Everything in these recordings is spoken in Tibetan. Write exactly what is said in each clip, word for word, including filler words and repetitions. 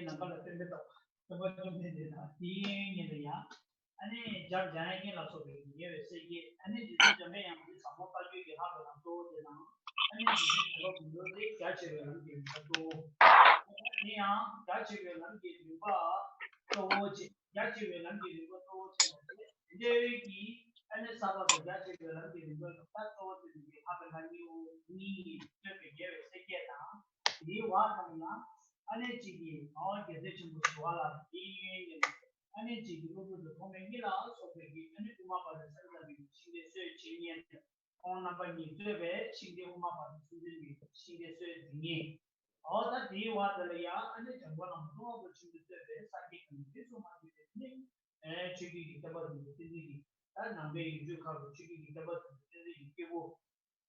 ནམ་མཁའ་ལ་སྟོན་པའི་སྟོབས། སྟོན་པ་བཅོམ་ལྡན་འདས་དང་དེའི་དབྱིངས་ཉིད་ལ་ཡང་། ཨ་ནི་འཇམ་འཇམ་དབྱངས་ལ་སོགས་པའི་ཉེ་བའི་སྲས་བརྒྱད། ཨ་ནི་རྗེ་བཙུན་འཇམ་པའི་དབྱངས་ཀྱི་ཟབ་མོ་ལྟ་སྤྱོད་ཀྱི་ལྷག་པའི་ལམ་གཙོ་བོ་དེ་དང་། ཨ་ནི་རྗེ་བཙུན་འཇམ་དཔལ་དགོངས་དོན་དེ་རྒྱ་ཆེ་བའི་ལམ་གྱི་རིམ་པ་གཙོ་བོ། དེ་ཡང་རྒྱ་ཆེ་བའི་ལམ་གྱི་རིམ་པ་གཙོ་བོ་ཆེ། རྒྱ་ཆེ་བའི་ལམ་གྱི་རིམ་པ་གཙོ་བོ་ཆེ་བ་དེ་འདྲའི་གི། ཨ་ནི་ས་བབ་དང་རྒྱ་ཆེ་བའི་ལམ་གྱི་རིམ་པ་ལ་ད་གཙོ་བོ་དེ་ནི་ལྷག་པའི་ལམ་གཉིས་པོ་གཉིས་ཀྱིས་སྤྲོས་པའི་ཉེ་བའི་སྲས་བརྒྱད་དང་། དེའི་བར་ཙམ་ལ། ཨ་ནི་གཅིག་གིས་ཨོ་རྒྱལ་སྲས་ཆེན་པོ་ཞི་བ་ལྷ་དེའི་དབྱིངས་ཉིད་ལ། ཨ་ནི་གཅིག་གིས་ཀླུ་སྒྲུབ་དང་ཐོགས་མེད་གཉིས་ལ་སོགས་པའི་གི། ཨ་ནི་དབུ་མ་པ་དང་སེམས་ཙམ་པའི་གི་ཤིང་རྟའི་སྲོལ་འབྱེད་མཁན། ཁོང་རྣམ་པ་གཉིས་གཙོས་པའི་ཤིང་རྟའི་དབུ་མ་པ་དང་སེམས་ཙམ་པའི་ཤིང་རྟའི་སྲོལ་འཛིན་མཁན། ཨོ་ད་དེའི་བར་དེ་ལ་ཡང་ཨ་ནི་འཇམ་མགོན་བླ་མ་ཀླུ་དབང་པོ་ཆེན་པོས་གཙོས་པའི་ས་དགེ་བཀའ་རྙིང་དེ་ཚོ་མ་གྱུར་ཏེ་ནི། ཨེ་ཆོས་བརྒྱུད་ཀྱི་བསྟན་པ་དེ་ཚོ་བསྟན་འཛིན་གྱི། ད་ནང་པའི་ཡུལ་གྲུ་ཁག་གི་ཆོས་བརྒྱུད་ཀྱི་བསྟན་པ་དེ་ཚོ་བསྟན་འཛིན་གྱི་སྐྱེས་བུ།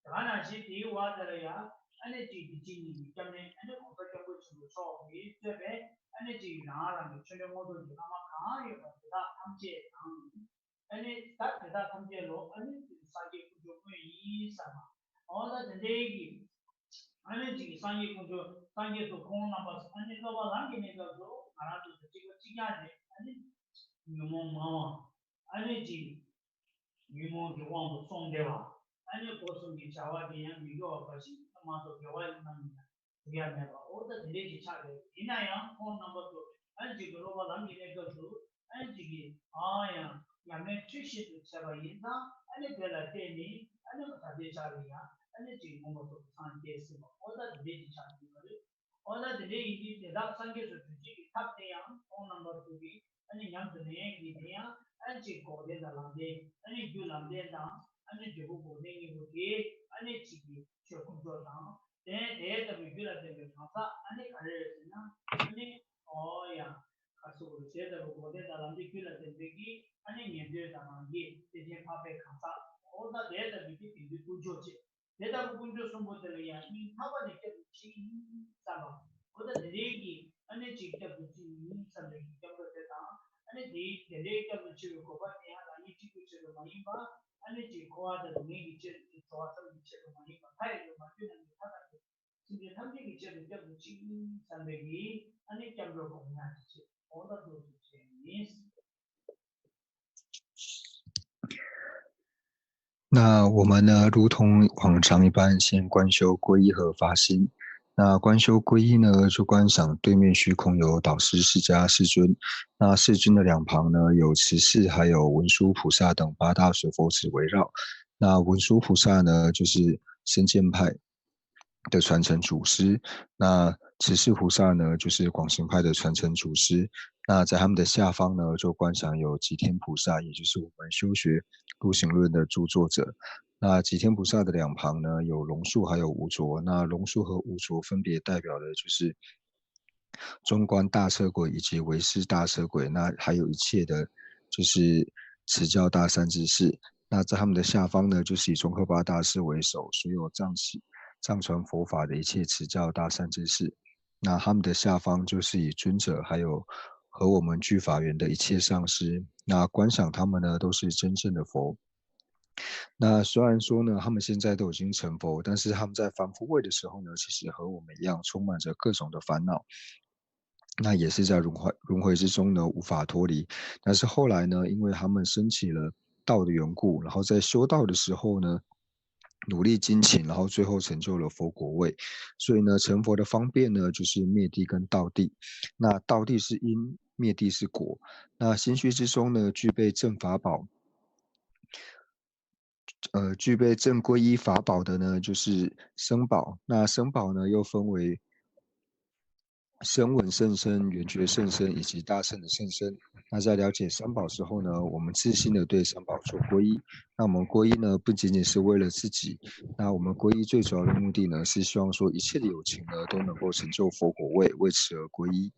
དེ་ག་ནང་བཞིན་དེའི་བར་དེ་ལ་ཡང་ཨ་ནི་གཅིག་དེ་གཅིག་གཉིས་ཀྱི་སྐྱབས་གནས། ཨ་ནི་གོང་ས་སྐྱབས་མགོན་ཆེན་པོ་མཆོག་གིས་གཙོས་པའི་ཨ་ནི་གཅིག་རང་རང་གི་ཆོས་འབྲེལ་དངོས་གྲུབ་ཀྱི་བླ་མ་གང་ཡོད་པ་དེ་དག་ཐམས་ཅད་དང་། ཨ་ནི་ད་དེ་དག་ཐམས་ཅད་ལོ། ཨ་ནི་སངས་རྒྱས་དཀོན་མཆོག་དངོས་ཡིན་བསམ་པ། འོ་ད་དེ་འདྲའི་གི། ཨ་ནི་གཅིག་གི་སངས་རྒྱས་དཀོན་མཆོག་སངས་རྒྱས་སུ་ཁོང་རྣམ་པ། ཨ་ནི་སློབ་པ་ལམ་གྱི་གནས་སྐབས་སུ་ང་རང་ཚོ་དང་གཅིག་པ་གཅིག་རྐྱང་རེད། ཨ་ནི་ཉོན་མོངས་མང་བ། ཨ་ནི་གཅིག་ཉོན་མོངས་ཀྱི་དབང་དུ་སོང་བསྡད་པ། ཨ་ནི་སྒོ་གསུམ་གྱི་བྱ་བ་དེ་ཡང་མི་དགེ་བ་འབའ་ཞིག་མ་གཏོགས་དགེ་བ་རྣམས་ཡང་གྲུབ་ཡ་མེད་པ། འོ་ད་དེ་འདྲའི་ཅིག་ཆགས་རེད། ཡིན་ན་ཡང་ཁོང་རྣམ་པ་ཚོ་ཨ་ནི་གཅིག་གི་སློབ་པ་ལམ་གྱི་གནས་སྐབས་སུ། ཨ་ནི་གཅིག་གིས་ཨ་ཡང་ཉམས་ལེན་འཁྲུལ་ཞིག་ཏུ་བྱས་པ་ཡིན་ཙང་། ཨ་ནི་དེ་ལ་བརྟེན་ནས་ཨ་ནི་ད་ལྟའི་ཆ་ལ་ཡང་ཨ་ནི་གཅིག་མངོན་པར་རྫོགས་པའི་སངས་རྒྱས་ཟེར་བ། འོ་ད་དེ་འདྲའི་ཅིག་ཆགས་ཡོད་པ་རེད། འོ་ན་དེ་འདྲ་ཡིན་དུས་དེ་དག་སངས་རྒྱས་སུ་གྱུར་བྱེད་ཀྱི་ཐབས་དེ་ཡང་ཁོང་རྣམ་པ་ཚོ་གིས་ཨ་ནི་ཉམས་སུ་ལེན་གྱི། དེ་ཡང་ཨ་ནི་གཅིག་འགོག་བདེན་དང་ལམ་བདེན། ཨ་ནི་རྒྱུ་ལམ་བདེན་དང་ཨ་ནི་འབྲས་བུ་འགོག་བདེན་གཉིས་པོ་དེ། ཨ་ནི་གཅིག་གི་ཆོས་དཀོན་མཆོག་དང་། དེ་དེ་ལྟ་བུའི་རྒྱུ་ལ་བརྟེན་པའི་གང་ཟག་ཨ་ནི་ག་རེ་རེད་ཟེར་ན། ཨ་ནི་ཨོ་ཡ། ག་རེ་ཟེར་དགོས་རེད། དེ་ལྟ་བུའི་འགོག་བདེན་དང་ལམ་བདེན་རྒྱུ་ལ་བརྟེན་པའི་གི། ཨ་ནི་ཉན་ཐོས་དང་རང་རྒྱལ་ཐེག་ཆེན་འཕགས་པའི་གང་ཟག། འོ་ད་དེ་ལྟ་བུའི་གི་དེང་དུས་དཀོན་མཆོག་ཅེས། དེ་ལྟ་བུ་དཀོན་མཆོག་གསུམ་པོ་དེ་ལ་ཡང་སྙིང་ཐག་པ་ནས་སྐྱབས་སུ་མཆི་ཡིན་བསམ་པ། འོ་ད་དེ་འདྲའི་གི་ཨ་ནི་གཅིག་སྐྱབས་སུ་མཆི་ཡིན་བསམ་པའི་སྐྱབས་འགྲོ་དེ་དང་། ཨ་ནི་དེའི་དེ་འདྲའི་སྐྱབས་སུ་མཆི་བའི་གོ་འཕང་དེ་ཡང་རང་ཉིད་གཅིག་པུའི་ཆེད་དུ་མ་ཡིན་པ། ཨ་ནི་གཅིག་འཁོར་བ་དང་སྡུག་བསྔལ་གྱི་ཆེད་དུ། གྲོགས་བསམ་གྱི་ཆེད་དུ་མ་ཡིན་པ། མཐའ་ཡས་པའི་མ་གྱུར་ནམ་མཁའི་མཐའ་དང་བྲལ་བའི་སེམས་ཅན་ཐམས་ཅད་ཀྱི་ཆེད་དུ་སྐྱབས་སུ་མཆི་ཡིན་བསམ་པའི་གི་ཨ་ནི་སྐྱབས་འགྲོ་གོ་ཉག་གི་ཆེད། འོ་ད་འདུག་སེ་བྱས་ནས། 那我们呢，如同往常一般，先观修皈依和发心。那观修皈依呢，就观想对面虚空有导师释迦世尊，那世尊的两旁呢，有慈氏还有文殊菩萨等八大舍佛子围绕。那文殊菩萨呢，就是深见派的传承祖师。那慈氏菩萨呢，就是广行派的传承祖师。那在他们的下方呢，就观想有寂天菩萨，也就是我们修学入行论的著作者。那寂天菩萨的两旁呢，有龙树还有无着。那龙树和无着分别代表的就是中观大车鬼以及唯识大车鬼，那还有一切的，就是持教大善知识。那在他们的下方呢，就是以宗喀巴大师为首，所有藏系、藏传佛法的一切持教大善知识。那他们的下方就是以尊者，还有和我们具法缘的一切上师。那观想他们呢，都是真正的佛。那虽然说呢，他们现在都已经成佛，但是他们在凡夫位的时候呢，其实和我们一样，充满着各种的烦恼。那也是在轮回，轮回之中呢，无法脱离。但是后来呢，因为他们升起了道的缘故，然后在修道的时候呢，努力精勤，然后最后成就了佛果位。所以呢，成佛的方便呢，就是灭地跟道地。那道地是因，灭地是果。那心虚之中呢，具备正法宝，呃，具备正皈依法宝的呢，就是僧宝。那僧宝呢，又分为声闻甚深、缘觉甚深以及大乘的甚深。那在了解三宝之后呢，我们自心的对三宝做皈依。那我们皈依呢，不仅仅是为了自己，那我们皈依最主要的目的呢，是希望说一切的有情呢，都能够成就佛果位，为此而皈依。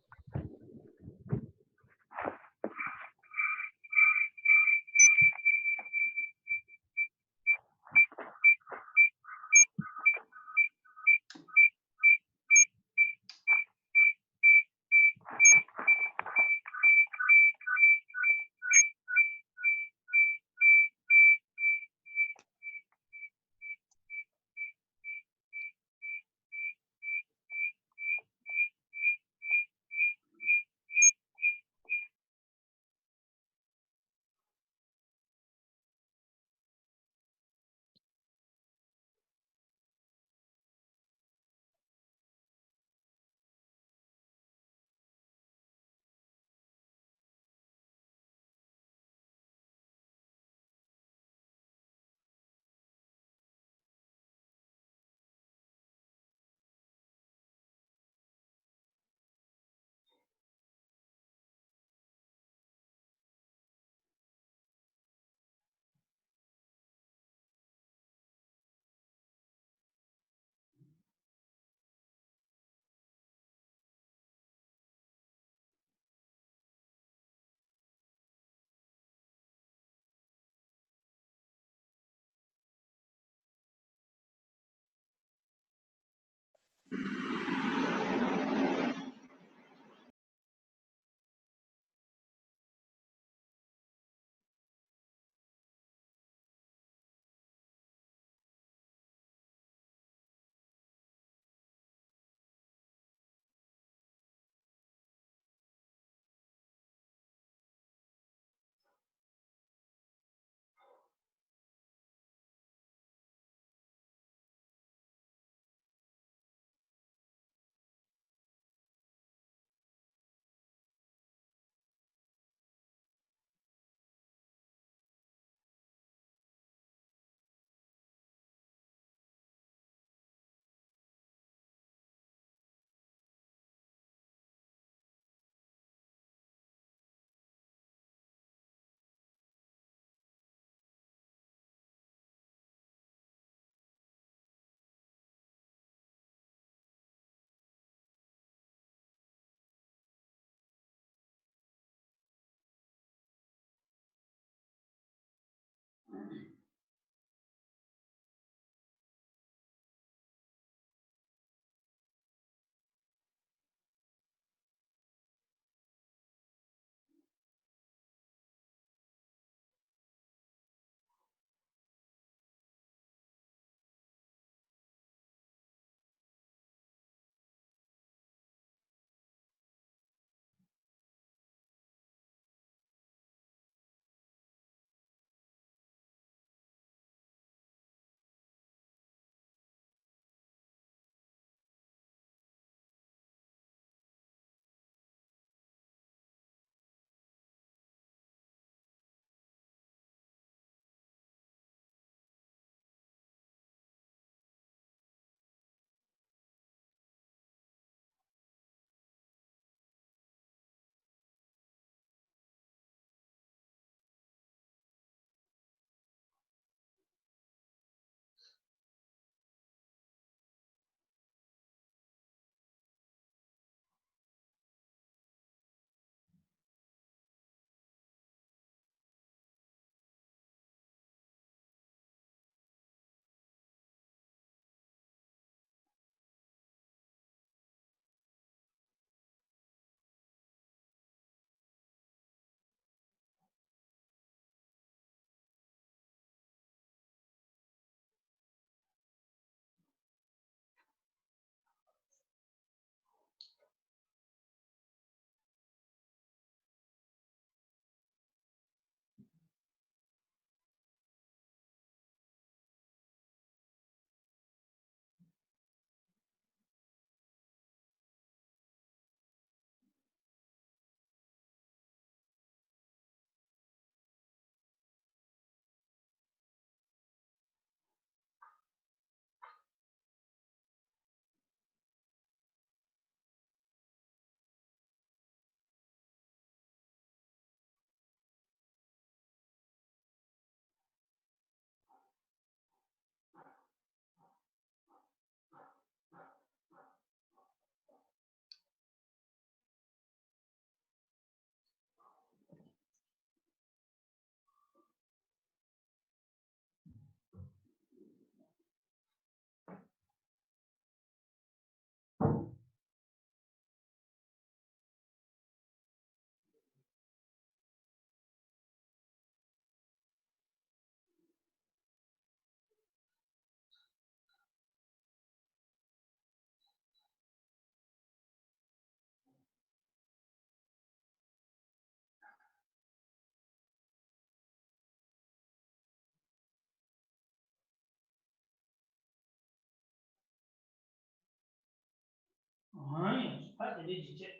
གང་ཡང་ད་དེ་འདྲའི་ཅིག་བྱེད།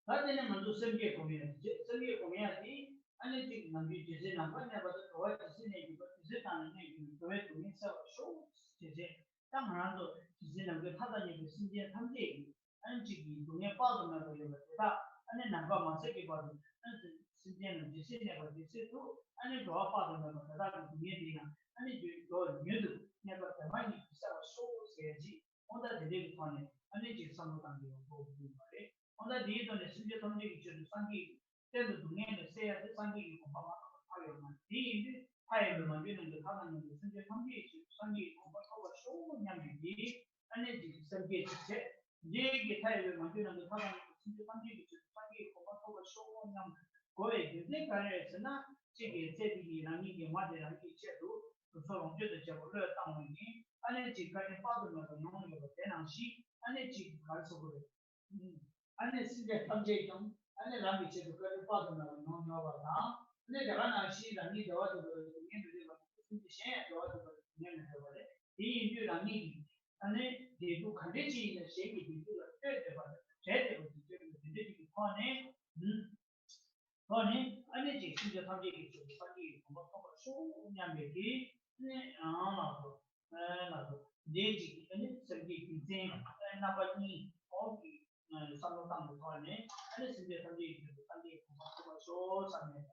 ད་དེ་ནས་ང་ཚོ་སེམས་བསྐྱེད་སྒོམ་ཡ་དེ་བྱེད། སེམས་བསྐྱེད་སྒོམ་ཡ་དེ་ཨ་ནི་གཅིག་ནམ་རྒྱུན་ཇི་སྲིད་ནམ་མཁའ་གནས་པ་དང་། འགྲོ་བ་ཇི་སྲིད་གནས་གྱུར་པ་དེ་ཚོའི་སྒང་ལ་གནས་གྱུར་ནས་འགྲོ་བའི་སྡུག་བསྔལ་སེལ་བར་ཤོག་ཅེས་བྱས། ད་ང་རང་ཚོ་ཇི་སྲིད་ནམ་མཁའི་མཐའ་དང་མཉམ་པའི་སེམས་ཅན་ཐམས་ཅད་ཀྱི་ཨ་ནི་གཅིག་གི་སྡུག་བསྔལ་དཔག་ཏུ་མེད་པ་ཡོད་པ་དེ་དག་ཨ་ནི་ནམ་མཁའ་མ་ཟད་ཀྱི་བར་དུ་ཨ་ནི་སེམས་ཅན་རྣམས་ཇི་སྲིད་གནས་པ་དེ་སྲིད་དུ་ཨ་ནི་འགྲོ་བ་དཔག་ཏུ་མེད་པ་དེ་དག་གི་སྡུག་བསྔལ་དེ་ཡང་ཨ་ནི་འགྲོ་བ་མྱུར་དུ་གནས་པ་དེ་མ་ཡིན་པར་སེལ་བར་ཤོག་ཟེར་ཅིག་དབང་ཐང་དེ་འདྲའི་གི་ཐོག་ནས་ཨ་ནི་ཅིག་བསམ་བློ་བཏང་གི་ཡོད་དགོས་ཀྱི་ཡོད་པ་རེད། དབང་ཐང་དེའི་ཐོག་ནས་སེམས་ཅན་ཐམས་ཅད་ཀྱི་ཆེད་དུ་སངས་རྒྱས་ཀྱི་གཏན་དུ་སྡུག་བསྔལ་ལས་སེལ་ཡ་དེ་སངས་རྒྱས་ཀྱི་གོ་འཕང་མ་ཐོབ་པར་ཐར་ཡོད་མ་རེད། དེ་ཡིན་དུས་མཐའ་ཡས་པའི་མ་གྱུར་ནམ་མཁའི་མཐའ་དང་མཉམ་པའི་སེམས་ཅན་ཐམས་ཅད་ཀྱི་ཆེད་དུ་སངས་རྒྱས་ཀྱི་གོ་འཕང་ཐོབ་པར་ཤོག་སྙམ་པའི་གི་ཨ་ནི་ཅིག་སེམས་བསྐྱེད་ཅིག་བྱས། འདི་གི་མཐའ་ཡས་པའི་མ་གྱུར་ནམ་མཁའི་མཐའ་དང་མཉམ་པའི་སེམས་ཅན་ཐམས་ཅད་ཀྱི་ཆེད་དུ་སངས་རྒྱས་ཀྱི་གོ་འཕང་ཐོབ་པར་ཤོག་སྙམ་དགོས་པའི་རྒྱུ་མཚན་ག་རེ་རེད་ཟེར་ན། གཅིག་གིས་ཚེ་འདི་ཡི་རང་ཉིད་ཀྱི་མ་དེ་རང་གི་ཆེད་དུ་ལུགས་སྲོག་ལོངས་སྤྱོད་དང་བཅས་པ་བློས་བཏང་བ་ཡིན། ཨ་ནི་གཅིག་བཀའ་དྲིན་དཔག་ཏུ་མེད་པ་མྱོང་ཡོད་པ་དེ་ནང་བཞིན་ཨ་ནི་གཅིག་ག་རེ་ཟེར་དགོས་རེད། ཨ་ནི་སེམས་ཅན་ཐམས་ཅད་ཀྱང་ཨ་ནི་རང་གི་ཆེད་དུ་བཀའ་དྲིན་དཔག་ཏུ་མེད་པ་མྱོང་མྱོང་བ་དང་། ཨ་ནི་དེ་ག་ནང་བཞིན་རང་ཉིད་བདེ་བ་ཐོབ་པའི་སྡུག་བསྔལ་མི་འདོད་པ་དང་། སེམས་ཅན་གཞན་ཡང་བདེ་བ་ཐོབ་པའི་སྡུག་བསྔལ་མི་འདོད་པ་རེད། དེ་ཡིན་དུས་རང་ཉིད་ཀྱི་ཨ་ནི་བདེ་སྡུག་ག་འདྲ་ཅིག་ཡིན་ན་གཞན་གྱི་བདེ་སྡུག་ལ་ལྟོས་འདོད་པ་དང་བྲལ་འདོད་པ་དེ་ལྟོས་འདོད་པ་དེ་འདྲ་ཅིག་གི་ཐོག་ནས། ཐོག་ནས་ཨ་ནི་ཅིག་སེམས་ཅན་ཐམས་ཅད་ཀྱི་ཆེད་དུ་སངས་རྒྱས་ཀྱི་གོ་འཕང་ཐོབ་པར་ཤོག་སྙམ་པའི་གི་ཨ་ནི་ཨང་ལགས་སོ། ཨ་ལགས་སོ། འདི་ཅིག་ཨ་ནི་སེམས་བསྐྱེད་རྒྱུ་མཚན་ཨ་རྣམ་པ་གཉིས་འོག་གི་བསམ་བློ་བཏང་གི་ཐོག་ནས་ཨ་ནི་སེམས་ཅན་ཐམས་ཅད་ཀྱི་ཆེད་དུ་སངས་རྒྱས་ཀྱི་གོ་འཕང་ཐོབ་པར་ཤོག་བསམ་ནས།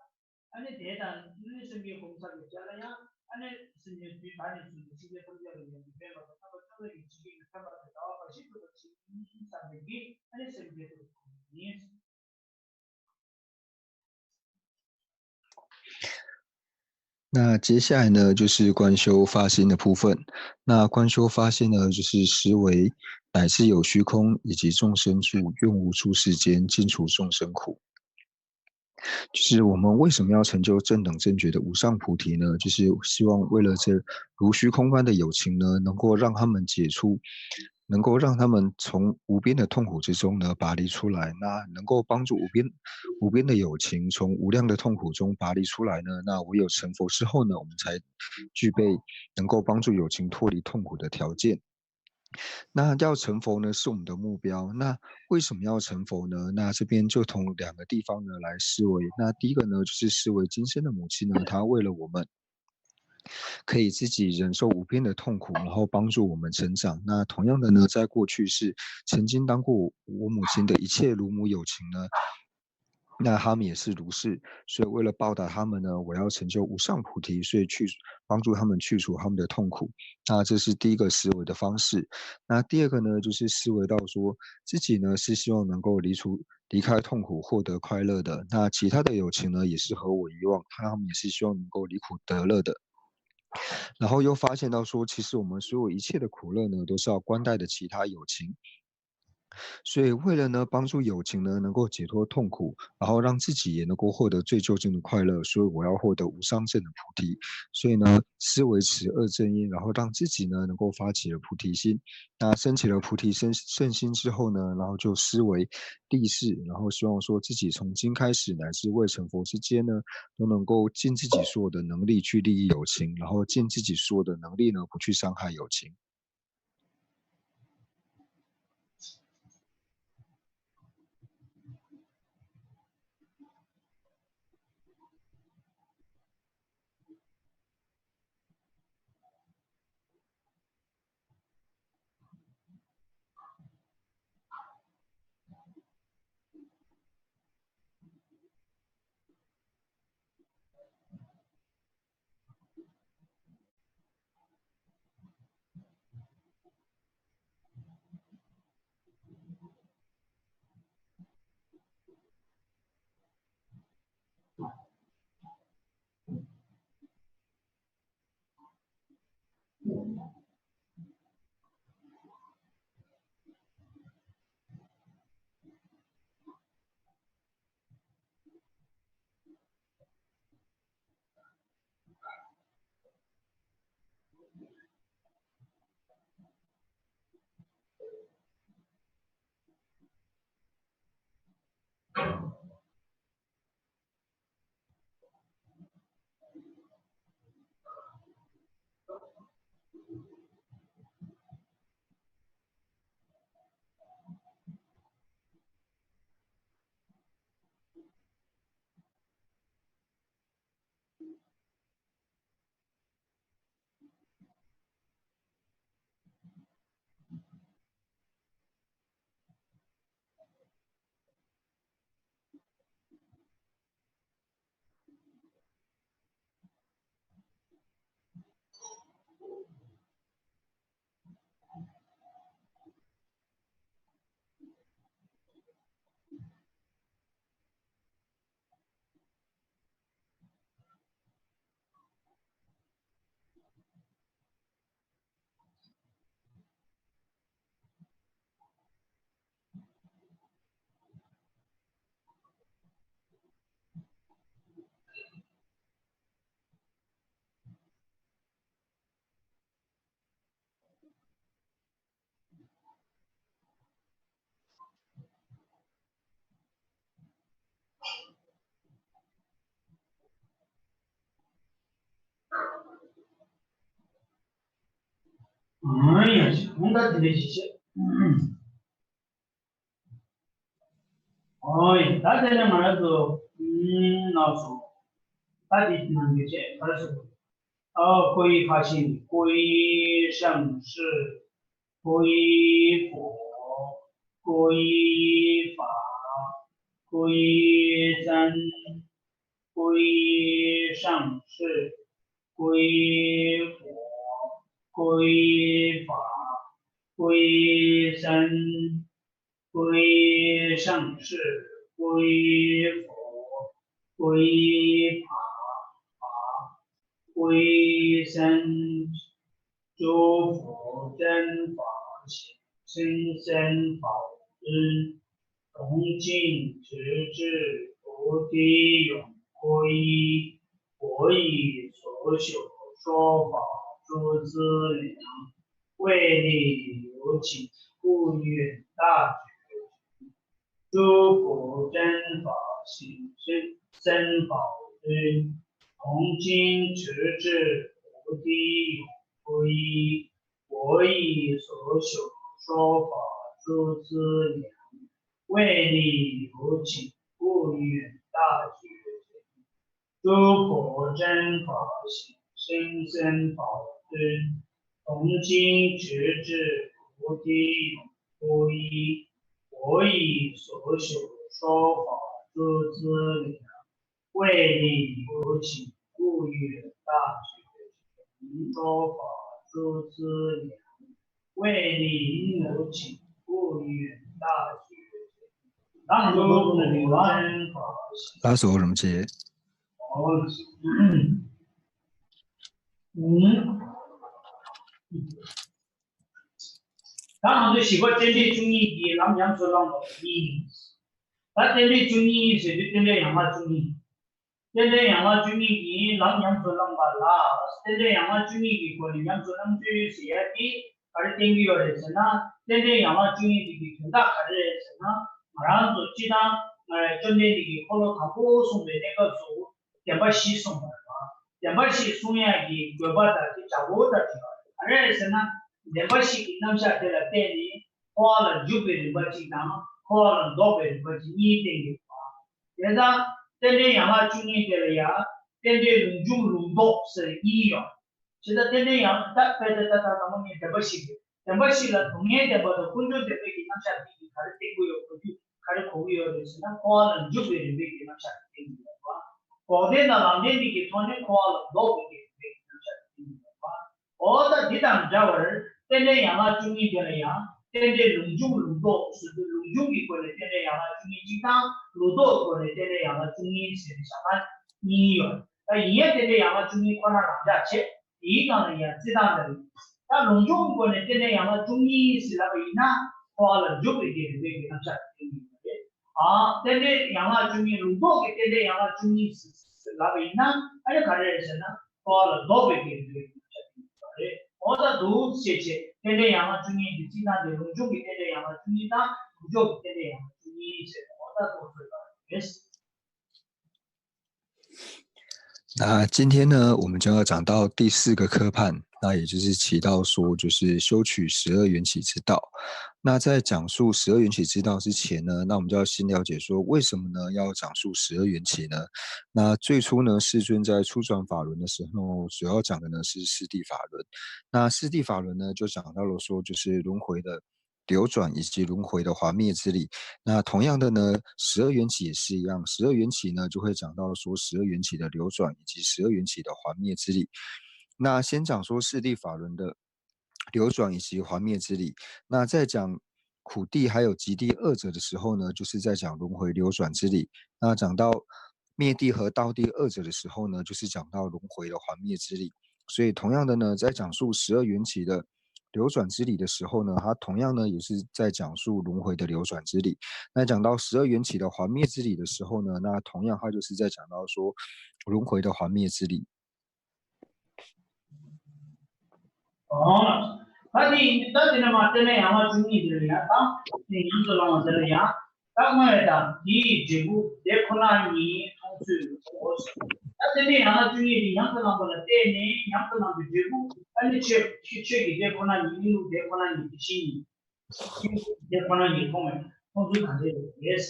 ཨ་ནི་དེ་དང་ཨ་ནི་སེམས་བསྐྱེད་སྒོམ་ཚར་བའི་རྗེས་ལ་ཡང་ཨ་ནི་སེམས་ཅན་དུས་ད་ནས་བཟུང་སྟེ་སེམས་ཅན་ཐམས་ཅད་ལ་ཡོན་གྱི་ཕན་པ་དང་། རྣམ་པ་ཐམས་ཅད་ཀྱི་ཇི་སྐད་དུ་ཕན་པ་དང་བྱ་བ་འབའ་ཞིག་སྒྲུབ་པར་བྱེད་ཅིང་བསམ་པའི་གི་ཨ་ནི་སེམས་བསྐྱེད་དུ་ཡིན། 那接下来呢，就是观修发心的部分。那观修发心呢，就是思维乃至有虚空以及众生住，愿无处世间，尽除众生苦。就是我们为什么要成就正等正觉的无上菩提呢？就是希望为了这如虚空般的有情呢，能够让他们解除，能够让他们从无边的痛苦之中呢拔离出来。那能够帮助无边无边的有情从无量的痛苦中拔离出来呢，那唯有成佛之后呢，我们才具备能够帮助有情脱离痛苦的条件。那要成佛呢，是我们的目标。那为什么要成佛呢？那这边就从两个地方呢来思维。那第一个呢，就是思维今生的母亲呢，她为了我们可以自己忍受无边的痛苦，然后帮助我们成长。那同样的呢，在过去是曾经当过我母亲的一切乳母有情呢，那他们也是如是，所以为了报答他们呢，我要成就无上菩提，所以去帮助他们去除他们的痛苦。那这是第一个思维的方式。那第二个呢，就是思维到说自己呢是希望能够离除离开痛苦，获得快乐的。那其他的有情呢，也是和我一样，他们也是希望能够离苦得乐的。然后又发现到说，其实我们所有一切的苦乐呢，都是要关待的其他有情。所以为了呢帮助有情呢能够解脱痛苦，然后让自己也能够获得最究竟的快乐，所以我要获得无上正等菩提。所以呢，思维此二正因，然后让自己呢能够发起了菩提心。那升起了菩提身圣心之后呢，然后就思维立誓，然后希望说自己从今开始乃至未成佛之间呢，都能够尽自己所有的能力去利益有情，然后尽自己所有的能力呢不去伤害有情。ཨང་། ཡ་ཞིག་ཁོང་ད་དེ་འདྲ་ཞིག་བྱས། ཨོ་ཡ། ད་དེ་ནས་ང་རང་ཚོ་ཨང་ནང་སོང་། ད་དེ་ནང་གི་བྱས་ག་རེ་ཟེར་དགོས། ཨ། 皈依法性，皈依圣事， 皈依佛，皈依法，皈依僧，皈依圣事，皈依佛，皈依法，皈依僧，皈依圣事，皈依佛，皈依法，法，皈依僧，诸佛真法性，生生法身，同尽直至菩提永归依。我以所学说法诸资粮，为利有情，故愿大觉。 诸佛真法性，生生法身，同经直至菩提永归依。我以所学说法诸资粮，为利有情，故愿大觉。 诸佛真法性，生生法身，同经直至菩提永不依。我以所学说法诸资粮，为利有情，故愿大觉。说法诸资粮，为利有情，故愿大觉。 ལགས་སོ། རིན་པོ་ཆེ། ཨུམ། ད་ང་ཚོ་བཞི་པ་རྟེན་འབྲེལ་བཅུ་གཉིས་ཀྱི་ལམ་ཉམས་སུ་བླངས་པ་གཉིས། ད་རྟེན་འབྲེལ་བཅུ་གཉིས་ཟེར་དུས་རྟེན་འབྲེལ་ཡན་ལག་བཅུ་གཉིས། རྟེན་འབྲེལ་ཡན་ལག་བཅུ་གཉིས་ཀྱི་ལམ་ཉམས་སུ་བླངས་པ་ལ། རྟེན་འབྲེལ་ཡན་ལག་བཅུ་གཉིས་ཀྱི་སྒོ་ནས་ཉམས་སུ་བླང་ཚུལ་ཟེར་ཡ་དེ་ག་རེ་བསྟན་གྱི་ཡོད་རེད་ཟེར་ན། རྟེན་འབྲེལ་ཡན་ལག་བཅུ་གཉིས་དེ་གི་དོན་དག་ག་རེ་རེད་ཟེར་ན། ང་རང་ཚོ་སྤྱིར་བཏང་བཅོམ་ལྡན་འདས་ཀྱིས་འཁོར་ལོ་དང་པོ་གསུངས་པའི་གནས་སྐབས་སུ་བདེན་པ་བཞི་གསུངས་པ་རེད་བ། བདེན་པ་བཞི་གསུང་ཡག་གི་དགོས་པ་དང་དེ་དྲག་པོ་དང་དྲག་པ་རེད། ག་རེ་རེད་ཟེར་ན། བདེན་པ་བཞི་གི་རྣམ་གཞག་དེ་ལ་བརྟེན་ནས་འཁོར་བ་ལ་འཇུག་པའི་རིམ་པ་གཅིག་དང་འཁོར་བ་ལ་ལྡོག་པའི་རིམ་པ་གཅིག་གཉིས་བསྟན་གྱི་ཡོད་པ། དེ་ལྟར་རྟེན་འབྲེལ་ཡན་ལག་བཅུ་གཉིས་དེ་ལ་ཡང་རྟེན་འབྲེལ་ལུགས་འབྱུང་ལུགས་ལྡོག་ཟེར་གཉིས་ཡོད། ཇི་ལྟར་རྟེན་འབྲེལ་ཡང་དག་དཔེ་དེ་ལྟ་དང་དང་པོ་ནས་བདེན་པ་བཞི་དགོས། བདེན་པ་བཞི་ལ་སྡུག་བསྔལ་བདེན་པ་དང་ཀུན་འབྱུང་བདེན་པའི་གི་རྣམ་གཞག་གཉིས་ཀྱིས་ག་རེ་བསྟན་དགོས་ཡོད། གོ་རྒྱུ་ག་རེ་གོ་གི་ཡོད་རེད་ཟེར་ན། འཁོར་བ་ལ་འཇུག་པའི་རིམ་པའི་གི་རྣམ་གཞག་གིས་བསྟན་གྱི་ཡོད་པ། འགོག་བདེན་དང་ལམ་བདེན་གཉིས་ཀྱི་ཐོག་ནས་འཁོར་བ་ལ་ལྡོག་པའི་གི་རིམ་པའི་གི་རྣམ་གཞག་གིས་བསྟན་གྱི་ཡོད་པ། འོ་ད་འདི་དང་འདྲ་བར་རྟེན་འབྲེལ་ཡན་ལག་བཅུ་གཉིས་དེ་ལ་ཡང་རྟེན་འབྲེལ་ལུགས་འབྱུང་ལུགས་ལྡོག་ཟེར་དུས། ལུགས་འབྱུང་གི་སྒོ་ནས་རྟེན་འབྲེལ་ཡན་ལག་བཅུ་གཉིས་གཅིག་དང་། ལུགས་ལྡོག་གི་སྒོ་ནས་རྟེན་འབྲེལ་ཡན་ལག་བཅུ་གཉིས་ཟེར་ནས་བཞག་ན་གཉིས་ཡོད། ད་ཡིན་ཡང་རྟེན་འབྲེལ་ཡན་ལག་བཅུ་གཉིས་ཁོ་ན་རང་འཇགས་བྱས། དེའི་སྒང་ལ་ཡང་རྩི་སྟངས་འདྲ་རེད། ད་ལུགས་འབྱུང་གི་སྒོ་ནས་རྟེན་འབྲེལ་ཡན་ལག་བཅུ་གཉིས་ཟེར་ལབ་པ་ཡིན་ན། འཁོར་བ་ལ་འཇུག་པའི་གི་རིམ་པའི་གི་རྣམ་གཞག་དེ་ཡིན་པ་རེད། ཨ། རྟེན་འབྲེལ་ཡན་ལག་བཅུ་གཉིས། ལུགས་ལྡོག་གི་རྟེན་འབྲེལ་ཡན་ལག་བཅུ་གཉིས་ཟེར་ལབ་པ་ཡིན་ན། ཨ་ནི་ག་རེ་རེད་ཟེར་ན། འཁོར་བ་ལ་ལྡོག་པའི་གི་རིམ་པའི་གི་རྣམ་གཞག་དེ་ཡིན་པ་རེད། འོ་ད་འདུག་སེ་བྱས་རྟེན་འབྲེལ་ཡན་ལག་བཅུ་གཉིས་འདི་རྩི་སྟངས་དེ་ལུགས་འབྱུང་གི་རྟེན་འབྲེལ་ཡན་ལག་བཅུ་གཉིས་དང་ལུགས་ལྡོག་གི་རྟེན་འབྲེལ་ཡན་ལག་བཅུ་གཉིས་ཟེར། འོ་ད་འདུག་སེ་ལབ་པ་རེད། 那今天呢，我们将要讲到第四个科判，那也就是提到说，就是修取十二缘起之道。那在讲述十二缘起之道之前呢，那我们就要先了解说，为什么呢要讲述十二缘起呢？那最初呢，世尊在初转法轮的时候，主要讲的呢是四谛法轮。那四谛法轮呢，就讲到了说，就是轮回的 流转以及轮回的还灭之理。那同样的呢，十二缘起也是一样，十二缘起呢就会讲到说十二缘起的流转以及十二缘起的还灭之理。那先讲说四谛法轮的流转以及还灭之理。那在讲苦谛还有集谛二者的时候呢，就是在讲轮回流转之理。那讲到灭谛和道谛二者的时候呢，就是讲到轮回的还灭之理。所以同样的呢，在讲述十二缘起的流转之理的时候呢，它同样呢也是在讲述轮回的流转之理。那讲到十二缘起的还灭之理的时候呢，那同样它就是在讲到说轮回的还灭之理。 ཨོ། ད་དེ་ཡིན་དུས་ད་དེ་ནས་མར་རྟེན་འབྲེལ་ཡན་ལག་བཅུ་གཉིས་དེ་ལ་ཡང་ད་དེ་ཉམས་སུ་བླང་བ་དེ་ལ་ཡང་། ད་སྔོན་དང་དེའི་འབྲས་བུ་དེ་ཁོ་ན་ཉིད་མཐོང་ ཚུལ་ལོ། ད་དེ་ནས་ཡང་ན་བཅུ་གཉིས་ཀྱི་ཉམས་སུ་བླངས་པ་ལ་བརྟེན་ནས་ཉམས་སུ་བླངས་པའི་འབྲས་བུ་ཨ་ནི་ཆོས་ཆོས་ཀྱི་དེ་ཁོ་ན་ཉིད་གླིང་ལུགས་དེ་ཁོ་ན་ཉིད་ཀྱི་ཤིང་ཡིན། དེ་ཁོ་ན་ཉིད་མཐོང་བས་མཐོང་ཚུལ་གང་འདྲ་ཡོད་རེད།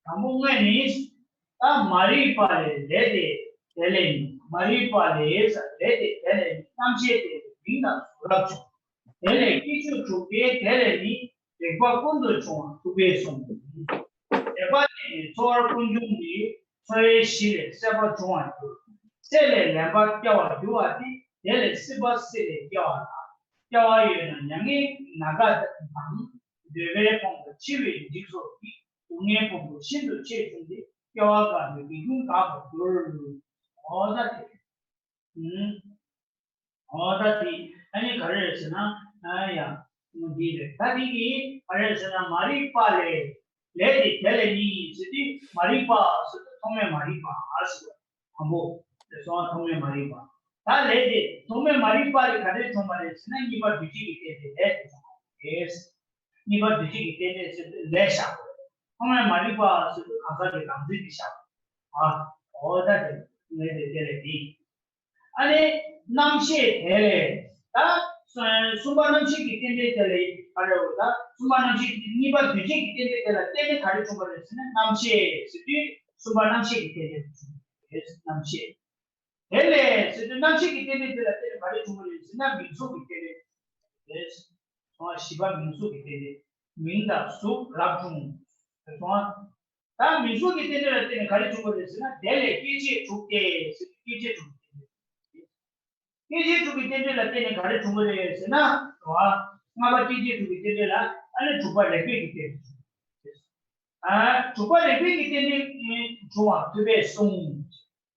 དང་པོ་ལྔ་ནི། ད་མ་རིག་པ་ལས་ལས་ཏེ་དེ་ལས་ནི། མ་རིག་པ་ལས་ལས་ཏེ་དེ་ལས་ནི། རྣམ་ཤེས་དེ་མིང་དང་གཟུགས་རབ་བྱུང་། དེ་ལས་སྐྱེ་མཆེད་དྲུག་སྟེ་དེ་ལས་ནི། རིག་པ་ཀུན་ཏུ་བྱུང་བ་ཐུབ་པས་གསུངས། དད་པ་ལས་ནི་ཚོར་བ་ཀུན་འབྱུང་གི། ཚོར་བའི་གཞི་ལས་སྲེད་པ་འབྱུང་བར་འགྱུར། སྲེད་ལས་ལེན་པ་སྐྱེ་བར་འགྱུར་བ་སྟེ། དེ་ལས་སྲིད་པ་སྲེད་ལས་སྐྱེ་བ་ལ། སྐྱེ་བ་ཡོད་ན་མྱ་ངན་ན་རྒ་དང་། འདོད་པས་ཕོངས་པ་འཆི་བའི་འཇིགས་སོགས་ཀྱིས། སྡུག་བསྔལ་ཕུང་པོ་ཤིན་ཏུ་ཆེར་བྱུང་སྟེ། སྐྱེ་བ་འགག་པའི་སྡིག་ལྟུང་འགག་པར་འགྱུར། འོ་ད་དེ། ཨུམ། འོ་ད་དེ་ཨ་ནི་ག་རེ་རེད་ཟེར་ན། ཨ་ཡ། འདི་རེད། ད་དེ་གི་ག་རེ་རེད་ཟེར་ན། མ་རིག་པ་ལས་ལས་ཏེ་དེ་ལས་ནི་ཟེར་དུས། མ་རིག་པ་ཟེར་དུས་ཐོག་མེད་མ་རིག་པ་ཟེར་བ། དང་པོ། དེ་སོང་བ་ཐོག་མེད་མ་རིག་པ། ད་ལས་ཏེ་ཐོག་མེད་མ་རིག་པ་ལས་ག་རེ་བྱུང་བ་རེད་ཟེར་ན། གཉིས་པ་འདུས་བྱས་ཀྱི་རྟེན་ཏེ་ལས་ཏེ་བྱུང་བ་རེད། གཉིས་པ་འདུས་བྱས་ཀྱི་རྟེན་ཏེ་ཟེར་དུས་ལས་བཞག་དགོས། ཐོག་མེད་མ་རིག་པ་ཟེར་དུས་གང་ཟག་གི་རང་འཛིན་གྱི་བཞག་དགོས། ཨ། འོ་ད་དེ་ལས་ཏེ་དེ་ལས་ནི། ཨ་ནི་རྣམ་ཤེས་དེ་ལས། ད་གསུམ་པ་རྣམ་ཤེས་ཀྱི་རྟེན་འབྲེལ་དེ་ལས་ག་རེ་འོ། ད་གསུམ་པ་རྣམ་ཤེས་ཀྱི། གཉིས་པ་འདུས་བྱས་ཀྱི་རྟེན་འབྲེལ་དེ་ལ་བརྟེན་ནས་ག་རེ་བྱུང་བ་རེད་ཟེར་ན། རྣམ་ཤེས་ཟེར་དུས་གསུམ་པ་རྣམ་ཤེས་ཀྱི་རྟེན་འབྲེལ་དུ་བྱུང་བ་རེད། རྣམ་ཤེས་དེ་ལས་ཟེར་དུས་རྣམ་ཤེས་ཀྱི་རྟེན་འབྲེལ་དེ་ལ་བརྟེན་ནས་ག་རེ་བྱུང་བ་རེད་ཟེར་ན། མིང་གཟུགས་ཀྱི་རྟེན་འབྲེལ་རེད། སོང་བ། བཞི་པ་མིང་གཟུགས་ཀྱི་རྟེན་འབྲེལ། མིང་དང་གཟུགས་རབ་བྱུང་། སོང་བ། ད་མིང་གཟུགས་ཀྱི་རྟེན་འབྲེལ་ལ་བརྟེན་ནས་ག་རེ་བྱུང་བ་རེད་ཟེར་ན། དེ་ལས་སྐྱེ་མཆེད་དྲུག་སྟེ་ཟེར། སྐྱེ་མཆེད་དྲུག་གི་རྟེན་འབྲེལ། སྐྱེ་མཆེད་དྲུག་གི་རྟེན་འབྲེལ་ལ་བརྟེན་ནས་ག་རེ་བྱུང་བ་རེད་ཟེར་ན། རེད་བ། ལྔ་པ་སྐྱེ་མཆེད་དྲུག་གི་རྟེན་འབྲེལ་ལ། ཨ་ནི་དྲུག་པ་རེག་པའི་གི་རྟེན་འབྲེལ་བྱུང་། ཨ། དྲུག་པ་རེག་པའི་གི་རྟེན་འབྲེལ་བྱུང་བ་ཐུབ་པས་གསུངས།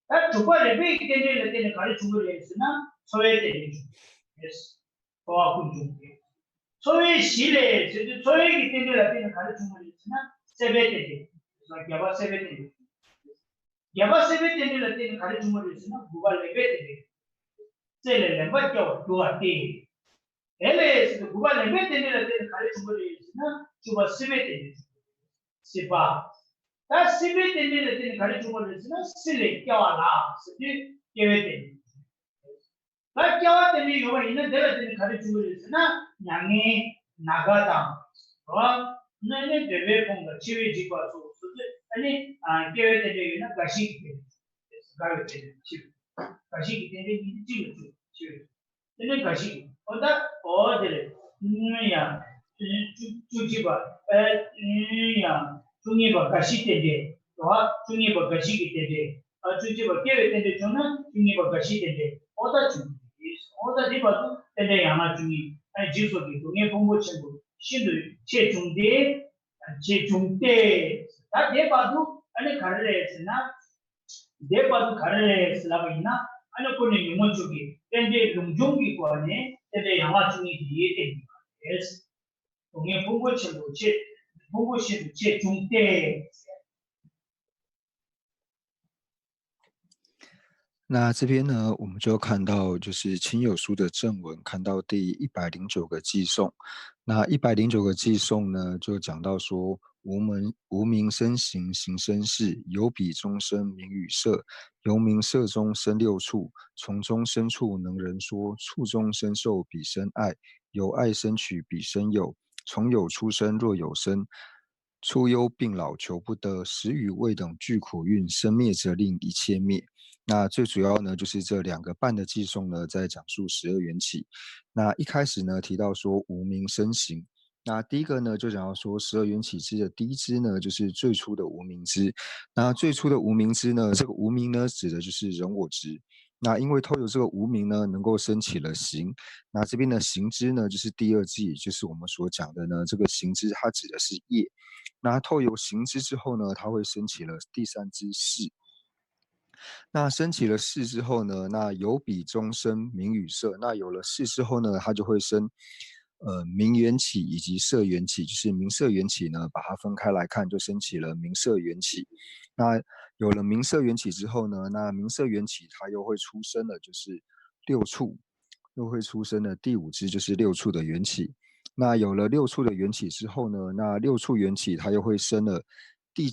ད་དྲུག་པ་རེག་པའི་གི་རྟེན་འབྲེལ་ལ་བརྟེན་ནས་ག་རེ་བྱུང་གི་རེད་ཟེར་ན། ཚོར་བའི་རྟེན་འབྲེལ་བྱུང་གི་རེད། ཚོར་བ་ཀུན་འབྱུང་གི། ཚོར་བའི་གཞི་ལས་ཟེར་དུས་ཚོར་བའི་གི་རྟེན་འབྲེལ་ལ་བརྟེན་ནས་ག་རེ་བྱུང་གི་རེད་ཟེར་ན། སྲེད་པའི་རྟེན་འབྲེལ། བརྒྱད་པ་སྲེད་པའི་རྟེན་འབྲེལ། བརྒྱད་པ་སྲེད་པའི་རྟེན་འབྲེལ་ལ་བརྟེན་ནས་ག་རེ་བྱུང་གི་རེད་ཟེར་ན། དགུ་པ་ལེན་པའི་རྟེན་འབྲེལ། སྲེད་ལས་ལེན་པ་སྐྱེ་བར་འགྱུར་བ་སྟེ། དེ་ལས་ཟེར་དུས་དགུ་པ་ལེན་པའི་རྟེན་འབྲེལ་ལ་བརྟེན་ནས་ག་རེ་བྱུང་གི་རེད་ཟེར་ན། བཅུ་པ་སྲིད་པའི་རྟེན་འབྲེལ་བྱུང་གི་རེད། སྲིད་པ། ད་སྲིད་པའི་རྟེན་འབྲེལ་ལ་བརྟེན་ནས་ག་རེ་བྱུང་གི་རེད་ཟེར་ན། སྲིད་ལས་སྐྱེ་བ་ལ་ཟེར་དུས་སྐྱེ་བའི་རྟེན་འབྲེལ། ད་སྐྱེ་བ་རྟེན་འབྲེལ་ཡོད་པ་ཡིན་ན། དེ་ལ་བརྟེན་ནས་ག་རེ་བྱུང་གི་རེད་ཟེར་ན། མྱ་ངན་ན་རྒ་དང་། རེད་བ། གནོད་ནས་འདོད་པས་ཕོངས་པ་འཆི་བའི་འཇིགས་པ་སོགས་སོ་སོའི། ཨ་ནི་ཨ་སྐྱེ་བའི་རྟེན་འབྲེལ་ཡོད་ན། རྒ་ཤི་གི་རྟེན་འབྲེལ། རྒ་བའི་རྟེན་འབྲེལ། འཆི་བའི། རྒ་ཤི་གི་རྟེན་འབྲེལ་གཉིས་ཀྱི་གཅིག་ལ་བཅུག་འཆི་བའི། དེ་ནས་རྒ་ཤི། འོ་ད་འོ་དེ་རེད། ཨུམ། ཡ། བཅུ་བཅུ་གཅིག་པ། ཨེ། ཨུམ། ཡ། བཅུ་གཉིས་པ་རྒ་ཤི་རྟེན་འབྲེལ། རེད་བ། བཅུ་གཉིས་པ་རྒ་ཤི་གི་རྟེན་འབྲེལ། ཨ། བཅུ་གཅིག་པ་སྐྱེ་བའི་རྟེན་འབྲེལ་བྱུང་ན། བཅུ་གཉིས་པ་རྒ་ཤིའི་རྟེན་འབྲེལ། འོ་ད་བྱུང་གི་རེད། འོ་ད་དེ་བར་དུ་རྟེན་འབྲེལ་ཡན་ལག་བཅུ་གཉིས། ཨ། འཇིགས་སོགས་ཀྱི་སྡུག་བསྔལ་ཕུང་པོ་ཆེན་པོ་ཤིན་ཏུ་ཆེར་བྱུང་སྟེ། ཆེར་བྱུང་སྟེ། ད་དེ་བར་དུ་ཨ་ནི་ག་རེ་རེད་ཟེར་ན། དེ་བར་དུ་ག་རེ་རེད་ཟེར་ལབ་པ་ཡིན་ན། ཨ་ནི་ཀུན་ནས་ཉོན་མོངས་བཅུ་གི་རྟེན་འབྲེལ་ལུགས་འབྱུང་གི་སྒོ་ནས་རྟེན་འབྲེལ་ཡན་ལག་བཅུ་གཉིས་དེ་ཡིས་བསྟན་གྱི་རེད། སྡུག་བསྔལ་ཕུང་པོ་ཆེན་པོ་ཆེ། ཕུང་པོ་ཤིན་ཏུ་ཆེར་བྱུང་སྟེ།那这边呢，我们就看到就是亲友书的正文，看到第一百零九个偈颂。那一百零九个偈颂呢，就讲到说，无名无名生形，形生识，由彼中生名与色，由名色中生六处，从中生处能人说，处中生受彼生爱，由爱生取彼生有，从有出生若有生， 出忧病老求不得，死与未等俱苦运，生灭则令一切灭。那最主要呢，就是这两个半的偈颂呢，在讲述十二缘起。那一开始呢，提到说无名生形。那第一个呢，就讲到说十二缘起支的第一支呢，就是最初的无名支。那最初的无名支呢，这个无名呢，指的就是人我执。那因为透由这个无名呢，能够生起了形。那这边的形支呢，就是第二支，也就是我们所讲的呢，这个形支它指的是业。那透由形支之后呢，它会生起了第三支识。那生起了识之后呢，那由彼中生名与色。那有了识之后呢，它就会生，呃，名缘起以及色缘起，就是名色缘起呢，把它分开来看，就生起了名色缘起。那有了名色缘起之后呢，那名色缘起它又会出生了，就是六处，又会出生了第五支，就是六处的缘起。那有了六处的缘起之后呢，那六处缘起它又会生了第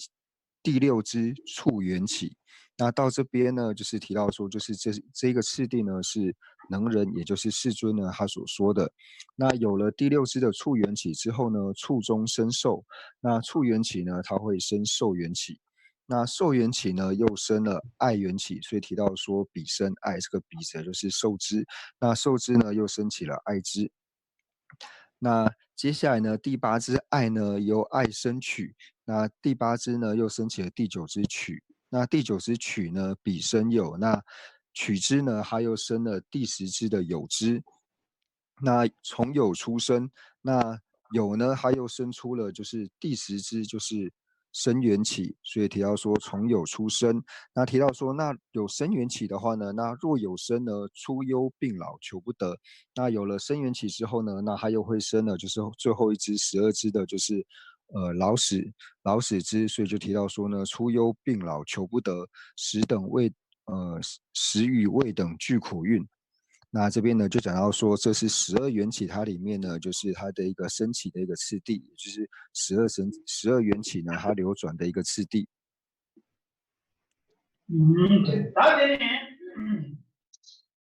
第六支触缘起。那到这边呢，就是提到说，就是这这个次第呢是能仁，也就是世尊呢他所说的。那有了第六支的触缘起之后呢，触中生受。那触缘起呢，它会生受缘起。那受缘起呢，又生了爱缘起，所以提到说彼生爱，这个彼者就是受支。那受支呢，又升起了爱支。那接下来呢，第八支爱呢，由爱生取。那第八支呢，又升起了第九支取。那第九支取呢，彼生有。那取支呢，它又生了第十支的有支。那从有出生，那有呢，它又生出了就是第十支，就是生缘起，所以提到说从有出生。那提到说，那有生缘起的话呢，那若有生呢，出忧病老求不得。那有了生缘起之后呢，那它又会生了，就是最后一支十二支的，就是呃老死老死支，所以就提到说呢，出忧病老求不得，死等未呃死与未等俱苦运。那这边呢，就讲到说，这是十二缘起，它里面呢，就是它的一个升起的一个次第，也就是十二生十二缘起呢，它流转的一个次第。 ད་དེ་ནས་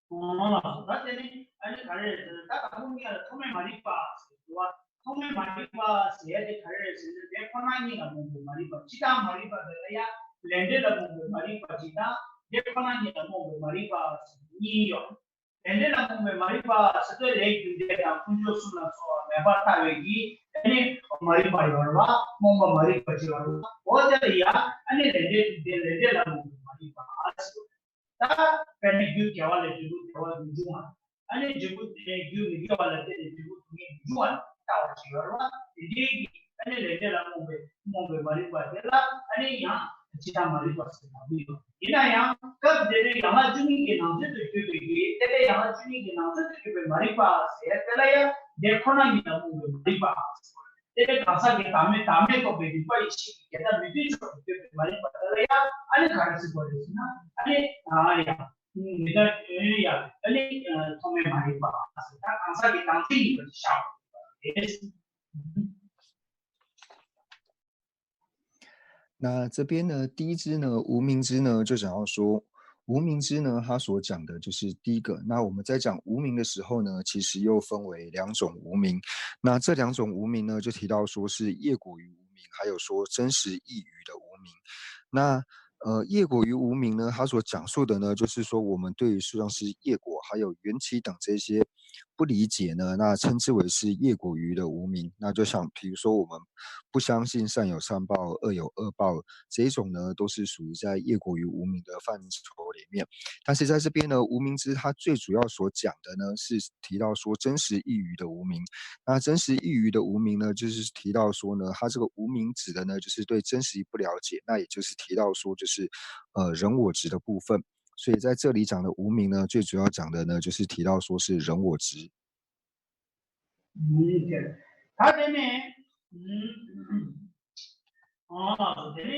ཨོ་ལགས་སོ། ད་དེ་ནས་ཨ་ནི་ག་རེ་རེད་ཟེར་ན། ད་དང་པོ་ངེད་ལ་ཐོག་མེད་མ་རིག་པ་ཟེར་གྱི་འདུག་བ། ཐོག་མེད་མ་རིག་པ་ཟེར་ཡ་དེ་ག་རེ་རེད་ཟེར་ན། དེ་ཁོ་ན་ཉིད་ལ་རྨོངས་པའི་མ་རིག་པ་གཅིག་དང་། མ་རིག་པ་དེ་ལ་ཡ་ལས་འབྲས་ལ་རྨོངས་པའི་མ་རིག་པ་གཅིག་དང་། དེ་ཁོ་ན་ཉིད་ལ་རྨོངས་པའི་མ་རིག་པ་ཟེར་གཉིས་ཡོད། ལས་འབྲས་ལ་རྨོངས་པའི་མ་རིག་པ་ཟེར་དུས་ལས་རྒྱུ་འབྲས་དང་ཀུན་འབྱུང་གསུམ་ལ་སོགས་པ་མེད་པར་ལྟ་བའི་གི་ཨ་ནི་མ་རིག་པ་ཡོད་རེད་བ། རྨོངས་པ་མ་རིག་པ་ཅིག་ཡོད་རེད་བ། འོ་དེ་ལ་ཡ་ཨ་ནི་ལས་འབྲས་རྒྱུ་འབྲས་ལས་འབྲས་ལ་རྨོངས་པའི་མ་རིག་པ་ཟེར། ད་དཔེར་ན་རྒྱུ་དགེ་བ་ལས་འབྲས་བུ་བདེ་བ་མི་འབྱུང་བ། ཨ་ནི་འབྲས་བུ་དེ་རྒྱུ་མི་དགེ་བ་ལ་བརྟེན་ནས་འབྲས་བུ་སྡུག་བསྔལ་མི་འབྱུང་བ་ལྟ་བ་ཞིག་ཡོད་རེད་བ། དེ་འདྲའི་གི་ཨ་ནི་ལས་འབྲས་ལ་རྨོངས་པའི་རྨོངས་པའི་མ་རིག་པ་དེ་ལ་ཨ་ནི་ཡང་ཇི་ལྟ་མ་རིག་པ་ཟེར་དང་པོ་ཡོད། ཡིན་ན་ཡང་སྐབས་དེ་ནས་ཡན་ལག་བཅུ་གཉིས་ཀྱི་ནང་ཚན་དུ་གྱུར་པའི་གི་དེ་ལས་ཡན་ལག་བཅུ་གཉིས་ཀྱི་ནང་ཚན་དུ་གྱུར་པའི་མ་རིག་པ་ཟེར་དེ་ལ་ཡང་དེ་ཁོ་ན་ཉིད་ལ་རྨོངས་པའི་མ་རིག་པ་ཟེར་བ་རེད། དེ་ལས་གང་ཟག་གི་བདག་མེད་བདག་མེད་རྟོགས་པའི་རིག་པ་ཡེ་ཤེས་ཀྱི་གེ་སར་མི་མཐུན་ཕྱོགས་སུ་གྱུར་པའི་མ་རིག་པ་དེ་ལ་ཡང་ཨ་ནི་ག་རེ་ཟེར་དགོས་རེད་ཟེར་ན། ཨ་ནི་ཨ་ཡ་མི་ལྟར་ཡ་ཨ་ནི་ཐོག་མེད་མ་རིག་པ་ཟེར། ད་གང་ཟག་གི་བདག་འཛིན་ཡིན་པ་ཞིག་བཞག་དགོས་རེད། 那这边呢，第一支呢，无明支呢，就想要说，无明支呢，它所讲的就是第一个。那我们在讲无明的时候呢，其实又分为两种无明。那这两种无明呢，就提到说是业果于无明，还有说真实意于的无明。那呃，业果于无明呢，它所讲述的呢，就是说我们对于数量是业果，还有缘起等这些不理解呢，那称之为是业果于的无明。那就像比如说我们不相信善有善报，恶有恶报这一种呢，都是属于在业果于无明的范畴里面。但是在这边呢，无明支它最主要所讲的呢，是提到说真实意于的无明。那真实意于的无明呢，就是提到说呢，它这个无明指的呢，就是对真实意不了解，那也就是提到说就是呃人我执的部分。所以在这里讲的无明呢，最主要讲的呢，就是提到说是人我执。 ད་དེ་ནས་ཨོ་དེ་ནས་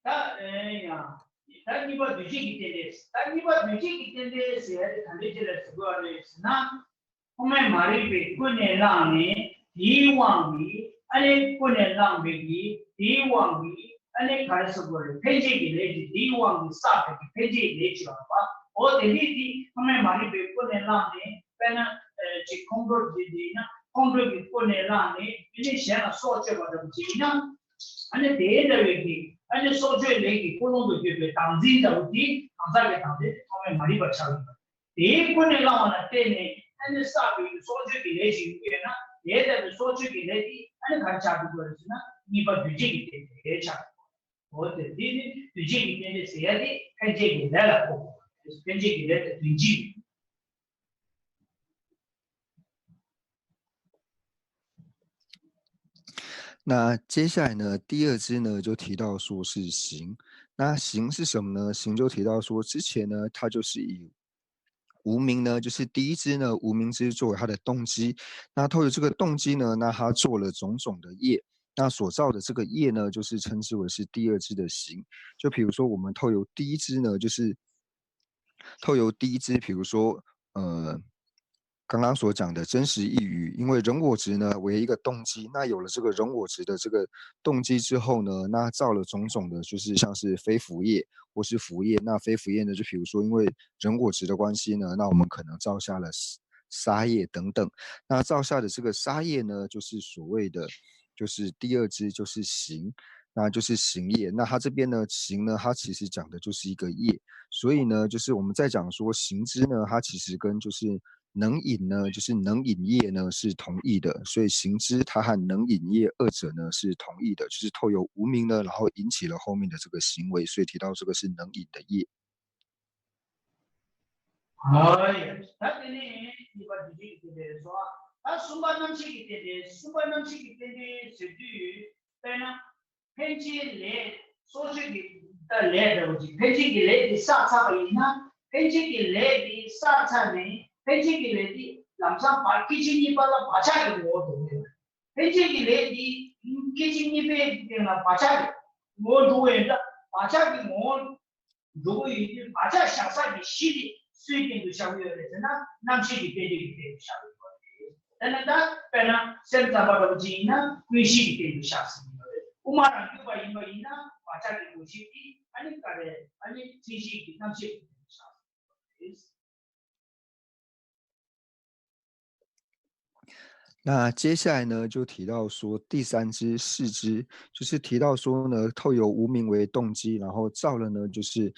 ད་ཡང་ད་གཉིས་པ་འདུས་བྱས་ཀྱི་རྟེན་འབྲེལ། ད་གཉིས་པ་འདུས་བྱས་ཀྱི་རྟེན་འབྲེལ་ཟེར་ཡ་དེ་ག་འདྲ་ཅིག་ལ་ཟེར་དགོས་རེད་ཟེར་ན། ཐོག་མེད་མ་རིག་པས་ཀུན་ནས་བསླངས་ནས་དེའི་དབང་གིས་ཨ་ནི་ཀུན་ནས་བསླངས་པའི་གི་དེའི་དབང་གིས་ཨ་ནི་ག་རེ་ཟེར་དགོས་རེད། འཕེན་བྱེད་ཀྱི་ལས་ཀྱི་དེའི་དབང་གིས་བསགས་པའི་གི་འཕེན་བྱེད་ཀྱི་ལས་ཀྱི་ཡོད་པ། འོ་དེ་འདྲའི་དེ་ཐོག་མེད་མ་རིག་པས་ཀུན་ནས་བསླངས་ནས་དཔེར་ན་ཅིག་ཁོང་ཁྲོ་དེ་དེ་ཡིན་ན་ཁོང་ཁྲོ་གིས་ཀུན་ནས་བསླངས་ནས་དེ་ནས་གཞན་ལ་སྲོག་གཅོད་པ་འདྲ་པོ་ཅིག་ཡིན་ན། ཨ་ནི་དེའི་འདྲ་བའི་གི་ཨ་ནི་སྲོག་གཅོད་ལས་ཀྱི་ཀུན་སློང་དུ་གྱུར་པའི་བདག་འཛིན་འདྲ་བོ་དེ་གང་ཟག་གི་བདག་འཛིན་དེ་ཐོག་མེད་མ་རིག་པ་ཆགས་ཡོད་པ། དེའི་ཀུན་ནས་བསླངས་པ་ལ་བརྟེན་ནས་ཨ་ནི་བསགས་པའི་སྲོག་གཅོད་ཀྱི་ལས་ཤིག་ཡོད་ན་དེའི་ལྟ་བུའི་སྲོག་གཅོད་ཀྱི་ལས་དེ་ཨ་ནི་ག་རེ་ཆགས་འགྲོ་དགོས་རེད་ཟེར་ན་གཉིས་པ་འདུས་བྱས་ཀྱི་རྟེན་འབྲེལ་ཆགས་འགྲོ་དགོས། འོ་དེ་འདི་ནི་འདུས་བྱས་ཀྱི་རྟེན་འབྲེལ་ཟེར་ཡ་དེ་འཕེན་བྱེད་ཀྱི་ལས་ལ་གོ་དགོས། འཕེན་བྱེད་ཀྱི་ལས་དེ་དོན་སྤྱི། 那接下来呢，第二支呢就提到说是行。那行是什么呢？行就提到说，之前呢，它就是以无明呢，就是第一支呢，无明支作为它的动机。那透过这个动机呢，那它做了种种的业，那所造的这个业呢，就是称之为是第二支的行。就比如说我们透由第一支呢，就是透由第一支，比如说呃，刚刚所讲的真实意语，因为人我执呢为一个动机，那有了这个人我执的这个动机之后呢，那造了种种的，就是像是非福业或是福业。那非福业呢，就比如说因为人我执的关系呢，那我们可能造下了杀业等等。那造下的这个杀业呢，就是所谓的，就是第二支就是行，那就是行业。那它这边呢，行呢，它其实讲的就是一个业，所以呢，就是我们在讲说行支呢，它其实跟就是能引呢，就是能引业呢是同义的，所以行支它和能引业二者呢是同义的，就是透由无明呢，然后引起了后面的这个行为，所以提到这个是能引的业。 ཨ་ཡ། ད་དེ་ནས་གཉིས་པ་བསྡུས་རྒྱུད་ཀྱི་རྟེན་འབྲེལ་སོ། ད་གསུམ་པ་རྣམ་ཤེས་ཀྱི་རྟེན་འབྲེལ། གསུམ་པ་རྣམ་ཤེས་ཀྱི་རྟེན་འབྲེལ་ཟེར་དུས་དཔེར་ན། ཕན་ཆད་ལས་སྲོག་གཅོད་ཀྱི་ད་ལས་འདྲ་བོ་ཅིག་ཕན་ཆད་ཀྱི་ལས་དེ་བསགས་ཚར་བ་ཡིན་ན། ཕན་ཆད་ཀྱི་ལས་དེ་བསགས་ཚར་ནས་ཕན་ཆད་ཀྱི་ལས་དེ་ལམ་སང་བར་སྐད་ཅིག་གཉིས་པ་ལ་བག་ཆགས་ཀྱི་ངོ་བོ་འགྲོ་གི་ཡོད། ཕན་ཆད་ཀྱི་ལས་དེ་སྐད་ཅིག་གཉིས་པའི་སྟེང་ལ་བག་ཆགས་ཀྱི་ངོ་བོ་འགྲོ་བས་ན། བག་ཆགས་ཀྱི་ངོ་བོ་འགྲོ་གི་ཡོད་དུས་བག་ཆགས་བཞག་ས་ཀྱི་གཞི་དེ་སུའི་སྟེང་དུ་བཞག་གི་ཡོད་རེད་ཟེར་ན། རྣམ་ཤེས་ཀྱི་རྟེན་འབྲེལ་གྱི་སྟེང་དུ་བཞག་གི་ཡོད་རེད། དེ་ནས་ད་དཔེར་ན་སེམས་ཙམ་པ་འདྲ་བོ་ཅིག་ཡིན་ན་ཀུན་གཞི་གྱི་སྟེང་དུ་བཞག་ཟིན་གྱི་ཡོད་རེད། དབུ་མ་རང་རྒྱུད་པ་ཡིན་པ་ཡིན་ན་བག་ཆགས་ཀྱི་ངོ་ཤེས་དེ་ཨ་ནི་ག་རེ་ཨ་ནི་མཚན་གཞི་གི་རྣམ་ཤེས་ཀྱི་སྟེང་དུ་བཞག་ཟིན་གྱི་ཡོད་རེད། 那接下来呢，就提到说第三支视支，就是提到说呢，透由无明为动机，然后造了呢，就是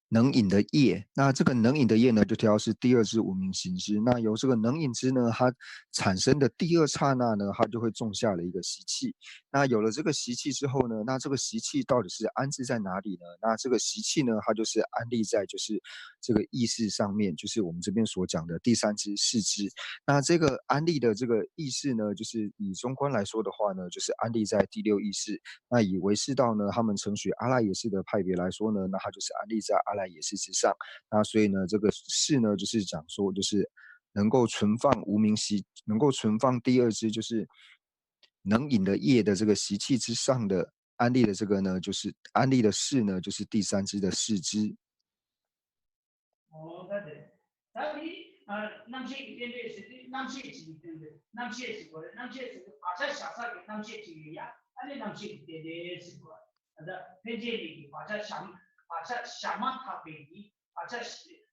能引的业。那这个能引的业呢，就提到是第二支无明行支。那由这个能引支呢，它产生的第二刹那呢，它就会种下了一个习气。那有了这个习气之后呢，那这个习气到底是安置在哪里呢？那这个习气呢，它就是安立在就是这个意识上面，就是我们这边所讲的第三支视支。那这个安立的这个意识呢，就是以中观来说的话呢，就是安立在第六意识。那以唯识道呢，他们承许阿赖耶识的派别来说呢，那它就是安立在阿赖耶识之上。那所以呢，这个视呢，就是讲说，就是能够存放无明习，能够存放第二支，就是能引的业的这个习气之上的安立的这个呢，就是安立的视呢，就是第三支的视支。 ཨོ་ད་དེ། ད་དེ་ཨ་རྣམ་ཤེས་ཀྱི་རྟེན་འབྲེལ་ཟེར་དུས་རྣམ་ཤེས་ཅིག་གི་རྟེན་འབྲེལ། རྣམ་ཤེས་ཟེར་དགོས་རེད། རྣམ་ཤེས་ཟེར་དུས་བག་ཆགས་བཞག་ས་ཀྱི་རྣམ་ཤེས་ཅིག་ཡོད་ཡ། ཨ་ནི་རྣམ་ཤེས་ཀྱི་རྟེན་འབྲེལ་ཟེར་དགོས། ད་ཕན་ཆད་ནས་ཀྱི་བག་ཆགས་བཞག་བག་ཆགས་བཞག་མ་ཐག་པའི་གི་བག་ཆགས་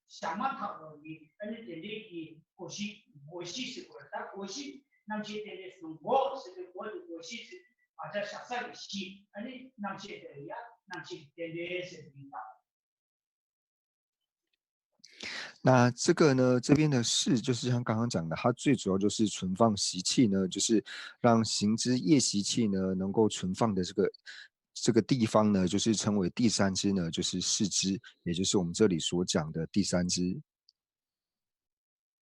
བཞག་མ་ཐག་པའི་གི་ཨ་ནི་དེ་འདྲའི་གི་གོ་གཞི། གོ་གཞི་ཟེར་དགོས་རེད། ད་གོ་གཞི་རྣམ་ཤེས་རྟེན་འབྲེལ་ཟེར་དུས་གོ་ཟེར་དུས་གོ་དེ་གོ་གཞི་ཟེར་དུས་བག་ཆགས་བཞག་ས་ཀྱི་གཞི། ཨ་ནི་རྣམ་ཤེས་དེ་ལ་ཡ་རྣམ་ཤེས་ཀྱི་རྟེན་འབྲེལ་ཟེར་དུས་ཡིན་ད། 那这个呢，这边的视就是像刚刚讲的，它最主要就是存放习气呢，就是让行支业习气呢能够存放的这个这个地方呢，就是称为第三支呢，就是视支，也就是我们这里所讲的第三支。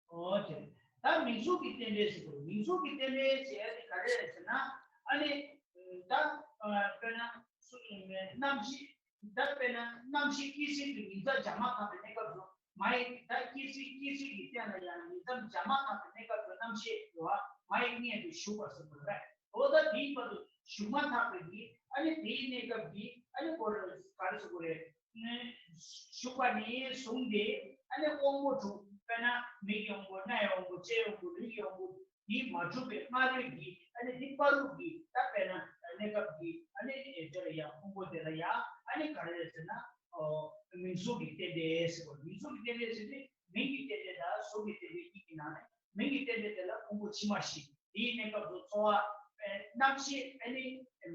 ཨོ་ཅེ། ད་མིང་གཟུགས་ཀྱི་རྟེན་འབྲེལ་ཟེར་དགོས། མིང་གཟུགས་ཀྱི་རྟེན་འབྲེལ་ཟེར་ཡ་དེ་ག་རེ་རེད་ཟེར་ན། ཨ་ནི་ད་དཔེར་ན་སུ་རྣམ་ཤེས། ད་དཔེར་ན་རྣམ་ཤེས་སྐྱེ་སྲིད་ཀྱི་ཉིང་མཚམས་སྦྱར་མ་ཐག་པའི་གནས་སྐབས་སུ་མ་ཡིན། ད་སྐྱེ་སྲིད་སྐྱེ་སྲིད་ཀྱི་རྟེན་ལ་ཡང་ཉིང་མཚམས་སྦྱར་མ་ཐག་པའི་གནས་སྐབས་སུ་རྣམ་ཤེས་ཡོད་པ་མ་ཡི་མངལ་དུ་ཞུགས་པ་ཟེར་དགོས་རེད། འོ་ད་དེའི་བར་དུ་ཞུགས་མ་ཐག་པའི་གི་ཨ་ནི་དེའི་གནས་སྐབས་ཀྱི་ཨ་ནི་གོ་རེ་ག་རེ་ཟེར་དགོས་རེད། ཞུགས་པ་ནས་བཟུང་སྟེ་ཨ་ནི་དབང་པོ་དྲུག་དཔེར་ན་མིག་གི་དབང་པོ། རྣ་ཡི་དབང་པོ། ལྕེའི་དབང་པོ། ལུས་ཀྱི་དབང་པོ། དེ་མ་གྲུབ་པའི་སྔ་རོལ་གྱི་ཨ་ནི་དེ་བར་དུ་གི་ད་དཔེར་ན་གནས་སྐབས་ཀྱི་ཨ་ནི་དེ་ལ་ཡང་ཕུང་པོ་དེ་ལ་ཡང་ཨ་ནི་ག་རེ་རེད་ཟེར་ན། མིང་གཟུགས་ཀྱི་རྟེན་འབྲེལ་ཟེར་བ། མིང་གཟུགས་ཀྱི་རྟེན་འབྲེལ་ཟེར་དུས་མིང་གི་རྟེན་འབྲེལ་དང་གཟུགས་ཀྱི་རྟེན་འབྲེལ་གཉིས་ཀྱི་ནང་ནས་མིང་གི་རྟེན་འབྲེལ་དེ་ལ་ཕུང་པོ་ཕྱི་མ་བཞི། དེའི་གནས་སྐབས་སུ་ཚོར་བ། རྣམ་ཤེས་ཨ་ནི་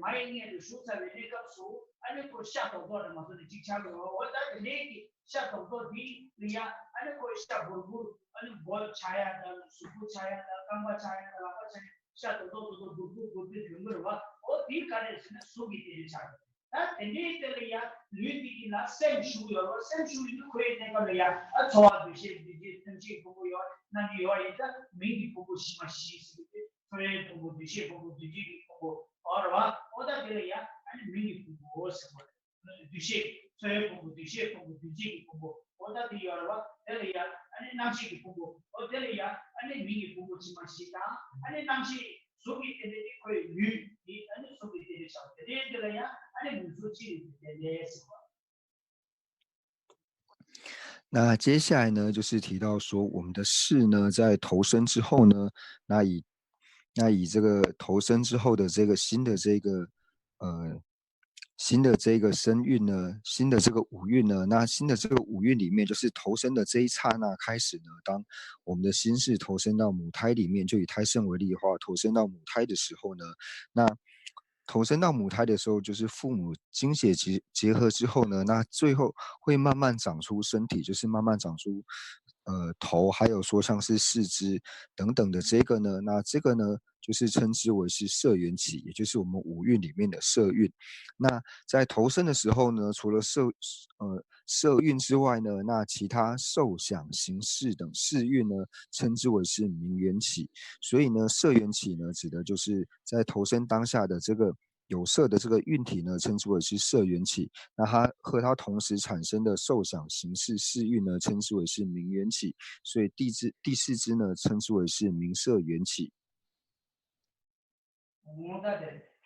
མ་ཡི་མངལ་དུ་ཞུགས་ཚར་བའི་གནས་སྐབས་སུ་ཨ་ནི་ཁོ་ཤ་རྡོག་རྡོག་དང་མ་སོ་ནི་གཅིག་ཆགས་ཀྱི་རེད། འོ་ད་དེ་འདྲའི་གི་ཤ་རྡོག་རྡོག་འདི་ལ་ཡ་ཨ་ནི་ཁོ་ཤ་བུར་བུར། ཨ་ནི་མགོ་ཆགས་ཡ་དང་གཟུགས་པོ་ཆགས་ཡ་དང་རྐང་པ་ཆགས་ཡ་དང་ལག་པ་ཆགས་ཡ། ཤ་རྡོག་རྡོག་རྡོག་རྡོག་བུར་བུར་བུར་བུར་ཡོང་གི་རེད་བ། འོ་དེ་ག་རེ་ཟེར་ན་གཟུགས་ཀྱི་རྟེན་འབྲེལ་ཆགས་རེད། ད་དེ་འདྲའི་དེ་ལ་ཡ་ལུས་འདི་ཡིན་ལ་སེམས་ཞུགས་ཡོད་རེད་བ། སེམས་ཞུགས་ཡོད་དུས་ཁོའི་གནས་སྐབས་ལ་ཡ་ཨ་ཚོར་བ་འདུ་ཤེས་འདུ་བྱེད་ཐམས་ཅད་ཕུང་པོ་ཡོད་རྣམས་ཀྱི་ཡོད་ཡིན་ཙང་མིང་གི་ཕུང་པོ་ཕྱི་མ་བཞི་ཟེར་གྱི་དེ། ཚོར་བའི་ཕུང་པོ། འདུ་ཤེས་ཕུང་པོ། འདུ་བྱེད་ཀྱི་ཕུང་པོ། འོ་རེད་བ། འོ་ད་དེ་ལ་ཡ་ཨ་ནི་མིང་གི་ཕུང་པོ་ཟེར་བ་རེད། འདུ་ཤེས། ཚོར་བའི་ཕུང་པོ། འདུ་ཤེས་ཕུང་པོ། འདུ་བྱེད་ཀྱི་ཕུང་པོ། འོ་ད་དེ་ཡོད་རེད་བ། དེ་ལ་ཡ་ཨ་ནི་རྣམ་ཤེས་ཀྱི་ཕུང་པོ། འོ་དེ་ལ་ཡ་ཨ་ནི་མིང་གི་ཕུང་པོ་ཕྱི་མ་བཞི་དང་ཨ་ནི་རྣམ་ཤེས་གཟུགས་ཀྱི་རྟེན་འབྲེལ་དེ་ཁོའི་ལུས་དེ་ཨ་ནི་གཟུགས་ཀྱི་རྟེན་འབྲེལ་བཞག་དེ་དེ་དེ་ལ་ཡ་ཨ་ནི་མིང་གཟུགས་སྤྱི་ལུས་ཀྱི་རྟེན་འབྲེལ་ཟེར་བ། 那接下来呢，就是提到说我们的识呢，在投生之后呢，那以那以这个投生之后的这个新的这个呃新的这个生运呢，新的这个五运呢，那新的这个五运里面，就是投生的这一刹那开始呢，当我们的心识投生到母胎里面，就以胎圣为例的话，投生到母胎的时候呢，那投生到母胎的时候，就是父母精血结结合之后呢，那最后会慢慢长出身体，就是慢慢长出呃头，还有说像是四肢等等的这个呢，那这个呢，就是称之为是色缘起，也就是我们五蕴里面的色蕴。那在投生的时候呢，除了色呃色蕴之外呢，那其他受想行识等四蕴呢，称之为是名缘起。所以呢，色缘起呢，指的就是在投生当下的这个有色的这个运体呢，称之为是色缘起。那它和它同时产生的受想行识四蕴呢，称之为是名缘起。所以第四第四支呢，称之为是名色缘起。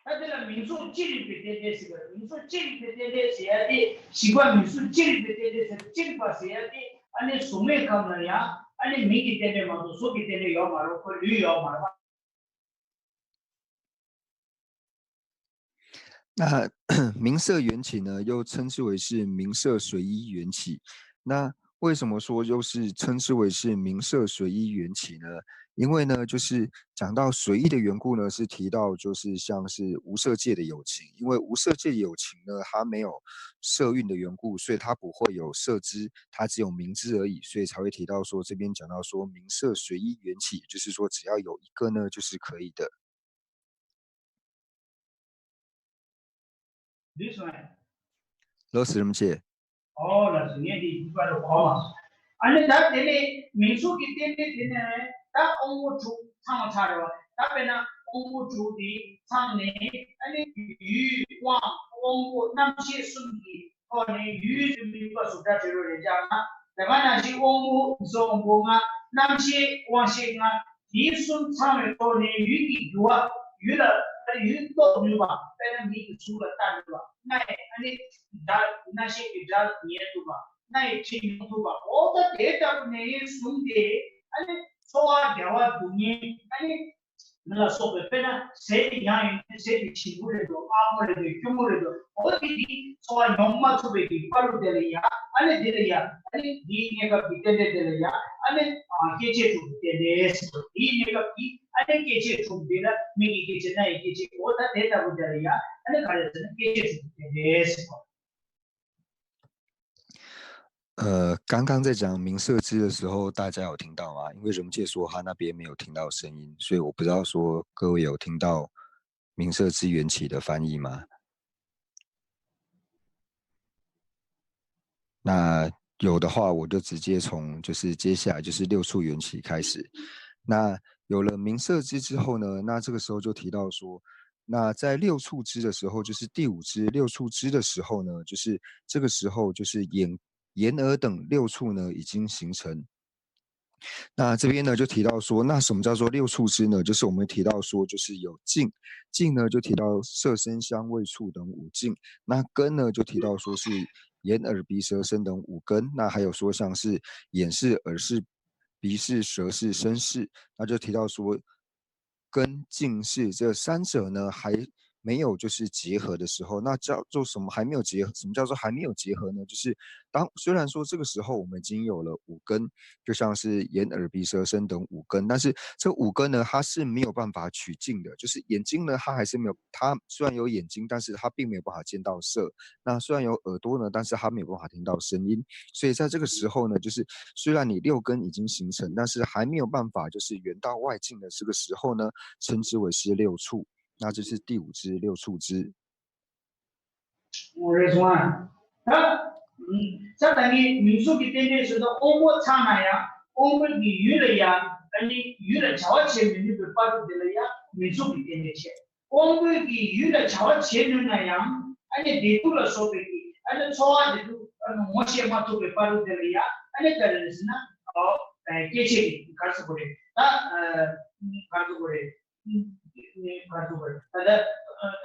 ད་དེ་ལ་མིང་ཚོགས་ཅི་རིགས་པའི་རྟེན་འབྲེལ་ཟེར་བ། མིང་ཚོགས་ཅི་རིགས་པའི་རྟེན་འབྲེལ་ཟེར་ཡ་དེ་ཞིག་པ། མིང་ཚོགས་ཅི་རིགས་པའི་རྟེན་འབྲེལ་ཟེར་ཅི་རིགས་པ་ཟེར་ཡ་དེ་ཨ་ནི་གཟུགས་མེད་ཁམས་ལ་ཡང་ཨ་ནི་མིང་གི་རྟེན་འབྲེལ་མ་གཏོགས་གཟུགས་ཀྱི་རྟེན་འབྲེལ་ཡོད་མ་རེད། ཁོ་ལུས་ཡོད་མ་རེད་པ། 那名色缘起呢，又称之为是名色随一缘起。那为什么说又是称之为是名色随一缘起呢？因为呢，就是讲到随一的缘故呢，是提到就是像是无色界的有情，因为无色界的有情呢，它没有色蕴的缘故，所以它不会有色支，它只有名支而已，所以才会提到说这边讲到说名色随一缘起，也就是说只要有一个呢，就是可以的。 ལོས་སོང་ངས། ལོས་སོང་རིན་པོ་ཆེ། ཨོ་ལགས་སོ། ངས་འདི་ཡིག་པ་རུ་གོ་མ་སོང་། ཨ་ནི་ད་དེ་ནས་མིང་ཚོགས་ཀྱི་རྟེན་འབྲེལ་དེ་ནས་ད་དབང་པོ་དྲུག་ཚང་བ་ཚར་རེད་བ། ད་དཔེར་ན་དབང་པོ་དྲུག་དེ་ཚང་ནས་ཨ་ནི་ཡུལ་དབང་དབང་པོ་རྣམ་ཤེས་གསུམ་གྱི་ཐོག་ནས་ཡུལ་དུ་དམིགས་པ་གཟུགས་སྒྲ་དྲི་རོ་རེག་བྱ་ལྔ། དེ་ག་ནང་བཞིན་དབང་པོ་གཟུགས་དབང་པོ་ལྔ། རྣམ་ཤེས་དབང་ཤེས་ལྔ། དེའི་གསུམ་ཚང་བའི་ཐོག་ནས་ཡུལ་གྱི་རྒྱུ་བ། ཡུལ་ལ་ཡུལ་རྟོགས་ནུས་པ། དཔེར་ན་མིག་གི་གཟུགས་ལ་ལྟ་ནུས་པ། རྣ་ཡི་ཨ་ནི་སྒྲ། རྣ་ཤེས་ཀྱི་སྒྲ་ཉན་ཐུབ་པ། སྣ་ཡི་དྲི་མྱོང་ཐུབ་པ། འོ་ད་དེ་ལྟ་བུ་ནས་བཟུང་སྟེ་ཨ་ནི་ཚོར་བ་བདེ་བ་སྡུག་བསྔལ། ཨ་ནི་ལ་སོགས་པའི། དཔེར་ན་ཟས་དེ་མྱངས་ཡོང་དུས་ཟས་དེ་ཞིམ་པོ་རེད་འདུག་སྔ་མོ་རེད་འདུག་སྐྱུར་མོ་རེད་འདུག་འོ་དེ་དེ་ཚོར་བ་མྱོང་མ་ཐུབ་པའི་གི་བར་དུ་དེ་ལ་ཡ། ཨ་ནི་དེ་ལ་ཡ། ཨ་ནི་དེའི་གནས་སྐབས་ཀྱི་རྟེན་འབྲེལ་དེ་ལ་ཡ། ཨ་ནི་ཨ་སྐྱེ་མཆེད་དྲུག་གི་རྟེན་འབྲེལ་ཟེར་དགོས། དེའི་གནས་སྐབས་ཀྱི་ཨ་ནི་སྐྱེ་མཆེད་དྲུག་དེ་ལ་མིག་གི་སྐྱེ་མཆེད། རྣ་ཡི་སྐྱེ་མཆེད། འོ་ད་དེ་ལྟ་བུ་དེ་ལ་ཡ། ཨ་ནི་ག་རེ་ཟེར་ན་སྐྱེ་མཆེད་དྲུག་གི་རྟེན་འབྲེལ་ཟེར་དགོས། 呃，刚刚在讲名色支的时候，大家有听到吗？因为荣介说他那边没有听到声音，所以我不知道说各位有听到名色支缘起的翻译吗？那有的话，我就直接从就是接下来就是六触缘起开始。那有了名色支之后呢，那这个时候就提到说，那在六触支的时候，就是第五支六触支的时候呢，就是这个时候就是眼眼耳等六触呢已经形成。那这边呢就提到说，那什么叫做六触支呢？就是我们提到说，就是有境，境呢就提到色声香味触等五境，那根呢就提到说是眼耳鼻舌身等五根，那还有说像是眼识、耳识、鼻识、舌识、身识，那就提到说跟境识这三者呢还没有就是结合的时候，那叫做什么还没有结合？什么叫做还没有结合呢？就是当虽然说这个时候我们已经有了五根，就像是眼耳鼻舌身等五根，但是这五根呢，它是没有办法取境的，就是眼睛呢，它还是没有，它虽然有眼睛，但是它并没有办法见到色。那虽然有耳朵呢，但是它没有办法听到声音。所以在这个时候呢，就是虽然你六根已经形成，但是还没有办法就是缘到外境的这个时候呢，称之为是六触。那这是第五支六触支。 རེད་སོང་ཨ། ད་ས་ད་ངས་མིང་ཚོགས་ཀྱི་རྟེན་འབྲེལ་ཟེར་དུས་དབང་པོ་ཚང་ན་ཡང་དབང་པོ་གི་ཡུལ་ལ་ཡང་ཨ་ནི་ཡུལ་ལ་བྱ་བ་བྱེད་མི་ནུས་པའི་བར་དུ་དེ་ལ་ཡང་མིང་ཚོགས་ཀྱི་རྟེན་འབྲེལ་བྱེད། དབང་པོ་གི་ཡུལ་ལ་བྱ་བ་བྱེད་ནུས་ན་ཡང་ཨ་ནི་བདེ་སྡུག་ལ་སོགས་པའི་གི་ཨ་ནི་ཚོར་བ་དེ་ཚོ་ངོ་ཤེས་མ་ཐུབ་པའི་བར་དུ་དེ་ལ་ཡང་ཨ་ནི་ག་རེ་རེད་ཟེར་ན། ཨོ། སྐྱེ་མཆེད་ཀྱི་ག་རེ་ཟེར་དགོས་རེད། ད་ག་རེ་ཟེར་དགོས་རེད། ག་རེ་ཟེར་དགོས་རེད། ད་ད་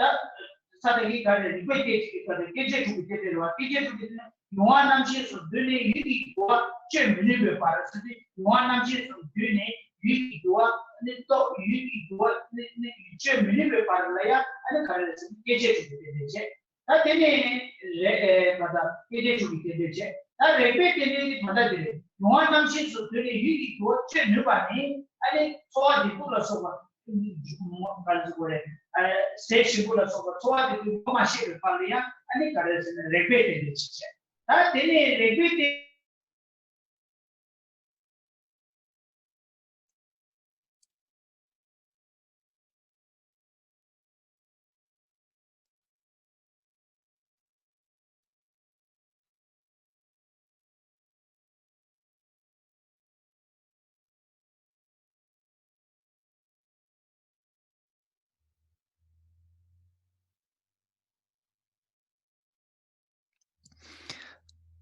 ད། ས་དེ་གི་ག་རེ་རིགས་པས་གཏན་ཚིགས་ཀྱི་ས་དེ་སྐྱེ་མཆེད་དྲུག་གི་གཏན་ཚིགས་རེད་བ། སྐྱེ་མཆེད་དྲུག་གི་ཡུལ་དབང་རྣམ་ཤེས་སུ་འདུས་ནས་ཡུལ་གྱི་རྒྱུ་བ་གཅོད་མི་ནུས་པའི་བར་ཟེར་ཏེ། ཡུལ་དབང་རྣམ་ཤེས་སུ་འདུས་ནས་ཡུལ་གྱི་རྒྱུ་བ་ནི་རྟོགས། ཡུལ་གྱི་རྒྱུ་བ་ནི་ནི་གཅོད་མི་ནུས་པའི་བར་ལ་ཡང་ཨ་ནི་ག་རེ་ཟེར་ན་སྐྱེ་མཆེད་དྲུག་གི་གཏན་ཚིགས་བྱས། ད་དེ་ནས་རེ་ཨེ་མ་ད་སྐྱེ་མཆེད་དྲུག་གི་གཏན་ཚིགས་བྱས། ད་རེག་པའི་གཏན་ཚིགས་ཀྱི་ད་ལྟ་དེ་རེད། ཡུལ་དབང་རྣམ་ཤེས་སུ་འདུས་ནས་ཡུལ་གྱི་རྒྱུ་བ་གཅོད་ནུས་པ་ནི་ཨ་ནི་ཚོར་བ་བདེ་སྡུག་ལ་སོགས་པ། ག་རེ་ཟེར་དགོས་རེད། ཨ་ཟས་ཞིམ་པོ་ལ་སོགས་པ་ཚོར་བ་དེ་ཚོ་ངོ་མ་ཤེས་པའི་བར་ལ་ཡང་ཨ་ནི་ག་རེ་ཟེར་ན་རེག་པའི་རྟེན་འབྲེལ་བྱེད་བྱས། ད་དེ་ནས་རེག་པའི་རྟེན།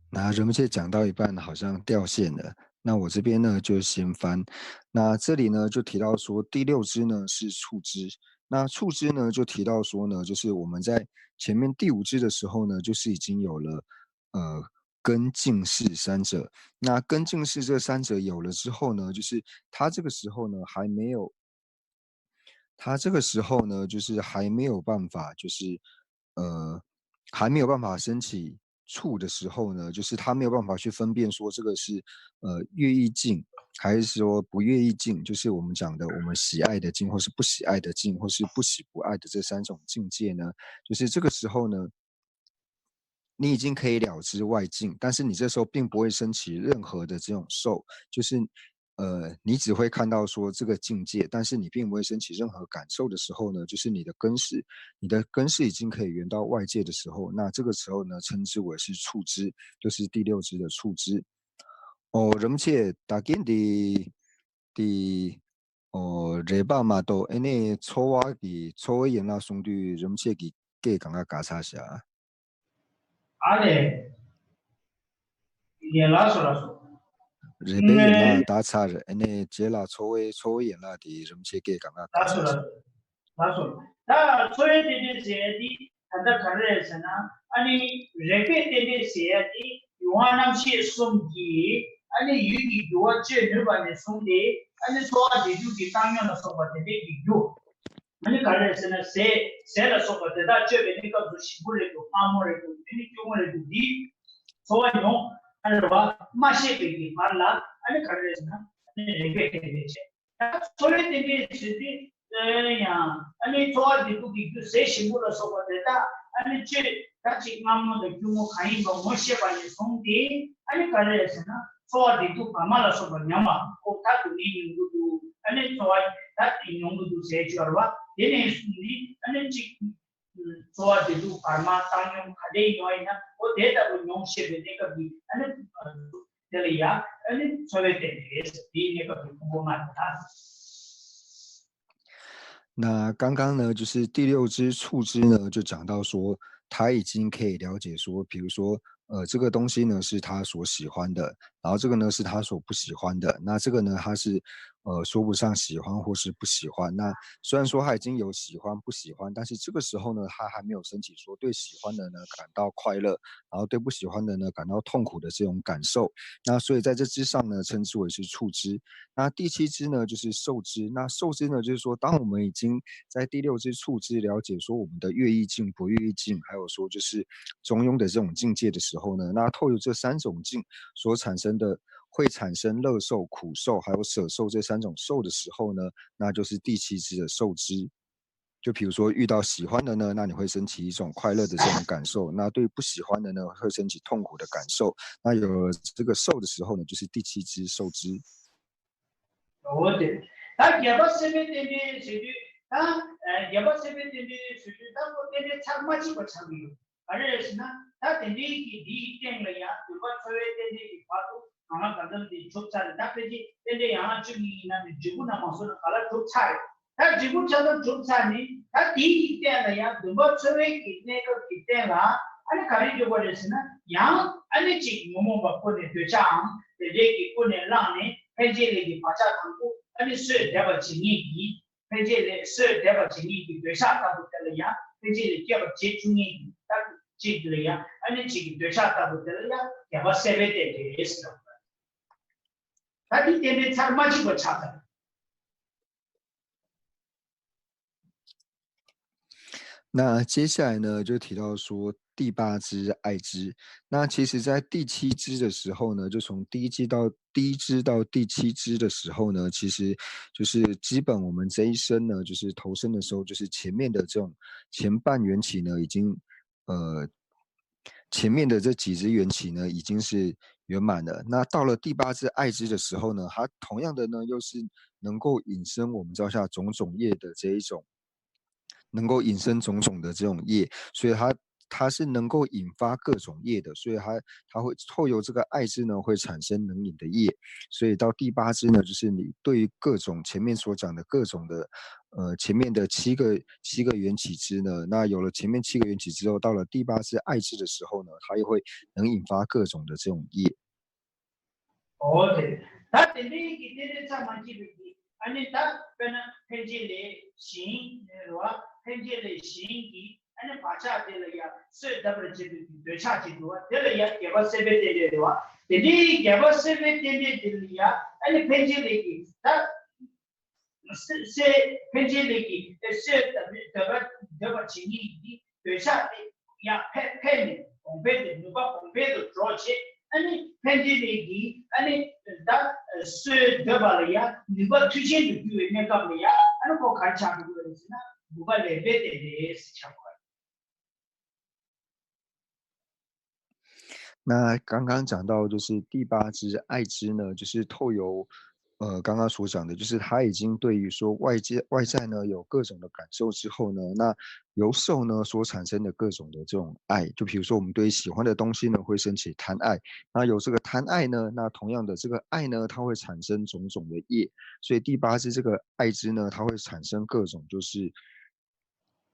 那人们现在讲到一半，好像掉线了。那我这边呢，就先翻。那这里呢，就提到说第六支呢是触支。那触支呢，就提到说呢，就是我们在前面第五支的时候呢，就是已经有了呃根进识三者。那根进识这三者有了之后呢，就是他这个时候呢还没有，他这个时候呢就是还没有办法，就是呃还没有办法升起触的时候呢，就是他没有办法去分辨说这个是呃乐意进还是说不乐意进，就是我们讲的我们喜爱的进或是不喜爱的进或是不喜不爱的这三种境界呢，就是这个时候呢。你已经可以了知外境，但是你这时候并不会升起任何的这种受，就是呃，你只会看到说这个境界，但是你并不会升起任何感受的时候呢，就是你的根识，你的根识已经可以缘到外界的时候，那这个时候呢，称之为是触支，就是第六支的触支。哦，人们切打给的的哦，热巴马多，哎，那搓瓦的搓瓦岩那松对人们切给给刚刚嘎嚓下。 ཨ་ལས། ཡན་ལག་སོ་ལ་སོ། རེད་པས་ཡན་ལག་ད་ཚར། ཨ་ནི་རྗེས་ལ་ཚོར་བའི་ཚོར་བའི་ཡན་ལག་དེ་རིམ་བྱེད་སྐད་གང་ག་ད་སོ་ལ་སོ། ད་སོ་ལ། ད་ཚོར་བའི་རྟེན་འབྲེལ་ཟེར་ཡ་དེ་ད་ལྟ་ག་རེ་རེད་ཟེར་ན། ཨ་ནི་རེག་པའི་རྟེན་འབྲེལ་ཟེར་ཡ་དེ་ཡུལ་དབང་རྣམ་ཤེས་གསུམ་གྱིས་ཨ་ནི་ཡུལ་གྱི་རྒྱུ་བ་གཅོད་ནུས་པ་ནས་བཟུང་སྟེ། ཨ་ནི་ཚོར་བ་བདེ་སྡུག་གི་བཏང་སྙོམས་ལ་སོགས་པ་དེ་འདྲས་ཀྱི་རྒྱུ། ཨ་ནི་ག་རེ་རེད་ཟེར་ན། ཟས་ཟས་ལ་སོགས་པ་དེ་དག་སྤྱོད་པའི་གནས་སྐབས་སུ་ཞིམ་པོ་རེད་འདུག་སྔ་མོ་རེད་འདུག་དེ་ནི་སྐྱུར་མོ་རེད་འདུག་འདིའི་ཚོར་བ་མྱོང་ཨ་རེད་བ། མ་ཤེས་པའི་གི་བར་ལ་ཨ་ནི་ག་རེ་རེད་ཟེར་ན། ཨ་ནི་རེག་པའི་རྟེན་འབྲེལ་བྱས། ད་ཚོར་བའི་རྟེན་འབྲེལ་ཟེར་དུས་ཡང་ཨ་ནི་ཚོར་བ་བདེ་སྡུག་གི་རྒྱུ་ཟས་ཞིམ་པོ་ལ་སོགས་པ་དེ་དག་ཨ་ནི་སྤྱོད་ད་ཅིག་སྔ་མོ་དང་སྐྱུར་མོ་གང་ཡིན་པ་ངོ་ཤེས་པ་ནས་བཟུང་སྟེ། ཨ་ནི་ག་རེ་རེད་ཟེར་ན། ཚོར་བ་བདེ་སྡུག་བར་མ་ལ་སོགས་པ་མྱོང་བ། ཨོ་ད་སྡུག་བསྔལ་མྱོང་གི་འདུག་ཨ་ནི་ཚོར་བ་ད་དེ་མྱོང་གི་འདུག་ཟེར་གྱི་ཡོད་རེད་བ། དེ་ནས་བཟུང་ནས་ཨ་ནི་གཅིག་ཚོར་བ་བདེ་སྡུག་བར་མ་བཏང་སྙོམས་ག་འདྲས་ཡོང་བ་ཡིན་ན། ཨོ་དེ་ལྟ་བུ་མྱོང་ཤེས་པའི་གནས་སྐབས་ཀྱི་ཨ་ནི་དེ་ལ་ཡ་ཨ་ནི་ཚོར་བའི་རྟེན་འབྲེལ་རེད་ཟེར། དེའི་གནས་སྐབས་ཀྱི་ཕུང་པོ་ལྔ་དེ་དག 那刚刚呢，就是第六支触支呢，就讲到说，他已经可以了解说，比如说，呃，这个东西呢是他所喜欢的，然后这个呢是他所不喜欢的，那这个呢他是，呃，说不上喜欢或是不喜欢。那虽然说他已经有喜欢不喜欢，但是这个时候呢，他还没有升起说对喜欢的呢感到快乐，然后对不喜欢的呢感到痛苦的这种感受。那所以在这之上呢，称之为是触支。那第七支呢，就是受支。那受支呢，就是说，当我们已经在第六支触支了解说我们的乐意境、不乐意境，还有说就是中庸的这种境界的时候呢，那透由这三种境所产生的，会产生乐受、苦受，还有舍受这三种受的时候呢，那就是第七支的受支。就比如说遇到喜欢的呢，那你会升起一种快乐的这种感受；那对不喜欢的呢，会升起痛苦的感受。那有了这个受的时候呢，就是第七支受支。 འོ་དེ། ད་རྒྱལ་བ་སྲས་མོའི་རྟེན་འབྲེལ་ཟེར་དུས་ད། རྒྱལ་བ་སྲས་མོའི་རྟེན་འབྲེལ་ཟེར་དུས་ད་ཁོ་རྟེན་འབྲེལ་ཚར་མ་གཅིག་པ་ཆགས་ཀྱི་ཡོད། ག་རེ་རེད་ཟེར་ན། ད་དེ་འདྲའི་གི་འདིའི་སྟེང་ལ་ཡང་འདུན་པ་ཚོར་བའི་རྟེན་འབྲེལ་གྱི་བར་དུ་གང་ལ་གང་འཚམ་དེ་གྲུབ་ཚར་རེད། ད་ཕལ་ཆེར་རྟེན་འབྲེལ་ཡང་བཅུ་གཉིས་ཡིན་ན་ནི་འབྲས་བུ་ན་མ་སོང་ན་ག་ལ་གྲུབ་ཚར་རེད། ད་འབྲས་བུ་ཆ་ཚང་གྲུབ་ཚར་ནི་ད་དེའི་སྟེང་ལ་ཡང་འདུན་པ་ཚོར་བའི་གི་གནས་སྐབས་ཀྱི་སྟེང་ལ་ཨ་ནི་ག་རེ་འགྲུབ་པ་རེད་ཟེར་ན། ཡང་ཨ་ནི་གཅིག་ཉོན་མོངས་པ་ཀུན་ནས་འདོད་ཆགས་འམ་དེ་འདྲའི་གི་ཀུན་ནས་བསླངས་ནས་འཕེན་བྱེད་ལས་ཀྱི་བག་ཆགས་དང་པོ་ཨ་ནི་གསོས་བསྡད་པ་བྱེད་ངེས་ཀྱི། འཕེན་བྱེད་ལས་གསོས་བསྡད་པ་བྱེད་ངེས་ཀྱི་འདོད་ཆགས་ལྟ་བུ་དེ་ལ་ཡང་ ཕན་ཆད་ལས་སྐྱེ་བར་བྱེད་བཅུག་མཁན་གྱི་རྟགས་གཅིག་དེ་ལ་ཡང་ཨ་ནི་གཅིག་གི་འདོད་ཆགས་ལྟ་བུ་དེ་ལ་ཡང་རྒྱལ་བ་སྲས་པས་བསྟན་ཏེ་ཟེར་བ། ད་འདི་བསྟན་པའི་ཚར་མ་གཅིག་པ་ཆགས་ཚར། 那接下来呢，就提到说第八支爱之。那其实，在第七支的时候呢，就从第一支到第一支到第七支的时候呢，其实就是基本我们这一生呢，就是投生的时候，就是前面的这种前半缘起呢，已经呃前面的这几支缘起呢，已经是圆满了。那到了第八支爱之的时候呢，它同样的呢，又是能够引生我们朝下种种业的这一种，能够引生种种的这种业，所以它它是能够引发各种业的，所以它它会透由这个爱之呢，会产生能引的业，所以到第八支呢，就是你对于各种前面所讲的各种的呃前面的七个七个缘起支呢，那有了前面七个缘起之后，到了第八支爱之的时候呢，它又会能引发各种的这种业。 ཨོ་དེ། ད་དེ་འདྲའི་གི་དེ་འདྲའི་ཚང་མ་སྐྱེས་པའི་གི་ཨ་ནི་ད་དཔེར་ན་ཕན་ཆད་ལས་གཞན་རེད་བ། ཕན་ཆད་ལས་གཞན་གྱི་ཨ་ནི་བག་ཆགས་དེ་ལ་ཡང་གསོས་གདབ་པར་བྱེད་པའི་གི་འདོད་ཆགས་ཅིག་འདུག་བ། དེ་ལ་ཡང་རྒྱལ་བ་སྲས་པས་བསྟན་པའི་རེད་བ། དེ་འདྲའི་རྒྱལ་བ་སྲས་པས་བསྟན་པའི་དེ་ལ་ཡང་ཨ་ནི་ཕན་ཆད་ལས་ཀྱི་ད་སེ་སེ་ཕན་ཆད་ལས་ཀྱི་གསོས་གདབ་གདབ་པར་གདབ་པར་བྱེད་མཁན་གྱི་འདོད་ཆགས་དེ་ཡང་འཕེལ་འཕེལ་ནས་གོང་འཕེལ་དུ་ནུས་པ་གོང་འཕེལ་དུ་འགྲོ་བྱེད། ཨ་ནི་ཕན་ཆད་ལས་ཀྱི་ཨ་ནི་ད་སོའི་འདོད་པ་ལ་ཡང་ནུས་པ་མཐུ་ཆེན་དུ་འགྱུར་བའི་གནས་སྐབས་ལ་ཡང་ཨ་ནི་ཁོ་ག་རེ་ཆགས་འགྲོ་གི་རེད་ཟེར་ན་དགུ་པ་ལེགས་པའི་རྟེན་རེད་ཟེར་ཆགས་དགོས། 那刚刚讲到就是第八支爱之呢，就是透由呃刚刚所讲的，就是他已经对于说外界外在呢有各种的感受之后呢，那由受呢所产生的各种的这种爱，就比如说我们对于喜欢的东西呢会升起贪爱，那有这个贪爱呢，那同样的这个爱呢，它会产生种种的业，所以第八支这个爱之呢，它会产生各种就是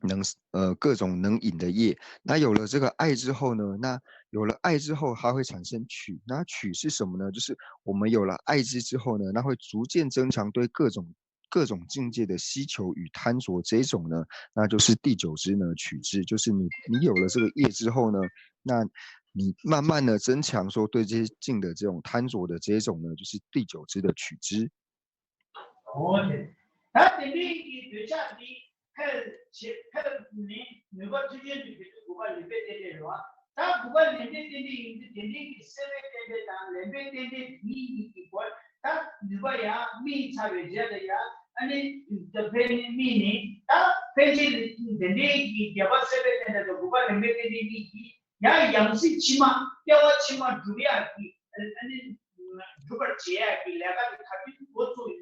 能呃各种能引的业。那有了这个爱之后呢，那有了爱之后，它会产生取。那取是什么呢？就是我们有了爱之之后呢，那会逐渐增强对各种各种境界的希求与贪着这一种呢，那就是第九支呢取之，就是你你有了这个业之后呢，那你慢慢的增强说对这些境的这种贪着的这一种呢，就是第九支的取之。 ཨོ་དེ། ད་དེ་འདྲའི་གི་འདོད་ཆགས་འདི་འཕེལ་བྱེད་འཕེལ་ནས་ནུས་པ་མཐུ་ཆེན་དུ་འགྱུར་དུས་དགུ་པ་ལེགས་པའི་རྟེན་འབྲེལ་རེད་བ། ད་དགུ་པ་ལེགས་པའི་རྟེན་འབྲེལ་ཡིན་དུས་དེ་འདྲའི་གི་སྲེད་པའི་རྟེན་འབྲེལ་དང་ལེགས་པའི་རྟེན་འབྲེལ་གཉིས་གཉིས་ཀྱི་སྐོར་ད་ནུས་པ་ཡང་དམིགས་ཚར་བའི་རྗེས་ལ་ཡང་ཨ་ནི་ད་ཕན་ནི་དམིགས་ནས་ད་ཕན་ཆད་དེ་འདྲའི་གི་རྒྱལ་བ་སྲས་པའི་རྟེན་འབྲེལ་དང་དགུ་པ་ལེགས་པའི་རྟེན་འབྲེལ་གཉིས་ཀྱིས་ཡང་ཡང་སྲིད་ཕྱི་མ་སྐྱེ་བ་ཕྱི་མ་སྒྲུབ་ཡག་གི་ཨ་ནི། སྒྲུབ་པར་བྱེད་ཡག་གི་ལས་ཀ་དེ་ག་དུས་འགོ་བཙུགས་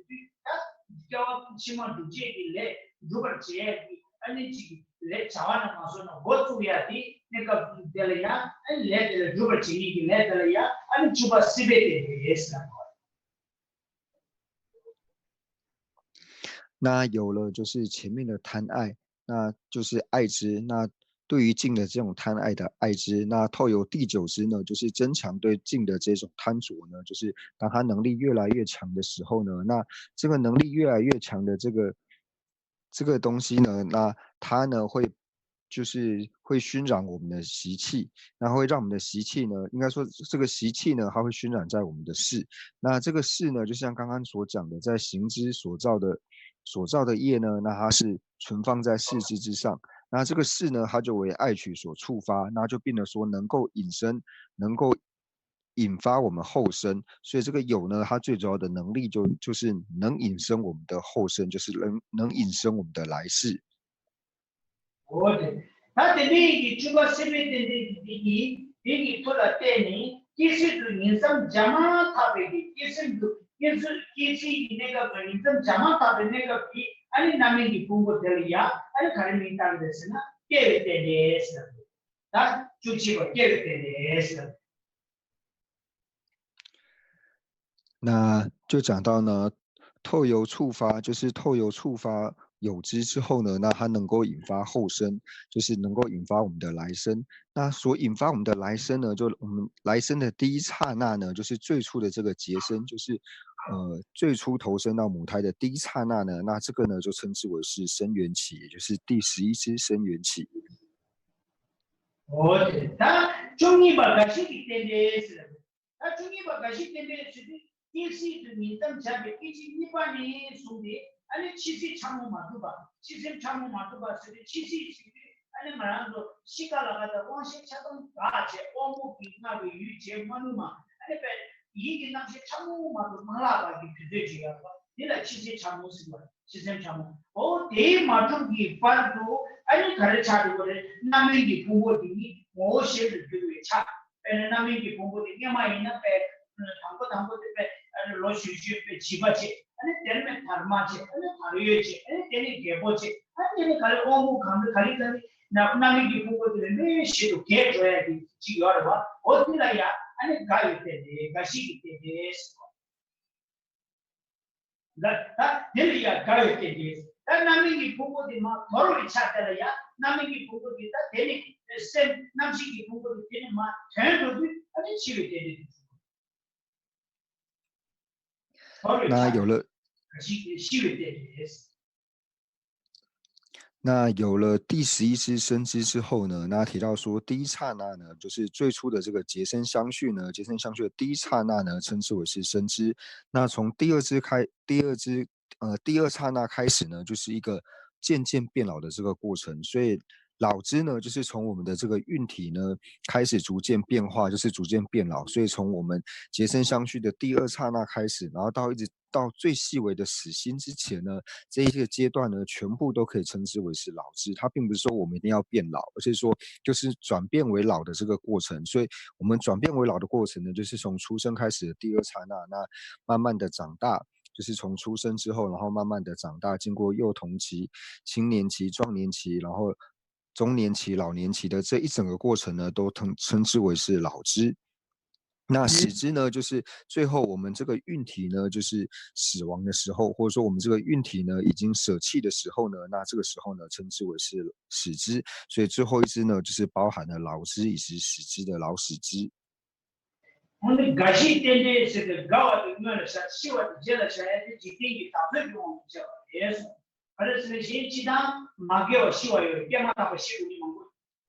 ཡོང་དུས་ད་སྐྱེ་བ་ཕྱི་མ་སྒྲུབ་བྱེད་ཀྱི་ལས་སྒྲུབ་པར་བྱེད་ཡག་གི་ཨ་ནི་གཅིག་ལས་བྱ་བ་ནང་མ་སོང་ན་འགོ་བཙུགས་ཡག་དེ་གནས་སྐབས་དེ་ལ་ཡང་ཨ་ནི་ལས་དེ་ལ་སྒྲུབ་པར་བྱེད་ཡག་གི་ལས་དེ་ལ་ཡང་ཨ་ནི་བཅུ་པ་སྲིད་པའི་རྟེན་འབྲེལ་ཟེར་ལབ་དགོས། 那有了就是前面的贪爱，那就是爱之。那对于境的这种贪爱的爱之，那透由第九支呢，就是增强对境的这种贪着呢，就是当他能力越来越强的时候呢，那这个能力越来越强的这个这个东西呢，那它呢会就是会熏染我们的习气，那会让我们的习气呢，应该说这个习气呢，它会熏染在我们的识。那这个识呢，就像刚刚所讲的，在行之所造的所造的业呢，那它是存放在识之之上。那这个识呢，它就为爱取所触发，那就变得说能够引生，能够引发我们后生。所以这个有呢，它最主要的能力就就是能引生我们的后生，就是能能引生我们的来世。 འོ་དེ། ད་དེ་འདྲའི་གི་བཅུ་པ་སྲིད་པའི་རྟེན་འབྲེལ་གྱི་དེ་གཉིས་དེ་གཉིས་ཐོག་ལ་བརྟེན་ནས་སྐྱེ་སྲིད་དུ་ཉིང་མཚམས་བརྒྱ་མ་ཐག་པའི་གི་སྐྱེ་སྲིད་དུ་སྐྱེ་སྲིད་སྐྱེ་སྲིད་ཀྱི་གནས་སྐབས་དང་ཉིང་མཚམས་བརྒྱ་མ་ཐག་པའི་གནས་སྐབས་ཀྱི་ཨ་ནི་རྣམ་སྨིན་གྱི་ཕུང་པོ་དེ་ལ་ཡང་ཨ་ནི་ག་རེ་མིང་བཏགས་རེད་ཟེར་ན་སྐྱེ་བའི་རྟེན་འབྲེལ་ཟེར་ན། ད་བཅུ་གཅིག་པ་སྐྱེ་བའི་རྟེན་འབྲེལ་ཟེར་ན། 那就讲到呢，透由触发，就是透由触发有之之后呢，那它能够引发后生，就是能够引发我们的来生。那所引发我们的来生呢，就我们来生的第一刹那呢，就是最初的这个结生，就是呃，最初投生到母胎的第一刹那呢，那这个呢就称之为是生缘起，也就是第十一支生缘起。 ཨོ་དེ་ད་བཅུ་གཉིས་པ་རྒ་ཤི་ཀའི་རྟེན་འབྲེལ་ཟེར། ད་བཅུ་གཉིས་པ་རྒ་ཤི་རྟེན་འབྲེལ་ཟེར་དུས་སྐྱེ་སྲིད་དུ་ཉིང་མཚམས་སྦྱར་བའི་སྐད་ཅིག་གཉིས་པ་ནས་བཟུང་སྟེ་ཨ་ནི་འཆི་སྲིད་ཕྲ་མོ་མ་གྲུབ་པ། འཆི་སྲིད་ཕྲ་མོ་མ་གྲུབ་པ་ཟེར་དུས་འཆི་སྲིད་ཟེར་དུས་ཨ་ནི་ང་རང་ཚོ་གཤིས་ཀ་ལ་ཀ་དང་དབང་ཤེས་ཆགས་སྡང་དག་བྱས་དབང་པོ་གིས་མངའ་བའི་ཡུལ་བྱེད་མ་ནུས་མ། ཨ་ནི་པས་ཡིད་ཀྱི་རྣམ་ཤེས་ཕྲ་མོ་མ་གཏོགས་མ་ལྷག་པ་གི་དུས་ཚོད་ཅིག་ཡོད་པ་འདི་ལ་འཆི་སྲིད་ཕྲ་མོ་ཟེར་བ། འཆི་སྲིད་ཕྲ་མོ། ཨོ་དེའི་མ་གྲུབ་ཀྱི་བར་དུ་ཨ་ནི་ག་རེ་ཆགས་འགྲོ་གི་རེད། རྣམ་སྨིན་གྱི་ཕུང་པོ་འདི་ཉིད་ངོ་བོ་ཤེས་སུ་འགྱུར་བའི་ཆ། དཔེར་ན་རྣམ་སྨིན་གྱི་ཕུང་པོ་འདི་སྔ་མ་ཡིན་ན་དཔེ་དང་པོ་དང་པོ་དེ་དཔེ་ཨ་ནི་ལོ་གཞོན་གཞོན་དཔེ་བྱིས་པ་བྱས། ཨ་ནི་དེར་མེད་དར་མ་བྱས། ཨ་ནི་དར་ཡོལ་བྱས། ཨ་ནི་དེ་ནས་རྒད་པོ་བྱས། ཨ་ནི་དེ་ནས་ག་རེ་དབང་པོ་གང་རེ་ག་རེ་ག་རེ་རྣམ་སྨིན་གྱི་ཕུང་པོ་དེ་ལ་མེད་ཞེ་དྲག་རྒས་འགྲོ་ཡ་གི་ཅིག་ཡོད་རེད་བ། འོ་དེ་ལ་ཡ་ཨ་ནི་རྒ་ཡི་རྟེན་འབྲེལ་རྒ་ཤི་ཀའི་རྟེན་འབྲེལ་ཟེར་བ། ད་དེ་ལ་ཡ་རྒ་ཡི་རྟེན་འབྲེལ། ད་རྣམ་སྨིན་གྱི་ཕུང་པོ་དེ་མར་དོར་བའི་ཆ་དེ་ལ་ཡ་རྣམ་སྨིན་གྱི་ཕུང་པོ་དེ་ད་དེ་ནི་སེམས་རྣམ་ཤེས་ཀྱི་ཕུང་པོ་དེ་དེ་ནི་མར་དོན་འགྲོ་དུས་ཨ་ནི་འཆི་བའི་རྟེན་འབྲེལ་དུ་གྲུབ། དོར་བའི་ཆ་དེ་ལ་ཤི་ཤི་བའི་རྟེན་འབྲེལ། 那有了第十一支生枝之后呢，那提到说第一刹那呢，就是最初的这个结生相续呢，结生相续的第一刹那呢，称之为是生枝。那从第二支开，第二支呃第二刹那开始呢，就是一个渐渐变老的这个过程。所以老枝呢，就是从我们的这个孕体呢开始逐渐变化，就是逐渐变老。所以从我们结生相续的第二刹那开始，然后到一直到最细微的死心之前呢，这一个阶段呢，全部都可以称之为是老枝。它并不是说我们一定要变老，而是说就是转变为老的这个过程。所以我们转变为老的过程呢，就是从出生开始的第二刹那，那慢慢的长大，就是从出生之后，然后慢慢的长大，经过幼童期、青年期、壮年期，然后中年期、老年期的这一整个过程呢，都称称之为是老枝。那死枝呢，就是最后我们这个孕体呢，就是死亡的时候，或者说我们这个孕体呢已经舍弃的时候呢，那这个时候呢称之为是死枝。所以最后一支呢，就是包含了老枝以及死枝的老死枝。 འོན་ཏེ་རྒ་ཤི་རྟེན་འབྲེལ་ཟེར་ཏེ་རྒ་བ་དེ་སྔོན་ལ་བཞག་ཤི་བ་དེ་རྗེས་ལ་བཞག་ཡ་དེ་འཇིག་རྟེན་གྱི་བདག་སྤྱོད་ཀྱི་དབང་དུ་བྱས་པ་རེད་གསུངས། ག་རེ་ཟེར་ན་གཞན་སྤྱིར་བཏང་མ་རྒས་པ་ཤི་བ་ཡོད། སྐྱེས་མ་ཐག་པ་ཤི་དགོས་ནི་མང་པོ་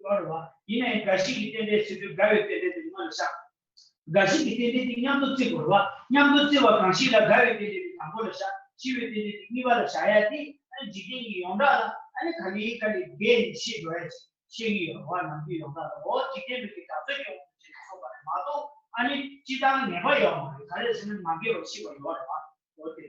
ཡོད་རེད་བ། ཡིན་ནའི་རྒ་ཤི་གི་རྟེན་འབྲེལ་ཟེར་དུས་རྒ་བའི་རྟེན་འབྲེལ་དེ་སྔོན་ལ་བཞག་རྒ་ཤི་གི་རྟེན་འབྲེལ་དེ་མཉམ་དུ་བརྩི་དགོས་རེད་བ། མཉམ་དུ་བརྩི་བ་གང་ཞིག་ལ་རྒ་བའི་རྟེན་འབྲེལ་དེ་དང་པོ་ལ་བཞག་ཤི་བའི་རྟེན་འབྲེལ་དེ་གཉིས་པ་ལ་བཞག་ཡ་དེ་ཨ་ནི་འཇིག་རྟེན་གྱི་ཡོངས་གྲགས་ལ་ཨ་ནི་ག་ལེ་ག་ལེ་རྒས་ནས་ཤི་འགྲོ་ཡ་ཅིག་ཤེས་ཀྱི་ཡོད་རེད་བ། ནམ་རྒྱུན་ཡོངས་གྲགས་ལ་འོ་འཇིག་རྟེན་མི་གི་དག་ཚོད་ཀྱི་འོག་ཏུ་ཅེས་གསུངས་པ་རེད་མ་གཏོགས་ཨ་ནི་སྤྱི་བཏང་ངེས་པ་ཡོད་མ་རེད། ག་རེ་ཟེར་ན་མ་རྒས་པར་ཤི་བ་ཡོད་རེད་བ། འོ་དེ།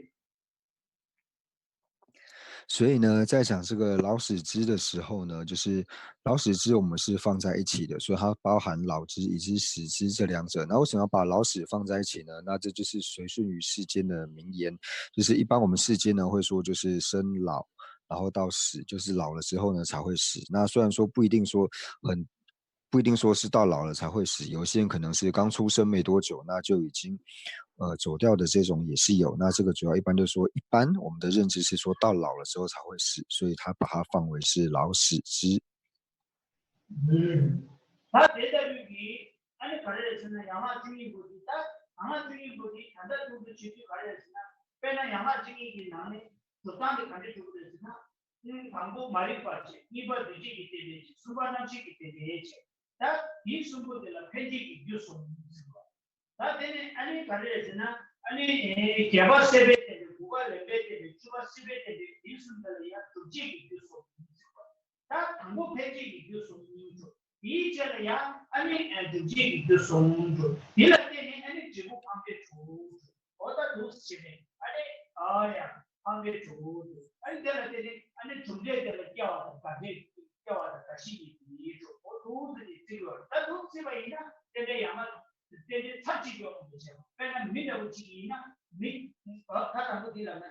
所以呢，在讲这个老死枝的时候呢，就是老死枝我们是放在一起的，所以它包含老枝以及死枝这两者。那为什么要把老死放在一起呢？那这就是随顺于世间的名言，就是一般我们世间呢会说就是生老，然后到死，就是老了之后呢才会死。那虽然说不一定说很不一定说是到老了才会死，有些人可能是刚出生没多久，那就已经呃走掉的这种也是有。那这个主要一般就是说，一般我们的认知是说到老了之后才会死，所以他把它放为是老死之。 ད་དེ་ལྟ་བུའི་གི་ཨ་ནི་ག་རེ་རེད་ཟེར་ན་ཡན་ལག་བཅུ་གཉིས་པོ་དེ་ད་ཡན་ལག་བཅུ་གཉིས་པོ་དེ་ད་ལྟ་ཐུག་ཏུ་བྱེད་དུས་ག་རེ་རེད་ཟེར་ན། དཔེར་ན་ཡན་ལག་བཅུ་གཉིས་ཀྱི་ནང་ནས་སྒྲུབ་སྟངས་དེ་ག་འདྲས་སྒྲུབ་དགོས་རེད་ཟེར་ན། དང་པོ་མ་རིག་པ་བྱས། གཉིས་པ་འདུ་བྱེད་ཀྱི་རྟེན་འབྲེལ་བྱས། གསུམ་པ་རྣམ་ཤེས་ཀྱི་རྟེན་འབྲེལ་བྱས། ད་དེའི་གསུམ་པོ་དེ་ལ་འཕེལ་འགྱུར་གྱི་རྒྱུ་གསུམ་ཟེར་བ། ད་དེ་ནས་ཨ་ནི་ག་རེ་རེད་ཟེར་ན། ཨ་ནི་བརྒྱད་པ་སྲེད་པའི་རྟེན་འབྲེལ། དགུ་པ་ལེན་པའི་རྟེན་འབྲེལ། བཅུ་པ་སྲིད་པའི་རྟེན་འབྲེལ། དེའི་གསུམ་དེ་ལ་ཡང་སྒྲུབ་བྱེད་ཀྱི་རྒྱུ་གསུམ་ཟེར་བ། ད་དང་པོ་འཕེལ་འགྱུར་གྱི་རྒྱུ་གསུམ་ཡིན་ཚུལ། དེའི་རྗེས་ལ་ཡང་ཨ་ནི་སྒྲུབ་བྱེད་ཀྱི་རྒྱུ་གསུམ་ཚུལ། དེ་ལ་བརྟེན་ནས་ཨ་ནི་འབྲས་བུ་ཕམ་པའི་གྲོགས་ཚུལ། འོ་ད་འདུག་སེ་བྱས་ནས་ཨ་ནི་ཨ་ཡ་ཕམ་པའི་གྲོགས་ཚུལ། ཨ་ནི་དེ་ལ་བརྟེན་ནས་ཨ་ནི་གྲུབ་འབྲས་དེ་ལ་སྐྱེ་བ་དང་རྒ་འབྲས་སྐྱེ་བ་དང་རྒ་ཤི་ཡི་དེའི་གྲོགས། འོ་འདུག་སེ་ནས་བརྩི་དགོས། ད་འདུག་སེ་བརྩིས་པ་ཡིན་ན་རྟེན་འབྲེལ་ཡང་ན་རྟེན་འབྲེལ་ཚར་གཅིག་ཡོང་དགོས་བྱས་པ། དཔེར་ན་མི་འདྲ་བོ་གཅིག་ཡིན་ན་མི་ད་དང་པོ་དེ་ལ་ན།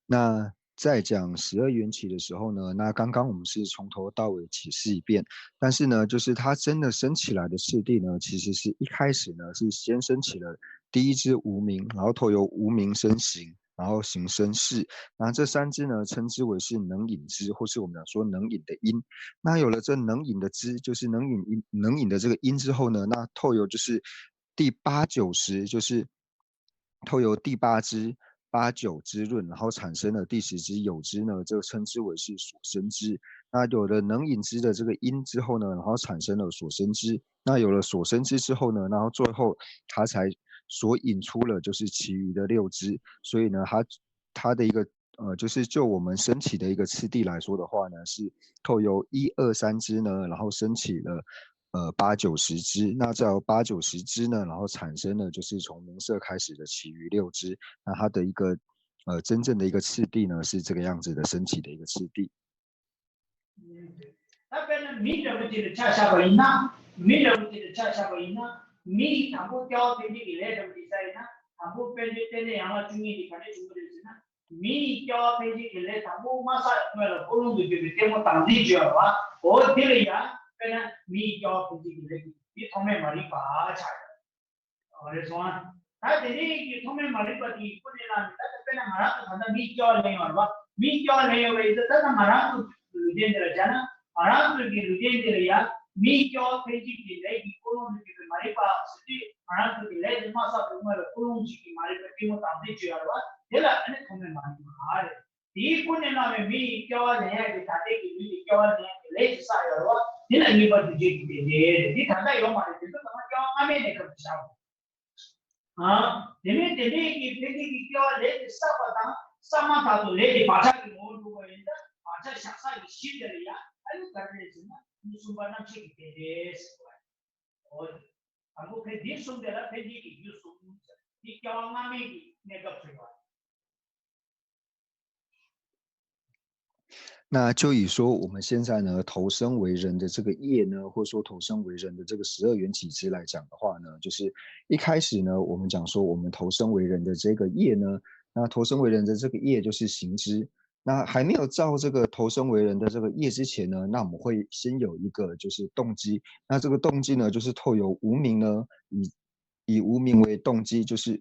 那在讲十二缘起的时候呢，那刚刚我们是从头到尾解释一遍，但是呢，就是它真的生起来的次第呢，其实是一开始呢是先生起了第一支无明，然后透由无明生形，然后形生识，那这三支呢称之为是能引支，或是我们讲说能引的因。那有了这能引的支，就是能引因，能引的这个因之后呢，那透由就是第八九识，就是透由第八支八九支论，然后产生了第十支有支呢，这个称之为是所生支。那有了能引支的这个因之后呢，然后产生了所生支。那有了所生支之后呢，然后最后它才所引出了就是其余的六支。所以呢，它它的一个呃，就是就我们升起的一个次第来说的话呢，是透由一二三支呢，然后升起了呃八九十支，那再由八九十支呢，然后产生了就是从名色开始的其余六支，那它的一个呃真正的一个次第呢是这个样子的升起的一个次第。ད་དཔེར་ན་མི་འདྲ་པོ་ཅིག་ལ་ཆ་བཞག་པ་ཡིན་ན། མི་འདྲ་པོ་ཅིག་ལ་ཆ་བཞག་པ་ཡིན་ན། མི་ཡི་དང་པོ་སྐྱེ་བ་འཕེལ་འགྱུར་གྱི་ལས་འདྲ་པོ་ཅིག་བསགས་ཡིན་ན། དང་པོ་དཔལ་འབྱོར་རྟེན་འབྲེལ་ཡན་ལག་བཅུ་གཉིས་དེ་ག་ནས་བྱུང་གི་རེད་ཟེར་ན། མི་ཡི་སྐྱེ་བ་འཕེལ་འགྱུར་གྱི་ལས་དང་པོ་མ་བསགས་སྔོན་ལ་ཀུན་སློང་དུ་གྱུར་པའི་ལྟད་མོ་དང་འཛིན་བརྗོད་པ། འོ་དེ་ལ་ཡང་དཔེར་ན་མི་ཡི་སྐྱེ་བ་འཕེལ་འགྱུར་གྱི་ལས་ཀྱི་དེ་ཐོག་མེད་མ་རིག་པ་ཆགས་ཡོད། རེད་སོང་ཨ། ད་དེ་འདྲའི་གི་ཐོག་མེད་མ་རིག་པ་དེ་ཀུན་ནས་བསླངས་ནས། ད་དཔེར་ན་ང་རང་ཚོ་ད་ལྟ་མིའི་སྐྱེ་བ་ལེན་ཡོད་རེད་བ། མིའི་སྐྱེ་བ་ལེན་ཡོད་པ་ཡིན་ཙང་། ད་ལྟ་ང་རང་ཚོ་ལུས་རྟེན་འདི་ལ་བྱས་ན། ང་རང་ཚོ་གི་ལུས་རྟེན་འདི་ལ་ཡང་མིའི་སྐྱེ་བ་འཕེལ་འགྱུར་གྱི་ལས་ཀྱི་ཀུན་སློང་དུ་གྱུར་པའི་མ་རིག་པ་ཟེར་དུས། ང་རང་ཚོ་གི་ལས་དེ་མ་བསགས་པའི་སྔོན་ལ་ཀུན་སློང་གཅིག་གི་མ་རིག་པའི་ལྟད་མོ་དང་འཛིན་བརྗོད་ཡོད་རེད་བ། དེ་ལ་ཨ་ནི་ཐོག་མེད་མ་རིག་པ་རེད། དེའི་ཀུན་ནས་བསླངས་པའི་མི་ཡི་སྐྱེ་བ་ལེན་ཡག་གི་ད་ལྟའི་གི་མི་ཡི་སྐྱེ་བ་ལེན་ཡག་གི་ལས་ཅིག་བསགས་ཡོད་རེད་བ། དེ་ལ་དམིགས་པ་འདུ་བྱེད་ཀྱི་རྟེན་འབྲེལ་རེད། འདི་ད་ལྟ་ཡོད་མ་རེད། དེ་ཚོ་ཚང་མ་སྐྱེ་བ་སྔ་མའི་གནས་སྐབས་ཀྱི་བྱ་བ། ཨ། དེ་ནས་དེ་འདྲའི་གི་འཕེལ་འགྱུར་གྱི་སྐྱེ་བ་ལས་དེ་བསགས་པ་དང་བསགས་མ་ཐག་ཏུ་ལས་དེ་བག་ཆགས་ཀྱི་ངོ་བོར་འགྲོ་བ་ཡིན་ཙང་། བག་ཆགས་བཞག་ས་ཀྱི་གཞི་དེ་ལ་ཡང་ཨ་ནི་ག་རེ་རེད་ཟེར་ན། དངོས་གསུམ་པ་རྣམ་ཤེས་ཀྱི་རྟེན་འབྲེལ་ཟེར་བ་རེད། འོ། དང་པོ་འཕེལ་འདི་གསུམ་དེ་ལ་འཕེལ་འགྱུར་གྱི་རྒྱུ་གསུམ་ཟེར། འདི་སྐྱེ་བ་སྔ་མའི་གི་གནས་སྐབས་སུ་ཡོད། 那就以说我们现在呢投生为人的这个业呢，或者说投生为人的这个十二缘起支来讲的话呢，就是一开始呢，我们讲说我们投生为人的这个业呢，那投生为人的这个业就是行支。那还没有造这个投生为人的这个业之前呢，那我们会先有一个就是动机。那这个动机呢，就是透由无明呢，以以无明为动机，就是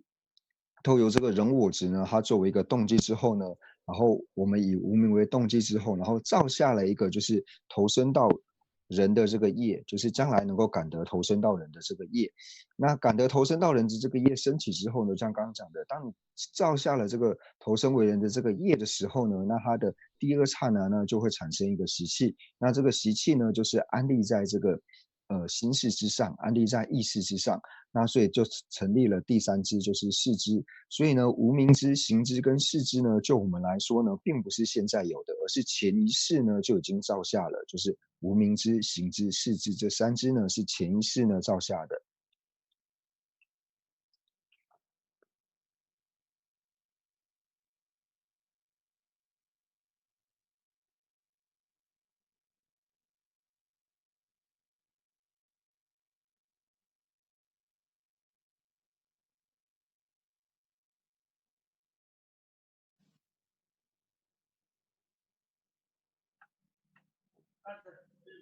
透由这个人我执呢，它作为一个动机之后呢，然后我们以无明为动机之后，然后造下了一个就是投生到人的这个业，就是将来能够感得投生到人的这个业。那感得投生到人的这个业升起之后呢，像刚刚讲的，当你造下了这个投生为人的这个业的时候呢，那它的第二刹那呢，就会产生一个习气。那这个习气呢，就是安立在这个呃心识之上，安立在意识之上。那所以就成立了第三支，就是识支。所以呢，无明支、行支跟识支呢，就我们来说呢，并不是现在有的，而是前一世呢就已经造下了，就是无明支、行支、识支这三支呢，是前一世呢造下的。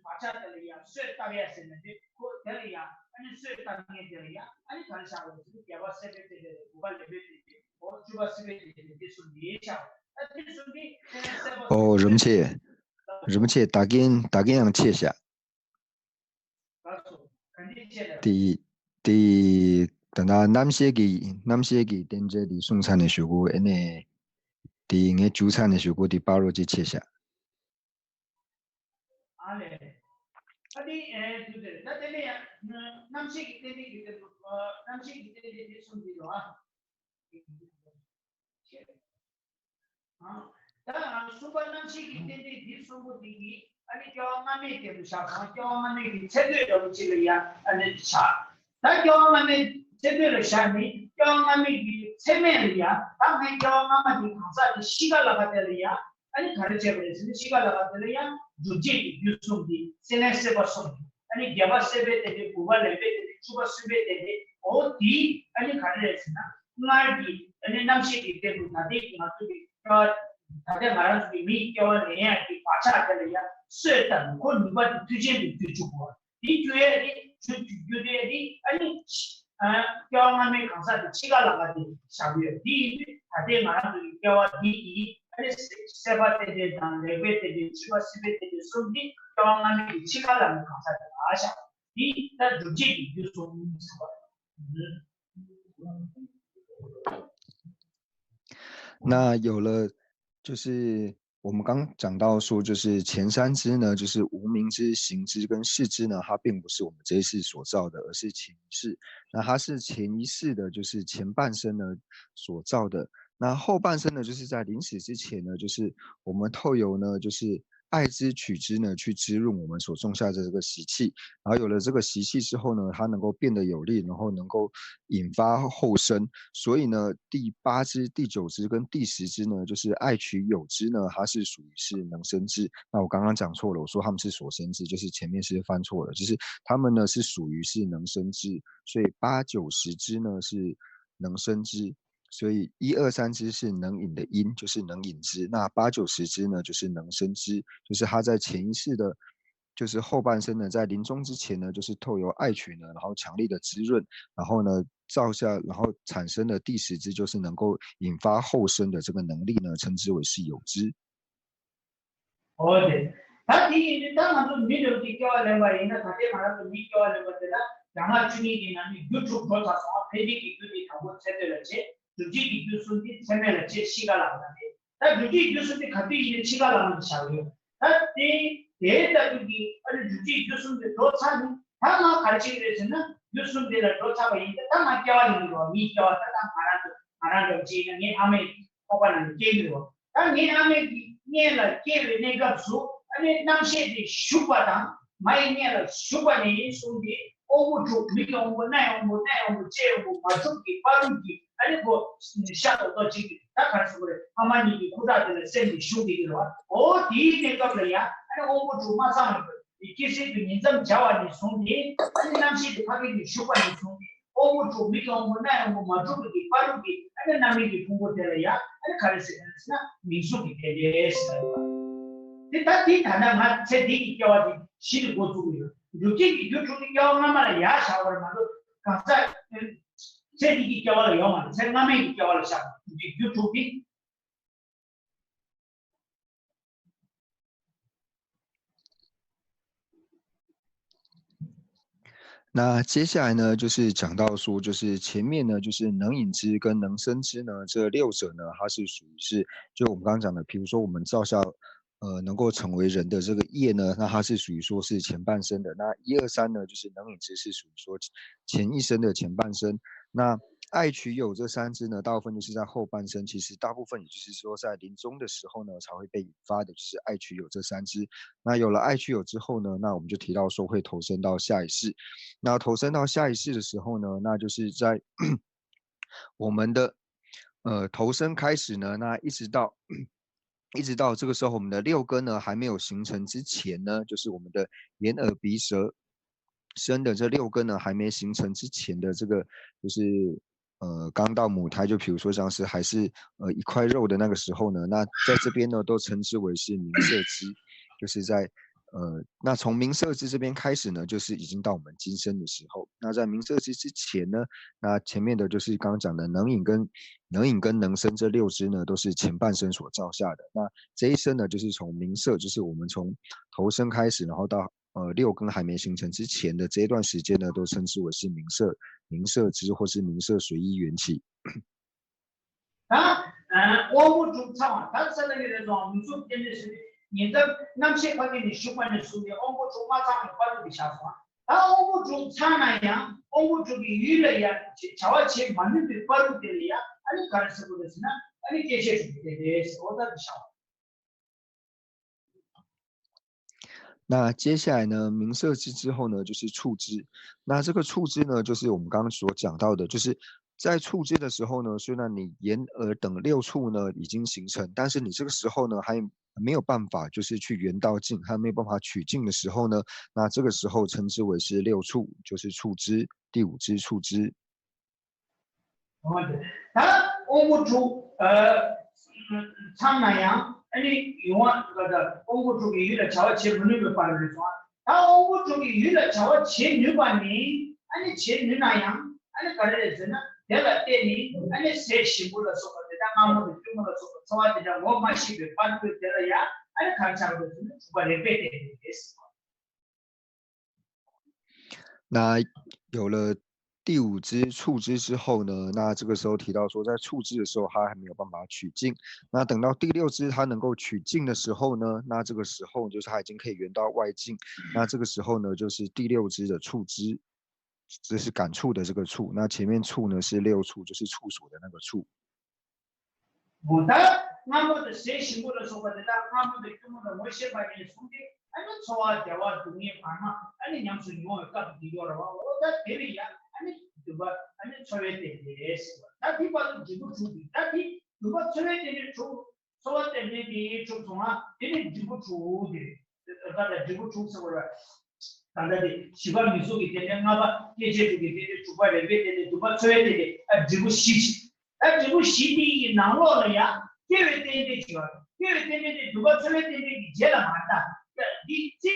བག་ཆགས་དེ་ལ་ཡང་གསོས་བཏབ་ཡ་ཟེར་ནས་དེ་ཁོ་དེ་ལ་ཡང་ཨ་ནི་གསོས་བཏབ་མཁན་དེ་ལ་ཡང་ཨ་ནི་ག་རེ་བཞག་དགོས་ཟེར་ན། བརྒྱད་པ་སྲེད་པའི་རྟེན་འབྲེལ་དང་། དགུ་པ་ལེན་པའི་རྟེན་འབྲེལ། འོ། བཅུ་པ་སྲིད་པའི་རྟེན་འབྲེལ། དེ་གསུམ་དེ་བཞག་ད་དེ་གསུམ་དེ་ཨ་ནི་སྲེད་པ། ཨོ། རིན་པོ་ཆེ། རིན་པོ་ཆེ། ད་གིན་ད་གིན་ཡང་ཆད་བཞག་དེ་དེ་ད་ལྟ་རྣམ་ཤེས་ཀྱི་རྣམ་ཤེས་ཀྱི་རྟེན་འབྲེལ་དེ་གསུངས་ཚར་ནས་ཞུ་གོ་ཨ་ནི་དེ་ངས་བཅུག་ཚར་ནས་ཞུ་གོ་དེ་པ་རོ་ཅིག་ཆད་བཞག་ཨ་ལས། ད་དེ་ཨེ་དུ་དེ་ད་དེ་ནས་ཡང་རྣམ་ཤེས་ཀྱི་རྟེན་འབྲེལ་གྱི་དེ་རྣམ་ཤེས་ཀྱི་རྟེན་འབྲེལ་དེ་གསུངས་ཀྱི་འདུག་ཨ། ད་གསུམ་པ་རྣམ་ཤེས་ཀྱི་རྟེན་འབྲེལ་འདི་གསུམ་པོ་འདི་གིས་ཨ་ནི་སྐྱེ་བ་སྔ་མའི་སྟེང་དུ་བཞག་སོང་། སྐྱེ་བ་སྔ་མའི་གི་ཚེ་སྟོད་འདྲ་པོ་ཅིག་ལ་ཡང་ཨ་ནི་བཞག་ད་སྐྱེ་བ་སྔ་མའི་ཚེ་སྟོད་ལ་བཞག་ནས་སྐྱེ་བ་སྔ་མའི་གི་ཚེ་སྨད་ལ་ཡང་། ད་ངས་སྐྱེ་བ་སྔ་མ་དེ་གང་ཟག་དེ་ཤི་ཁ་ལ་ཁ་དེ་ལ་ཡང་ཨ་ནི་ག་རེ་བྱས་པ་རེད་ཟེར་ན། ཤི་ཁ་ལ་ཁ་དེ་ལ་ཡང་སྒྲུབ་བྱེད་ཀྱི་རྒྱུ་གསུམ་དེ། སྲེད་ལེན་སྲེད་པ་གསུམ་དེ། ཨ་ནི་བརྒྱད་པ་སྲེད་པའི་རྟེན་འབྲེལ། དགུ་པ་ལེན་པའི་རྟེན་འབྲེལ། བཅུ་པ་སྲིད་པའི་རྟེན་འབྲེལ། འོ་དེ་ཨ་ནི་ག་རེ་རེད་ཟེར་ན། སྔར་གྱི་ཨ་ནི་རྣམ་ཤེས་ཀྱི་སྟེང་དུ་ད་ལྟའི་ང་ཚོ་གི་སྐྱེ་བ། ད་ལྟའི་ང་རང་ཚོ་གི་མིའི་སྐྱེ་བ་ལེན་ཡག་གི་བག་ཆགས་དེ་ལ་ཡང་གསོས་བཏབ་ནས་ཁོ་ནུས་པ་དེ་མཐུ་ཅན་དུ་བསྒྱུར་བཅུག་དགོས། དེ་བསྒྱུར་ཡ་དེ། བསྒྱུར་བསྒྱུར་ཡ་དེ་ཨ་ནི། ཨ། སྐྱེ་བ་སྔ་མའི་གང་ཟག་དེ་འཆི་ཁ་ལ་ཁ་དེ་བཞག་གི་ཡོད། དེ་ཡིན་དུས་ད་ལྟའི་ང་རང་ཚོ་གི་སྐྱེ་བ་འདི་ཡི་ཨ་ནི་སྲེད་པ་རྟེན་འབྲེལ་དང་། ལེན་པའི་རྟེན་འབྲེལ། བཅུ་པ་སྲིད་པའི་རྟེན་འབྲེལ་གསུམ་འདི་སྐྱེ་བ་སྔ་མའི་གི་འཆི་ཁ་ལ་ཁ་གང་ཟག་དེ་ལ་བཞག་འདི་ད་སྒྲུབ་བྱེད་ཀྱི་རྒྱུ་གསུམ་ཟེར་བ། 那有了，就是我们刚讲到说，就是前三支呢，就是无名支、行支跟识支呢，它并不是我们这一世所造的，而是前世。那它是前一世的，就是前半生呢所造的。那后半生呢，就是在临死之前呢，就是我们透由呢，就是爱支取支呢，去滋润我们所种下的这个习气。然后有了这个习气之后呢，它能够变得有力，然后能够引发后生。所以呢，第八支、第九支跟第十支呢，就是爱取有支呢，它是属于是能生支。那我刚刚讲错了，我说他们是所生支，就是前面是翻错了，就是他们呢是属于是能生支，所以八九十支呢是能生支。所以一二三支是能引的因，就是能引支。那八九十支呢，就是能生支，就是他在前一世的，就是后半生呢，在临终之前呢，就是透由爱取呢，然后强力的滋润，然后呢，造下，然后产生的第十支，就是能够引发后生的这个能力呢，称之为是有支。 འོ་དེ། ད་དེ་ཡིན་དུས་ད་ང་ཚོ་མི་རབས་ཀྱི་སྐྱེ་བ་ལེན་པ་ཡིན་ན། ད་ལྟའི་ང་རང་ཚོ་མིའི་སྐྱེ་བ་ལེན་པ་དེ་ལ་རྒྱ་སྔགས་བཅུ་གཉིས་ཀྱི་ནང་ནས་རྒྱུ་དྲུག་འགྲོ་ཚར་སོང་བ། འཕེལ་འགྱུར་གྱི་རྒྱུ་དེ་དང་པོ་ཚེ་འདས་ལ་བྱེད། སྒྲུབ་བྱེད་ཀྱི་རྒྱུ་གསུམ་དེ་ཚད་མེད་ལ་བྱེད། གཤིས་ཀ་ལ་ང་དེ། ད་སྒྲུབ་བྱེད་ཀྱི་རྒྱུ་གསུམ་དེ་ག་དུས་ཡིན་ནའི་གཤིས་ཀ་ལ་ང་བཞག་ཡོད། ད་དེ་དེ་ལྟ་བུ་གི་ཨ་ནི་སྒྲུབ་བྱེད་ཀྱི་རྒྱུ་གསུམ་དེ་འགྲོ་ཚར་ནས། ད་ང་ག་རེ་བྱེད་ཀྱི་རེད་ཟེར་ན། རྒྱུ་གསུམ་དེ་ལ་འགྲོ་ཚར་བ་ཡིན་ད། ད་ང་སྐྱེ་བ་ལེན་གྱི་རེད་བ། མིའི་སྐྱེ་བ། ད་ད་ང་རང་ཚོ་ང་རང་འདྲ་བོ་ཅིག་ཡིན་ན། ངའི་ཨ་མའི་ཁོག་པ་ནང་ནས་སྐྱེ་གི་རེད་བ། ད་ངའི་ཨ་མའི་གི་མངལ་ལ་སྐྱེ་བའི་གནས་སྐབས་སུ་ཨ་ནི་རྣམ་ཤེས་དེ་ཞུགས་པ་དང་། མ་ཡི་མངལ་ལ་ཞུགས་པ་ནས་གསུངས་ཏེ། དབང་པོ་དྲུག་མིག་དབང་པོ། རྣ་ཡི་དབང་པོ། སྣ་ཡི་དབང་པོ། ལྕེ་ཡི་དབང་པོ། མ་གྲུབ་ཀྱི་བར་དུ་གི་ཨ་ནི་གོ་ཤ་རྡོག་རྡོག་ཅིག་གི། ད་ག་རེ་ཟེར་དགོས་རེད། ཕ་མ་གཉིས་ཀྱི་ཁུ་ཁྲག་དེ་ལ་སེམས་ནི་ཞུགས་བསྡད་ཀྱི་རེད་བ། འོ་དེའི་གནས་སྐབས་ལ་ཡང་ཨ་ནི་དབང་པོ་དྲུག་མ་ཚང་བའི་སྐྱེ་སྲིད་དུ་ཉིང་མཚམས་སྦྱར་བ་ནས་བཟུང་སྟེ། ཨ་ནི་རྣམ་ཤེས་དེ་ཕ་གི་ནས་ཞུགས་པ་ནས་བཟུང་སྟེ། དབང་པོ་དྲུག་མིག་དབང་པོ། རྣ་ཡི་དབང་པོ། མ་གྲུབ་པའི་གི་བར་དུ་གི་ཨ་ནི་རྣམ་སྨིན་གྱི་ཕུང་པོ་དེ་ལ་ཡང་ཨ་ནི་ག་རེ་ཟེར་གི་རེད་ཟེར་ན། མིང་གཟུགས་ཀྱི་རྟེན་འབྲེལ་ཟེར་བ། དེ་ད་དེ་ད་ལྟ་ང་ཚེ་འདི་གི་སྐྱེ་བ་དེ་གཞི་ནས་འགོ་བཙུགས་ཀྱི་ཡོད། སྒྲུབ་བྱེད་ཀྱི་རྒྱུ་དྲུག་ནི་སྐྱེ་བ་སྔ་མ་ལ་ཡར་བཞག་པ་རེད་མ་གཏོགས། གང་ཟག་ཚེ་འདི་གི་སྐྱེ་བ་ལ་ཡོད་མ་རེད། ཚེ་སྔ་མའི་གི་སྐྱེ་བ་ལ་བཞག་པ། སྒྲུབ་བྱེད་ཀྱི་རྒྱུ་དྲུག་དེ།那接下来呢，就是讲到说，就是前面呢，就是能引之跟能生之呢，这六者呢，它是属于是，就我们刚刚讲的，比如说我们造下，呃，能够成为人的这个业呢，那它是属于说是前半生的。那一二三呢，就是能引之是属于说前一生的前半生。那爱取有这三支呢，大部分就是在后半生。其实大部分也就是说在临终的时候呢，才会被引发的，就是爱取有这三支。那有了爱取有之后呢，那我们就提到说会投生到下一世。那投生到下一世的时候呢，那就是在我们的呃投生开始呢，那一直到一直到这个时候，我们的六根呢还没有形成之前呢，就是我们的眼耳鼻舌身的这六根呢还没形成之前的这个，就是呃刚到母胎，就比如说像是还是呃一块肉的那个时候呢，那在这边呢都称之为是明色支，就是在呃那从明色支这边开始呢，就是已经到我们今生的时候。那在明色支之前呢，那前面的就是刚刚讲的能引跟能引跟能生这六支呢，都是前半生所造下的。那这一生呢，就是从明色，就是我们从投生开始，然后到呃六根还没形成之前的这一段时间呢，都称之为是明色明色支或是明色随一缘起。 ད་དབང་པོ་དྲུག་ཚང་བ། ད་ས་ལ་གི་རེད་སོང་། མིང་གཟུགས་རྟེན་འབྲེལ་ཟེར་ནས་ཉིན་ལྟར་རྣམ་ཤེས་ཕ་གི་ནས་ཞུགས་པ་ནས་བཟུང་སྟེ་དབང་པོ་དྲུག་མ་ཚང་བའི་བར་དུ་གི་བཞག་སོང་། ད་དབང་པོ་དྲུག་ཚང་ན་ཡང་དབང་པོ་དྲུག་གི་ཡུལ་ལ་ཡང་བྱ་བ་བྱེད་མ་ནུས་པའི་བར་དུ་དེ་ལ་ཡང་ཨ་ནི་ག་རེ་ཟེར་དགོས་རེད་ཟེར་ན། ཨ་ནི་སྐྱེ་མཆེད་དྲུག་དེ་རེད་ཟེར། འོ་ད་དེ་བཞག་པ། 那接下来呢，明色支之后呢，就是触支。那这个触支呢，就是我们刚刚所讲到的，就是在触支的时候呢，虽然你眼耳等六触呢已经形成，但是你这个时候呢还没有办法就是去缘到境，还没有办法取境的时候呢，那这个时候称之为是六触，就是触支，第五支触支。 ད་དབང་པོ་དྲུག་ཚང་ན་ཡང་ཨ་ནི་ཡོང་བ་དབང་པོ་དྲུག་གི་ཡུལ་ལ་བྱ་བ་བྱེད་མི་ནུས་པའི་བར་རེད་སོང་། ད་དབང་པོ་དྲུག་གི་ཡུལ་ལ་བྱ་བ་བྱེད་ནུས་པ་ནི། ཨ་ནི་བྱེད་ནུས་ན་ཡང་ཨ་ནི་ག་རེ་རེད་ཟེར་ན། དེ་ལ་བརྟེན་ནས་ཨ་ནི་ཟས་ཞིམ་པོ་ལ་སོགས་པ་དེ་དག་མངར་མོ་དང་སྐྱུར་མོ་ལ་སོགས་པ་ཚོར་བ་དེ་དག་ངོ་མ་ཤེས་པའི་བར་དུ་དེ་ལ་ཡང་ཨ་ནི་ག་རེ་ཆགས་འདུག་ཟེར་ན། དྲུག་པ་རེག་པའི་རྟེན་འབྲེལ་རེད་ཟེར་བ། 那有了第五支触之之后呢，那这个时候提到说，在触之的时候，它还没有办法取径。那等到第六支它能够取径的时候呢，那这个时候就是它已经可以圆到外径。那这个时候呢，就是第六支的触之，这是感触的这个触。那前面触呢是六触，就是触所的那个触。 འོ་ད་སྔ་མོ་དང་ཟས་ཞིམ་པོ་ལ་སོགས་པ་དེ་དག་སྔ་མོ་དང་སྐྱོ་མོ་དང་ངོ་ཤེས་པ་ནས་བཟུང་སྟེ། ཨ་ནི་ཚོར་བ་བདེ་བ་སྡུག་བསྔལ་བར་མ་ཨ་ནི་ཉམས་སུ་མྱོང་བའི་སྐབས་དེ་ཡོད་རེད་བ། འོ་ད་དེ་ལ་ཡ་ཨ་ནི་འདུན་པ་ཨ་ནི་ཚོར་བའི་རྟེན་འབྲེལ་ཟེར་བ། ད་དེ་བར་དུ་འབྲས་བུ་དྲུག་དེ། ད་དེ་འདུན་པ་ཚོར་བའི་རྟེན་འབྲེལ་དྲུག་ཚོར་བ་རྟེན་འབྲེལ་དེ་དྲུག་སོང་ང་དེ་ནི་འབྲས་བུ་དྲུག་དེ་རེད། ད་ལྟ་འབྲས་བུ་དྲུག་ཟེར་བ་རེད། ད་ལྟ་དེ་བཞི་པ་མིང་གཟུགས་ཀྱི་རྟེན་འབྲེལ། ལྔ་པ་སྐྱེ་མཆེད་དྲུག་གི་རྟེན་འབྲེལ། དྲུག་པ་རེག་པའི་རྟེན་འབྲེལ། བདུན་པ་ཚོར་བའི་རྟེན་འབྲེལ། ཨ་འབྲས་བུ་བཞི་བྱས། ད་འབྲས་བུ་བཞི་དེ་ཡི་ནང་ལོགས་ལ་ཡང་སྐྱེ་བའི་རྟེན་འབྲེལ་བྱེད་པ། སྐྱེ་བའི་རྟེན་འབྲེལ་དེ་འདུན་པ་ཚོར་བའི་རྟེན་འབྲེལ་གྱི་རྗེས་ལ་མ་ལྟ། ཡ་འདི་ཅི།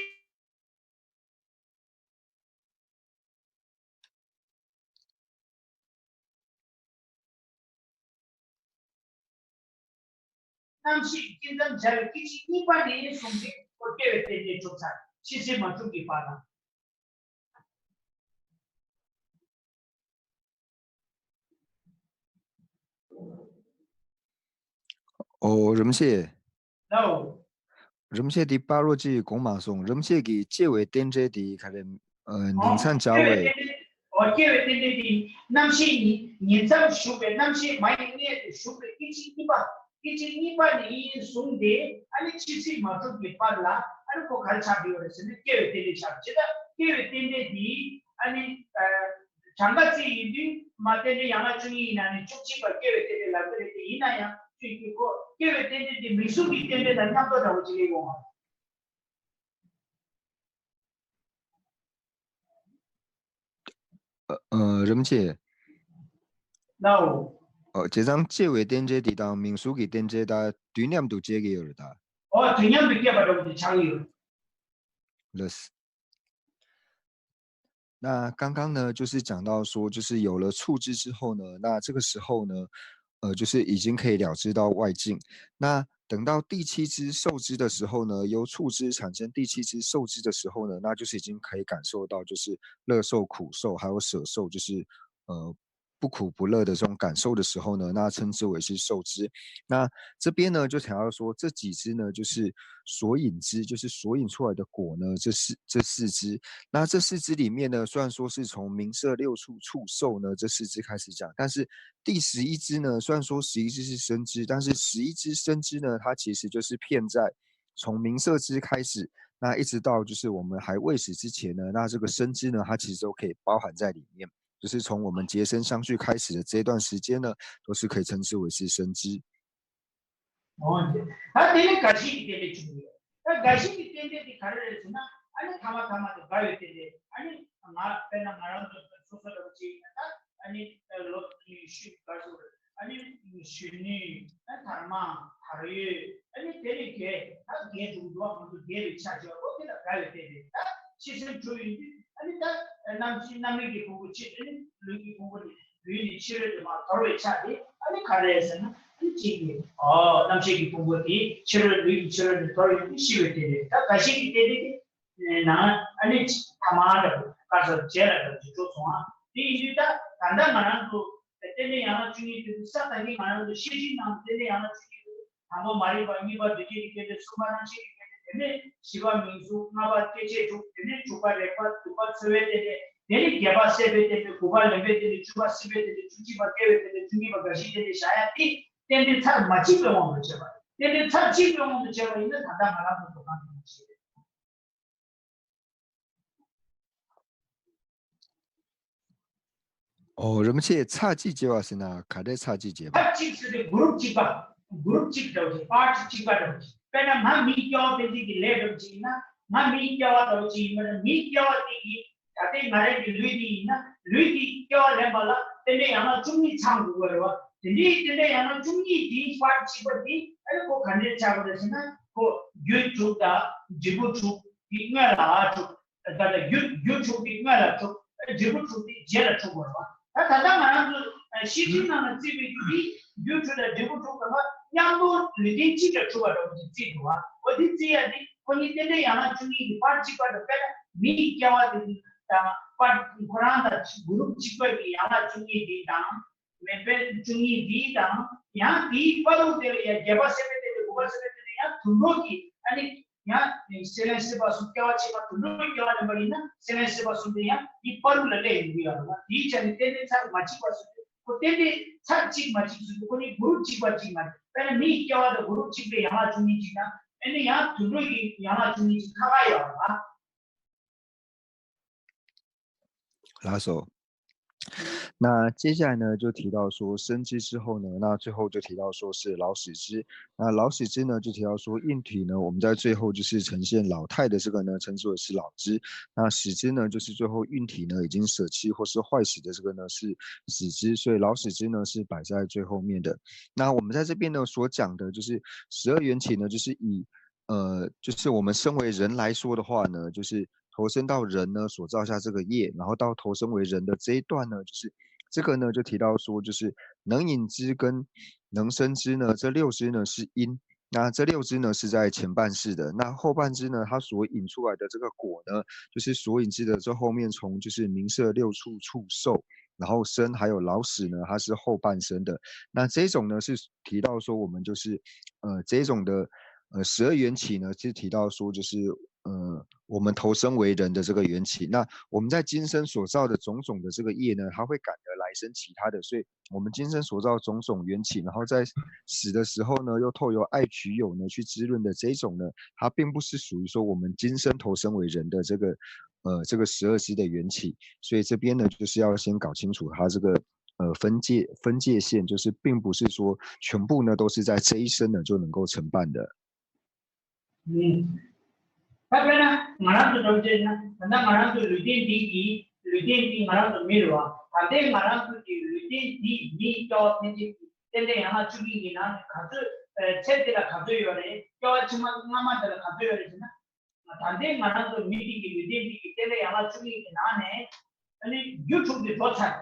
རྣམ་ཤེས་སྐྱེ་མཚམས་སྦྱར་བའི་སྐད་ཅིག་གཉིས་པ་ནས་བཟུང་སྟེ་ཁོ་སྐྱེ་བའི་རྟེན་འབྲེལ་གྲུབ་ཚར། ཕྱི་སེལ་མ་གྲུབ་ཀྱི་བར་ལ། ཨོ། རིན་པོ་ཆེ། ལའོ། རིན་པོ་ཆེ་དེ་ཕར་རོ་ཅིག་གོང་མ་སོང་། རིན་པོ་ཆེ་གི་སྐྱེ་བའི་རྟེན་འབྲེལ་དེ་ག་རེ། ཨ། ཉིང་མཚམས་སྦྱར་བའི། ཨོ། སྐྱེ་བའི་རྟེན་འབྲེལ་དེ་རྣམ་ཤེས་ཉིང་ཉིང་མཚམས་ཞུགས་པའི། རྣམ་ཤེས་མ་ཡི་མངལ་དུ་ཞུགས་པའི་སྐད་ཅིག་གཉིས་པ། སྐད་ཅིག་གཉིས་པ་ནས་བཟུང་སྟེ་ཨ་ནི་ཕྱི་སེལ་མ་གྲུབ་ཀྱི་བར་ལ་ཨ་ནི་ཁོ་ག་རེ་ཆགས་ཀྱི་ཡོད་རེད་ཟེར་ན་སྐྱེ་བའི་རྟེན་འབྲེལ་ཆགས། ཇི་ལྟར་སྐྱེ་བའི་རྟེན་འབྲེལ་དེ་ཨ་ནི་ཨ། གྲངས་ཀ་རྩིས་ཡིན་དུས་མ་རྟེན་འབྲེལ་ཡན་ལག་བཅུ་གཉིས་ཡིན་ན་ནི་བཅུ་གཅིག་པ་སྐྱེ་བའི་རྟེན་འབྲེལ་ལབ་ཀྱི་རེད་དེ། ཡིན་ན་ཡང་ཁྱོད་ཀྱིས་ཁོ་སྐྱེ་བའི་རྟེན་འབྲེལ་དེ་མིང་གཟུགས་ཀྱི་རྟེན་འབྲེལ་དང་མཉམ་དུ་འདྲ་བོ་ཅིག་ལས་ཡོང་བ། ཨ། ཨ། རིན་པོ་ཆེ། ལའོ། ཨོ། བྱས་ཙང་སྐྱེ་བའི་རྟེན་འབྲེལ་དེ་དང་མིང་གཟུགས་ཀྱི་རྟེན་འབྲེལ་ད་དུས་མཉམ་དུ་སྐྱེ་གི་ཡོད་རེད་ད། ཨོ། དུས་མཉམ་དུ་སྐྱེས་པ་འདྲ་བོ་དེ་ཆགས་ཀྱི་ཡོད། ལགས།那刚刚呢，就是讲到说，就是有了触之之后呢，那这个时候呢，呃，就是已经可以了知到外境。那等到第七支受之的时候呢，由触之产生第七支受之的时候呢，那就是已经可以感受到，就是乐受、苦受，还有舍受，就是呃不苦不乐的这种感受的时候呢，那称之为是受之。那这边呢，就想要说这几支呢，就是索引之，就是索引出来的果呢，这四这四支。那这四支里面呢，虽然说是从名色六触触受呢这四支开始讲，但是第十一支呢，虽然说十一支是生支，但是十一支生支呢，它其实就是片在从名色支开始，那一直到就是我们还未死之前呢，那这个生支呢，它其实都可以包含在里面。就是从我们结生相续开始的这一段时间呢，都是可以称之为是生支。 འོ་འདི། ད་དེ་ནི་རྒ་ཤི་ཡི་རྟེན་འབྲེལ་བྱུང་ཡོད། ད་རྒ་ཤི་ཡི་རྟེན་འབྲེལ་དེ་ག་རེ་རེད་ཟེར་ན། ཨ་ནི་ཐ་མ་ཐ་མ་དེ་རྒ་ཡོད་རྟེན་འབྲེལ། ཨ་ནི་ང་དཔེར་ན་ང་རང་ཚོ་སོ་སོ་འདྲ་པོ་ཅིག་ཡིན་ན། ད་ཨ་ནི་ལོ་ཤུ་རྒ་སོ། ཨ་ནི་གཞོན་ནུ། ཨ་དར་མ། དར་ཡོལ། ཨ་ནི་དེ་ནི་རྒས། ད་རྒས་འགྲོ་གི་འདུག་བ། ང་ཚོ་རྒས་པའི་ཆ་བྱས་པ་ཁོ་དེ་ལ་རྒ་ཡོད་རྟེན་འབྲེལ། ད་ཕྱི་སེལ་གྲུབ་ཡོད་དུས་ཨ་ནི་ད་རྣམ་ཤེས་རྣམ་སྨིན་གྱི་ཕུང་པོ་ཕྱིར། ཨ་ནི་ལུས་ཀྱི་ཕུང་པོ་ནི། ལུས་ནི་ཕྱི་རོལ་དུ་མར་དོར་བའི་ཆ་དེ་ཨ་ནི་ག་རེ་ཟེར་ན། ཨ་ནི་གཅིག་ནི། ཨོ། རྣམ་ཤེས་ཀྱི་ཕུང་པོ་དེ་ཕྱི་རོལ། ལུས་ཀྱི་ཕྱི་རོལ་ནས་དོར་ཡོང་དུས་ཤི་བའི་རྟེན་འབྲེལ། ད་རྒ་ཤི་ཡི་རྟེན་འབྲེལ་དེ་ནང་ཨ་ནི་ཐ་མ་འདྲ་པོ། ག་ས་རྗེས་ལ་འདྲ་པོ་ཅིག་འགྲོ་སོང་ཨ། དེ་ཡིན་དུས་ད་ད་ལྟ་ང་རང་ཚོ་རྟེན་འབྲེལ་ཡན་ལག་བཅུ་གཉིས་དེ་ཚོ་ས་ད་གིན་ང་རང་ཚོ་ཤེར་ཕྱིན་ནང་རྟེན་འབྲེལ་ཡན་ལག་བཅུ་གཉིས་དེ་ཚོ། དང་པོ་མ་རིག་པ། གཉིས་པ་འདུ་བྱེད་ཀྱི་རྟེན་འབྲེལ། གསུམ་པ་རྣམ་ཤེས་ཀྱི་རྟེན་འབྲེལ། དེ་ནས་བཞི་པ་མིང་གཟུགས། ལྔ་པ་སྐྱེ་མཆེད་དྲུག་དེ་ནས་དྲུག་པ་རེག་པ། བདུན་པ་ཚོར་བའི་རྟེན་འབྲེལ། དེ་ནས་བརྒྱད་པ་སྲེད་པའི་རྟེན་འབྲེལ། དགུ་པ་ལེན་པའི་རྟེན་འབྲེལ། བཅུ་པ་སྲིད་པའི་རྟེན་འབྲེལ། བཅུ་གཅིག་པ་སྐྱེ་བའི་རྟེན་འབྲེལ། བཅུ་གཉིས་པ་རྒ་ཤིའི་རྟེན་འབྲེལ་བཞག་ཡ་དེ་རྟེན་འབྲེལ་ཚར་མ་གཅིག་པའི་དབང་དུ་བྱས་པ། རྟེན་འབྲེལ་ཚར་གཅིག་པའི་དབང་དུ་བྱས་པ་ཡིན་ན་ད་ལྟ་ང་རང་ཚོ་འགྲོ་སྟངས་དེ་མ་བྱས་རེད། ཨོ། རིན་པོ་ཆེ་ཚར་གཅིག་བྱས་པ་ཟེར་ན་ག་འདྲས་ཚར་གཅིག་བྱས་པ། ཚར་གཅིག་ཟེར་དུས་གུ་རུབ་གཅིག་པ། གུ་རུབ་གཅིག་འདྲ་བོ་ཅིག་པར་གཅིག་པ་འདྲ་བོ་ཅིག་དཔེར་ན་ང་མིའི་སྐྱེ་བ་ཕན་ཚུན་གྱི་ལས་འདྲ་བོ་ཅིག་ཡིན་ན། ང་མིའི་སྐྱེ་བ་འདྲ་བོ་ཅིག་ཡིན་པ་ན། མིའི་སྐྱེ་བ་དེ་གི་ད་ལྟའི་ང་རང་གི་ལུས་འདི་ཡིན་ན། ལུས་འདིའི་སྐྱེ་བ་ལེན་པ་ལ་རྟེན་འབྲེལ་ཡན་ལག་བཅུ་གཉིས་ཚང་དགོས་པ་རེད་བ། དེ་འདྲའི་རྟེན་འབྲེལ་ཡན་ལག་བཅུ་གཉིས་དེའི་པར་གཅིག་པ་དེ་ཨ་ནི་ཁོ་ག་འདྲས་ཆགས་པ་རེད་ཟེར་ན། ཁོ་རྒྱུ་དྲུག་དང་འབྲས་བུ་དྲུག་གི་སྔོན་ལ་དྲུག་ད་ལྟ་རྒྱུ་རྒྱུ་དྲུག་དེ་སྔོན་ལ་དྲུག་འབྲས་བུ་དྲུག་དེ་རྗེས་ལ་དྲུག་དགོས་རེད་བ། ད་ད་ལྟ་ང་རང་ཚོ་ཤེར་ཕྱིན་ནང་ལ་བརྩིས་པའི་དུས་རྒྱུ་དྲུག་དང་འབྲས་བུ་དྲུག་གང་ག་མཉམ་དུ་ལུས་རྟེན་གཅིག་ལ་གྲུབ་པ་འདྲ་བོ་ཅིག་བརྩིས་འདུག་བ། འོ་དེ་བརྩི་ཡ་དེ་ཁོ་གཉིས་རྟེན་འབྲེལ་ཡན་ལག་བཅུ་གཉིས་ཀྱི་པར་གཅིག་པ་འདྲ། དཔེར་ན་མིའི་སྐྱེ་བ་དེ་དེ་ དང་པར་ཁོ་རང་དང་གུ་རུབ་གཅིག་པ་གི་ཡན་ལག་བཅུ་གཉིས་འདི་དང་། མེ་དཔེ་བཅུ་གཉིས་འདི་དང་ཡང་དེའི་བར་དུ་དེ་ལ་ཡང་བརྒྱད་པ་སེམས་དཔའི་རྟེན་འབྲེལ་དགུ་པ་སེམས་དཔའི་རྟེན་འབྲེལ་ཡང་དུད་འགྲོ་གི་ཨ་ནི་ཡང་སེམས་ལྡན་སྲིད་པ་གསུམ་སྐྱེ་བ་ཕྱི་མ་དུད་འགྲོའི་སྐྱེ་བ་ལེན་པ་ཡིན་ན་སེམས་ལྡན་སྲིད་པ་གསུམ་དེ་ཡང་དེའི་བར་དུ་ལ་སླེབས་ཡོང་གི་ཡོད་རེད་བ། དེའི་ཆ་ནས་རྟེན་འབྲེལ་ཚར་མ་གཅིག་པ་གསུམ་དེ་ཁོ་རྟེན་འབྲེལ་ཚར་གཅིག་མ་གཅིག་གསུམ་དེ་ཁོ་ནི་གུ་རུབ་གཅིག་པ་གཅིག་མ་རེད། དཔེར་ན་མིའི་སྐྱེ་བ་དང་གུ་རུབ་གཅིག་པའི་ཡན་ལག་བཅུ་གཉིས་གཅིག་དང་ཨ་ནི་ཡང་དུད་འགྲོ་གི་ཡན་ལག་བཅུ་གཉིས་གཅིག་ཁ་ཁ་ཡོད་རེད་བ། 拉手。那接下来呢，就提到说生之之后呢，那最后就提到说是老死之。那老死之呢，就提到说硬体呢，我们在最后就是呈现老态的这个呢，称之为是老之。那死之呢，就是最后硬体呢已经舍弃或是坏死的这个呢是死之。所以老死之呢是摆在最后面的。那我们在这边呢所讲的就是十二缘起呢，就是以呃，就是我们身为人来说的话呢，就是投生到人呢所造下这个业，然后到投生为人的这一段呢，就是这个呢就提到说，就是能引之跟能生之呢，这六支呢是因，那这六支呢是在前半世的，那后半支呢，它所引出来的这个果呢，就是所引之的这后面从就是名色六触触受，然后生还有老死呢，它是后半生的。那这种呢是提到说我们就是呃这种的呃十二缘起呢，是提到说就是呃我们投生为人的这个缘起。那我们在今生所造的种种的这个业呢，它会感得来生其他的，所以我们今生所造种种缘起，然后在死的时候呢，又透由爱取有呢去滋润的这一种呢，它并不是属于说我们今生投生为人的这个呃这个十二支的缘起。所以这边呢，就是要先搞清楚它这个呃分界分界线，就是并不是说全部呢都是在这一生呢就能够承办的。 ད་དཔེར་ན་ང་རང་ཚོ་འགྲོ་བྱས་ན་ད་ལྟ་ང་རང་ཚོ་ལུས་རྟེན་འདི་གི་ལུས་རྟེན་འདི་ང་རང་ཚོ་མི་རེད་བ། ད་ལྟའི་ང་རང་ཚོ་གི་ལུས་རྟེན་འདི་མིའི་སྐྱེ་བ་ཕན་ཆད་ཀྱི་རྟེན་འབྲེལ་ཡན་ལག་བཅུ་གཉིས་ཀྱི་ནང་ནས་ག་ཚོད་ཚད་འདི་ལ་ག་ཚོད་ཡོད་རེད། སྐྱེ་བ་ཕྱི་མ་སྔ་མ་འདི་ལ་ག་ཚོད་ཡོད་རེད་ཟེར་ན། ད་ལྟའི་ང་རང་ཚོ་མི་གཅིག་གི་ལུས་རྟེན་གཅིག་གི་རྟེན་འབྲེལ་ཡན་ལག་བཅུ་གཉིས་ཀྱི་ནང་ནས་ཨ་ནི་རྒྱུ་དྲུག་དེ་འགྲོ་ཚར།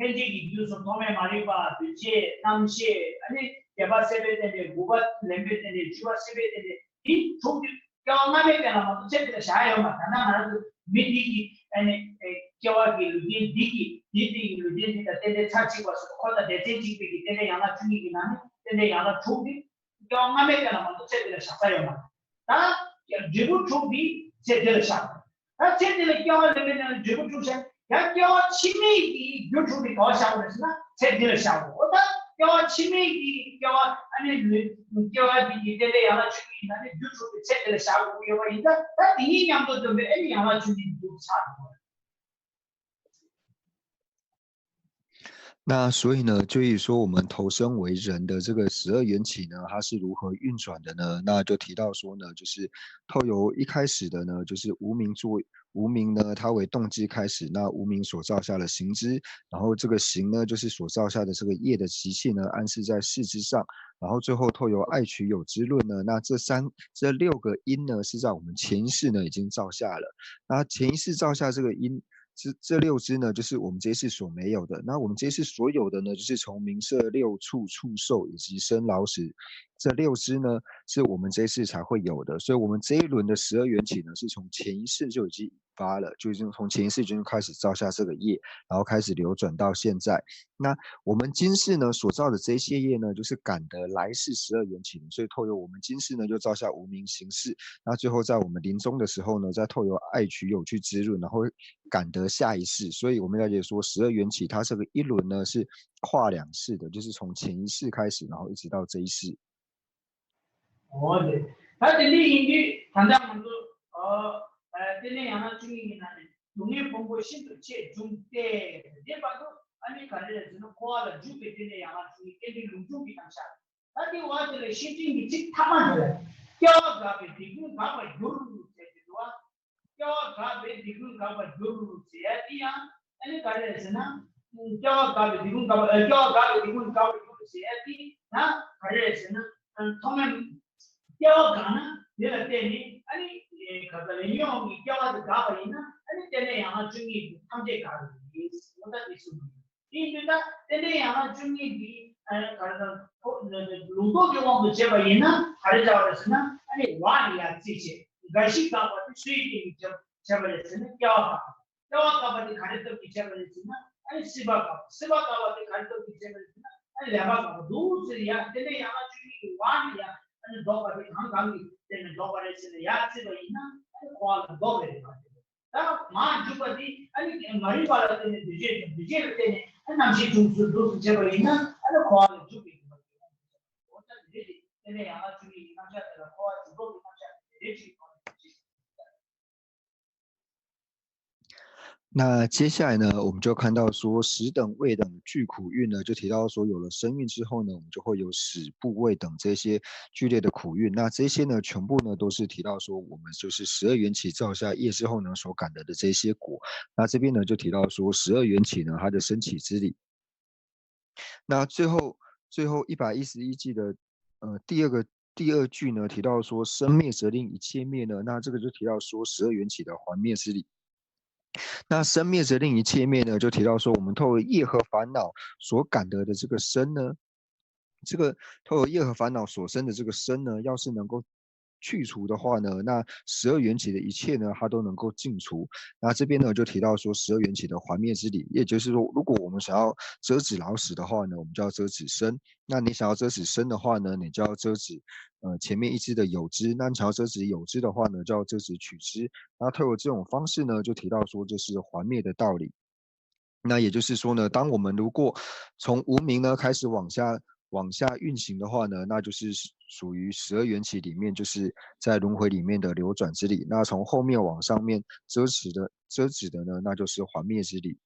ལྷན་སྐྱེས་ཀྱི་རྒྱུ་གསུམ་ཐོག་མའི་མ་རིག་པ་འདུ་བྱེད་རྣམ་ཤེས་ཨ་ནི་བརྒྱད་པ་སྲེད་པའི་རྟེན་འབྲེལ་དགུ་པ་ལེན་པའི་རྟེན་འབྲེལ་བཅུ་པ་སྲིད་པའི་རྟེན་འབྲེལ་དེ་དྲུག་དེ་སྐྱེ་བ་སྔ་མའི་རྟེན་ལ་མ་གཏོགས་ཚད་དེ་ལ་བཞག་ཡོད་མ་རེད། ད་ལྟ་ང་རང་ཚོ་མི་འདི་གི་ཨ་ནི་སྐྱེ་བ་གི་ལུས་རྟེན་འདི་གི་འདི་འདི་གི་ལུས་རྟེན་འདི་དང་རྟེན་འབྲེལ་ཚར་གཅིག་པ་སོགས་ཁོ་དང་སྡེ་ཚན་གཅིག་པའི་གི་རྟེན་འབྲེལ་ཡན་ལག་བཅུ་གཉིས་ཀྱི་ནང་ནས་རྟེན་འབྲེལ་ཡན་ལག་དྲུག་དེ། སྐྱེ་བ་སྔ་མའི་རྟེན་ལ་མ་གཏོགས་ཚད་དེ་ལ་བཞག་ས་ཡོད་མ་རེད། ད་འབྲས་བུ་དྲུག་དེ་ཚད་དེ་ལ་བཞག་ད་ཚད་དེ་ལ་སྐྱེ་བ་ལེན་པའི་ནང་ནས་འབྲས་བུ་དྲུག་བཞག་ཡང་སྐྱེ་བ་ཕྱི་མའི་གི་རྒྱུ་དྲུག་དེ་ག་བ་བཞག་དགོས་ཟེར་ན་ཚད་དེ་ལ་བཞག་དགོས། ད་སྐྱེ་བ་ཕྱི་མའི་གི་སྐྱེ་བ་ཨ་ནི་ལུས་སྐྱེ་བ་དེ་གི་རྟེན་འབྲེལ་ཡན་ལག་བཅུ་གཉིས་ཡིན་ན་ནི་རྒྱུ་དྲུག་དེ་ཚད་དེ་ལ་བཞག་དགོས་ཡོད་པ་ཡིན་ཙང་ད་དེ་གཉིས་མཉམ་དུ་འདོན་པའི་ཨ་ནི་ཡན་ལག་བཅུ་གཉིས་དྲུག་ཆགས་འགྲོ་བ་རེད། 那所以呢，就以说我们投生为人的这个十二缘起呢，它是如何运转的呢？那就提到说呢，就是透由一开始的呢，就是无名作无名呢，它为动机开始，那无名所造下的行之，然后这个行呢，就是所造下的这个业的习气呢，暗示在事之上，然后最后透由爱取有之论呢，那这三这六个因呢，是在我们前一世呢已经造下了。那前一世造下这个因，这这六支呢，就是我们这一世所没有的。那我们这一世所有的呢，就是从名色六触触受以及生老死这六支呢，是我们这一世才会有的。所以，我们这一轮的十二缘起呢，是从前一世就已经引发了，就已经从前一世就开始造下这个业，然后开始流转到现在。那我们今世呢所造的这些业呢，就是感得来世十二缘起的，所以透由我们今世呢，就造下无名行事。那最后在我们临终的时候呢，再透由爱取有去滋润，然后感得下一世。所以我们了解说，十二缘起它这个一轮呢是跨两世的，就是从前一世开始，然后一直到这一世。 འོ་དེ། ད་དེ་འདྲ་ཡིན་དུས་ད་ལྟ་ང་ཚོ་ཨ་རྟེན་འབྲེལ་ཡན་ལག་བཅུ་གཉིས་ཀྱི་ནང་ནས་སྡུག་བསྔལ་ཕུང་པོ་ཤིན་ཏུ་ཆེར་འབྱུང་སྟེ། དེ་བར་དུ་ཨ་ནི་ག་རེ་རེད་ཟེར་ན་འཁོར་བ་ལ་འཇུག་པའི་རྟེན་འབྲེལ་ཡན་ལག་བཅུ་གཉིས་རྟེན་འབྲེལ་ལུགས་འབྱུང་གི་རྣམ་གཞག་ད་དེ་བར་དེ་ལ་ཤེར་ཕྱིན་གྱི་ཚིག་ཐ་མ་འདི་ལ། སྐྱེ་བ་འགགས་པས་དེ་ཀུན་འགག་པར་འགྱུར་ཟེར་གྱི་འདུག་བ། སྐྱེ་བ་འགགས་པས་དེ་ཀུན་འགག་པར་འགྱུར་ཟེར་ཡ་དེ་ཡང་ཨ་ནི་ག་རེ་རེད་ཟེར་ན། སྐྱེ་བ་འགགས་པས་དེ་ཀུན་འགག་པ་ཨ་སྐྱེ་བ་འགགས་པས་དེ་ཀུན་འགག་པར་འགྱུར་ཟེར་ཡ་དེ་ན་ག་རེ་རེད་ཟེར་ན། ཐོག་མར་སྐྱེ་བ་འགགས་ན་དེ་ལ་བརྟེན་ནས་ཨ་ནི་ག་ད་ལ་ཡིན་ཡོང་གི་སྐྱེ་བ་དེ་འགག་པ་ཡིན་ན་ཨ་ནི་རྟེན་འབྲེལ་ཡན་ལག་བཅུ་གཉིས་དེ་ཐམས་ཅད་འགག་གི་རེད་ཟེར་བ་ད་དེ་གསུངས་ཡོད། དེ་ཡིན་དུས་ད་རྟེན་འབྲེལ་ཡན་ལག་བཅུ་གཉིས་འདི་ཨ་ག་རེ་ཟེར་ཁོ་ལུང་རྟོགས་ཀྱི་དབང་དུ་བྱས་པ་ཡིན་ན་ག་རེ་བྱ་བ་རེད་ཟེར་ན་ཨ་ནི་བག་ལ་ཡར་བརྩིས་བྱས་རྒ་ཤི་འགག་པ་དེ་སུའི་རྐྱེན་གྱིས་བྱས་པ་རེད་ཟེར་ན་སྐྱེ་བ་འགག་པ། ལྟེ་བ་བཀག་པ་དེ་ག་རེ་སྟོབས་ཀྱིས་བྱས་པ་རེད་ཟེར་ན། ཨ་ནི་སྲིད་པ་བཀག་པ། སྲིད་པ་བཀག་པ་དེ་ག་རེ་སྟོབས་ཀྱིས་བྱས་པ་རེད་ཟེར་ན། ཨ་ནི་ལེན་པ་བཀག་པ། འདུག་ཟེར་ཡ། དེ་ནས་ཡང་ན་བཅུ་གཉིས་ཀྱི་བར་ནས་ཡང་ཨ་ནི་ལྡོག་པ་དེ་གང་གང་གིས་བརྟེན་ནས་ལྡོག་པ་རེད་ཟེར་ནས་ཡར་བརྩིས་པ་ཡིན་ན། ཨ་ནི་འཁོར་བ་ལ་ལྡོག་པའི་རིགས་པ་དེ་རེད། ད་མར་འཇུག་པ་འདི་ཨ་ནི་མ་རིག་པ་ལ་བརྟེན་ནས་འདུ་བྱེད་དང་། འདུ་བྱེད་ལ་བརྟེན་ནས་ཨ་རྣམ་ཤེས་བྱུང་ཚུལ་འདུག་ཟེར་བྱས་པ་ཡིན་ན། ཨ་ནི་འཁོར་བ་ལ་འཇུག་པའི་རིགས་པ་དེ་རེད། འོ་ད་འདི་འདྲ་རེད། དེ་ནས་ཡང་ན་བཅུ་གཉིས་ཀྱི་རྣམ་གཞག་དེ་ལ་འཁོར་བ་འཇུག་ལྡོག་གི་རྣམ་གཞག་དེ་རེད་ཅེས་གོ་ནས་ཅི། 那接下来呢，我们就看到说，食等味等俱苦韵呢，就提到说，有了声韵之后呢，我们就会有食、部、味等这些剧烈的苦韵。那这些呢，全部呢都是提到说，我们就是十二缘起造下业之后呢，所感得的这些果。那这边呢，就提到说，十二缘起呢，它的生起之理。那最后最后一百一十一计的呃第二个第二句呢，提到说生灭则令一切灭呢，那这个就提到说十二缘起的还灭之理。那生灭则令一切灭呢，就提到说我们透过业和烦恼所感得的这个身呢，这个透过业和烦恼所生的这个身呢，要是能够去除的话呢，那十二缘起的一切呢，它都能够尽除。那这边呢，就提到说十二缘起的还灭之理，也就是说，如果我们想要遮止老死的话呢，我们就要遮止身。那你想要遮止身的话呢，你就要遮止呃前面一支的有支。那你想要遮止有支的话呢，就要遮止取支。那透过这种方式呢，就提到说这是还灭的道理。那也就是说呢，当我们如果从无明呢开始往下往下运行的话呢，那就是属于十二缘起里面，就是在轮回里面的流转之理。那从后面往上面遮止的遮止的呢，那就是还灭之理。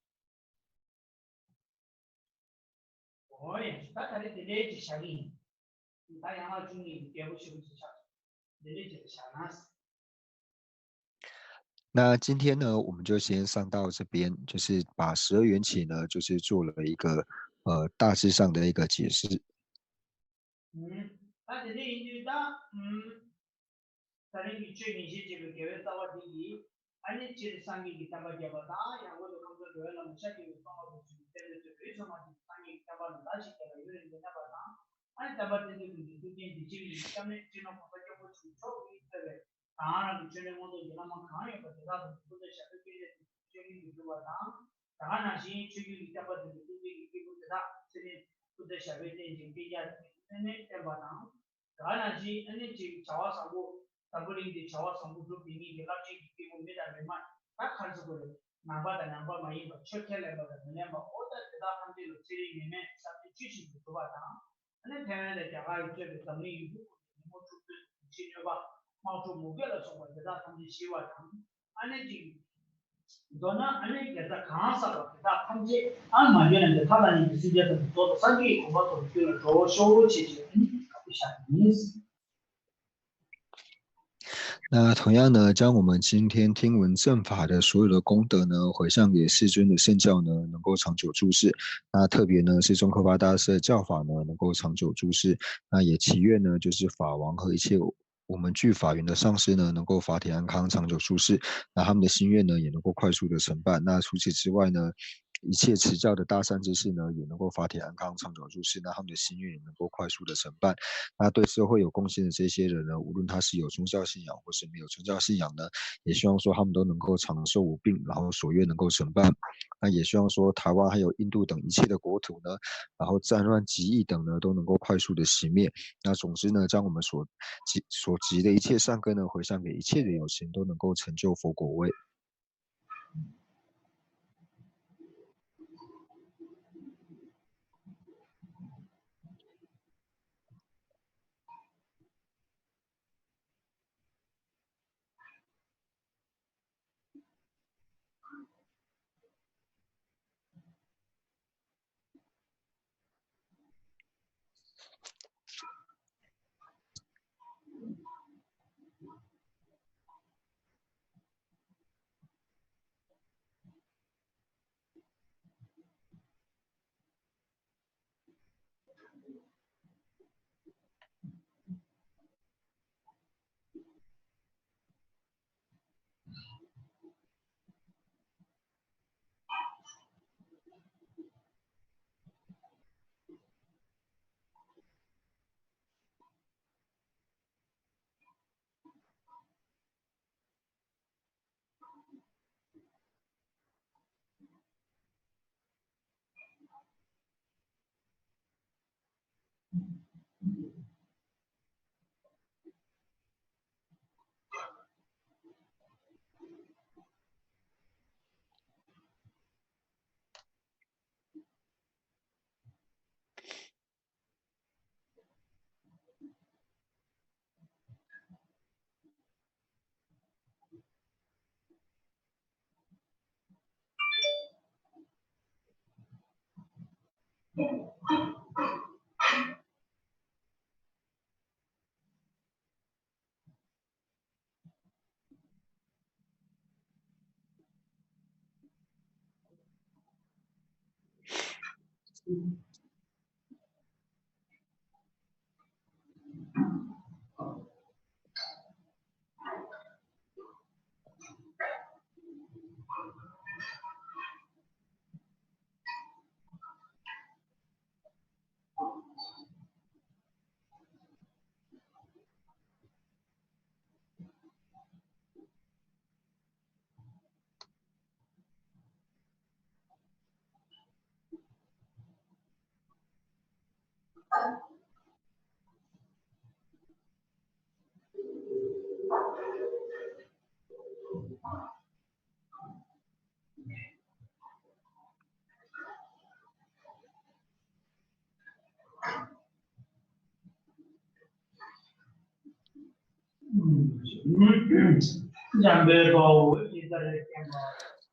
ཨོ་ཡ། ད་ད་རེས་དེ་འདྲའི་ཅིག་བཞག་གི་ཡིན། ད་ཡང་ན་བཅུ་གཉིས་ཀྱི་རྒྱལ་པོ་ཞེ་པོ་ཅིག་ཆགས། དེ་འདྲའི་ཅིག་བཞག་ན། 那今天呢，我们就先上到这边，就是把十二缘起呢，就是做了一个呃大致上的一个解释。 ཨུམ། ད་དེ་འདྲ་ཡིན་དུས་ད། ཨུམ། ད་རིང་གི་ཆོས་ཉན་བཤད་བྱེད་པའི་དགེ་བའི་རྩ་བ་འདི་ཡིས། ཨ་ནི་སྤྱིར་སངས་རྒྱས་ཀྱི་བསྟན་པ་རྒྱས་པ་དང་། ཡང་སྒོས་སུ་ཁམས་གསུམ་འགྲོ་བའི་ལམ་ལ་ཤཱཀྱ་ཡི་གསང་བ་རུ་གསུངས་པའི་བསྟན་པའི་ཚུལ་བོད་ཚང་མ་འདི་སངས་རྒྱས་ཀྱི་བསྟན་པ་ལ་བདག་གཞན་གྱི་ལ་ཡུན་རིང་དུ་གནས་པ་དང་། ཨ་ནི་བསྟན་པ་བསྟན་འཛིན་ཀུན་གྱི་ཐུགས་རྟེན་བདེ་ཆེན་གླིང་གི་སྐྱབས་གནས་སྤྱི་ནོར་༸གོང་ས་༸སྐྱབས་མགོན་ཆེན་པོ་མཆོག་གིས་གཙོས་པའི་དང་རང་གི་ཆོས་གྲྭའི་མངོན་རྟོགས་རྒྱུད་བླ་མ་གང་ཡོད་པ་དེ་དག་ཏུ་སྐུ་ཚེ་ཞབས་པད་བསྐལ་བརྒྱར་བརྟན་ཅིང་ཆོས་ཉིད་དུ་གྲུབ་པ་དང་། དེ་ག་ནང་བཞིན་ཆོས་བརྒྱུད་ཀྱི་བསྟན་པ་འཛིན་པའི་ཐུགས་རྗེ་ཡི་སྐྱེས་བུ་དེ་དག་ཚེ་རིང་སྐུ་ཚེ་ཞབས་པད་བརྟན་ཅིང་བསྐལ་བརྒྱར་བརྟན་ཅིང་ཚེ་རྣམས་བརྟན་པ་དང་། དེ་ག་ནང་བཞིན་ཨ་ནི་ཅིག་བྱ་བ་བཟང་པོ། འཛམ་བུ་གླིང་འདིར་བྱ་བ་བཟང་པོ་སྒྲུབ་པའི་ཉིད་ཀྱི་རླབས་ཆེན་གྱི་སྐྱེས་བུ་མི་དང་མི་མ་ད་ག་རེ་ཟེར་དགོས་རེད། ནང་པ་དང་ནང་པ་མ་ཡིན་པ། ཆོས་ཁས་ལེན་པ་དང་མི་ལེན་པ། ཨོ་ད་དེ་དག་ཐམས་ཅད་ལ་ཚེ་རིང་ནད་མེད་བསམ་གཏན་བཅུ་བཞི་འདིར་གྲུབ་པ་དང་། ཨ་ནི་ཐའེ་ཝན་ལ་རྒྱ་གར་གྱིས་གཙོས་པའི་འཛམ་གླིང་ཡུལ་གྲུ་ཀུན་ཏུ་ཉིན་མོ་འཁྲུག་རྩོད་དུག་ཤི་གནོད་པ་དམག་འཁྲུག་མུ་གེ་ལ་སོགས་པ་དེ་དག་ཐམས་ཅད་ཞི་བ་དང་། ཨ་ནི་ཅིག་མདོར་ན་ཨ་ནི་དགེ་རྩ་གང་བསགས་པ་དེ་དག་ཐམས་ཅད་ཨ་མ་བྱོན་ན་འདི་ཐ་ལ་ཉིད་ཀྱི་སེམས་ཅན་ཐམས་ཅད་རྫོགས་པའི་སངས་རྒྱས་ཀྱི་གོ་འཕང་ཐོབ་པའི་རྒྱུ་ལ་འགྲོ་ཤོག་ཅེས་བྱས་ཨ་ནི་བཀའ་བཞག་ཡིན།那同样呢，将我们今天听闻正法的所有的功德呢，回向给世尊的圣教呢，能够长久住世。那特别呢，是宗喀巴大师的教法呢，能够长久住世。那也祈愿呢，就是法王和一切我们具法缘的上师呢，能够法体安康，长久住世。那他们的心愿呢，也能够快速的成办。那除此之外呢，一切持教的大善之士呢，也能够法体安康，长久住世。那他们的心愿也能够快速的成办。那对社会有贡献的这些人呢，无论他是有宗教信仰或是没有宗教信仰呢，也希望说他们都能够长寿无病，然后所愿能够成办。那也希望说台湾还有印度等一切的国土呢，然后战乱疾疫等呢都能够快速的熄灭。那总之呢，将我们所积所积的一切善根呢，回向给一切的有情，都能够成就佛果位。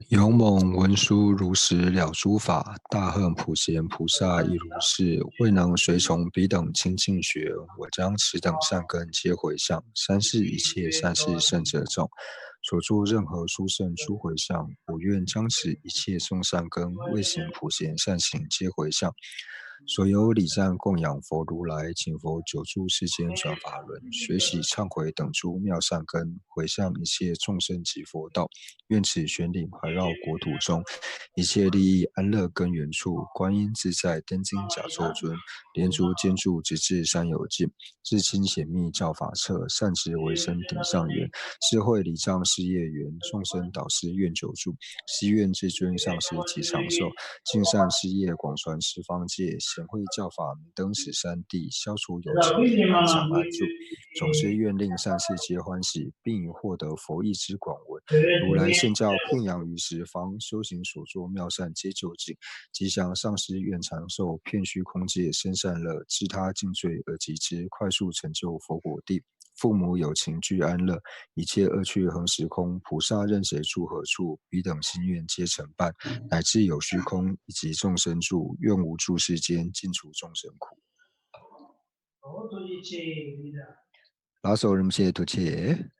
勇猛文殊如实了诸法，大恨普贤菩萨亦如是，未能随从彼等清净学，我将此等善根皆回向。三世一切善逝圣者众，所作任何殊胜诸回向，我愿将此一切众善根，未行普贤善行皆回向。所有礼赞供养佛如来，请佛久住世间转法轮，随喜忏悔等诸妙善根，回向一切众生及佛道。愿此旋律环绕国土中，一切利益安乐根源处，观音自在灯金甲座尊，莲足建筑直至山有尽，至亲显密教法侧，善慈为身顶上缘，智慧礼障事业缘，众生导师愿久住，悉愿至尊上师吉祥寿，尽善事业广传十方界，显慧教法明灯十三地，消除有情障碍障碍住，总是愿令善事皆欢喜，并以获得佛意之广闻，如来圣教遍扬于十方，修行所作妙善皆究竟，吉祥上师愿长寿，遍虚空界生善乐，自他尽罪而及之，快速成就佛果地。父母有情俱安乐，一切恶趣恒时空，菩萨任谁住何处，彼等心愿皆成办，乃至有虚空以及众生住，愿无住世间，尽除众生苦。ལགས་སོ། རིན་པོ་ཆེ་ཐུགས་རྗེ་ཆེ།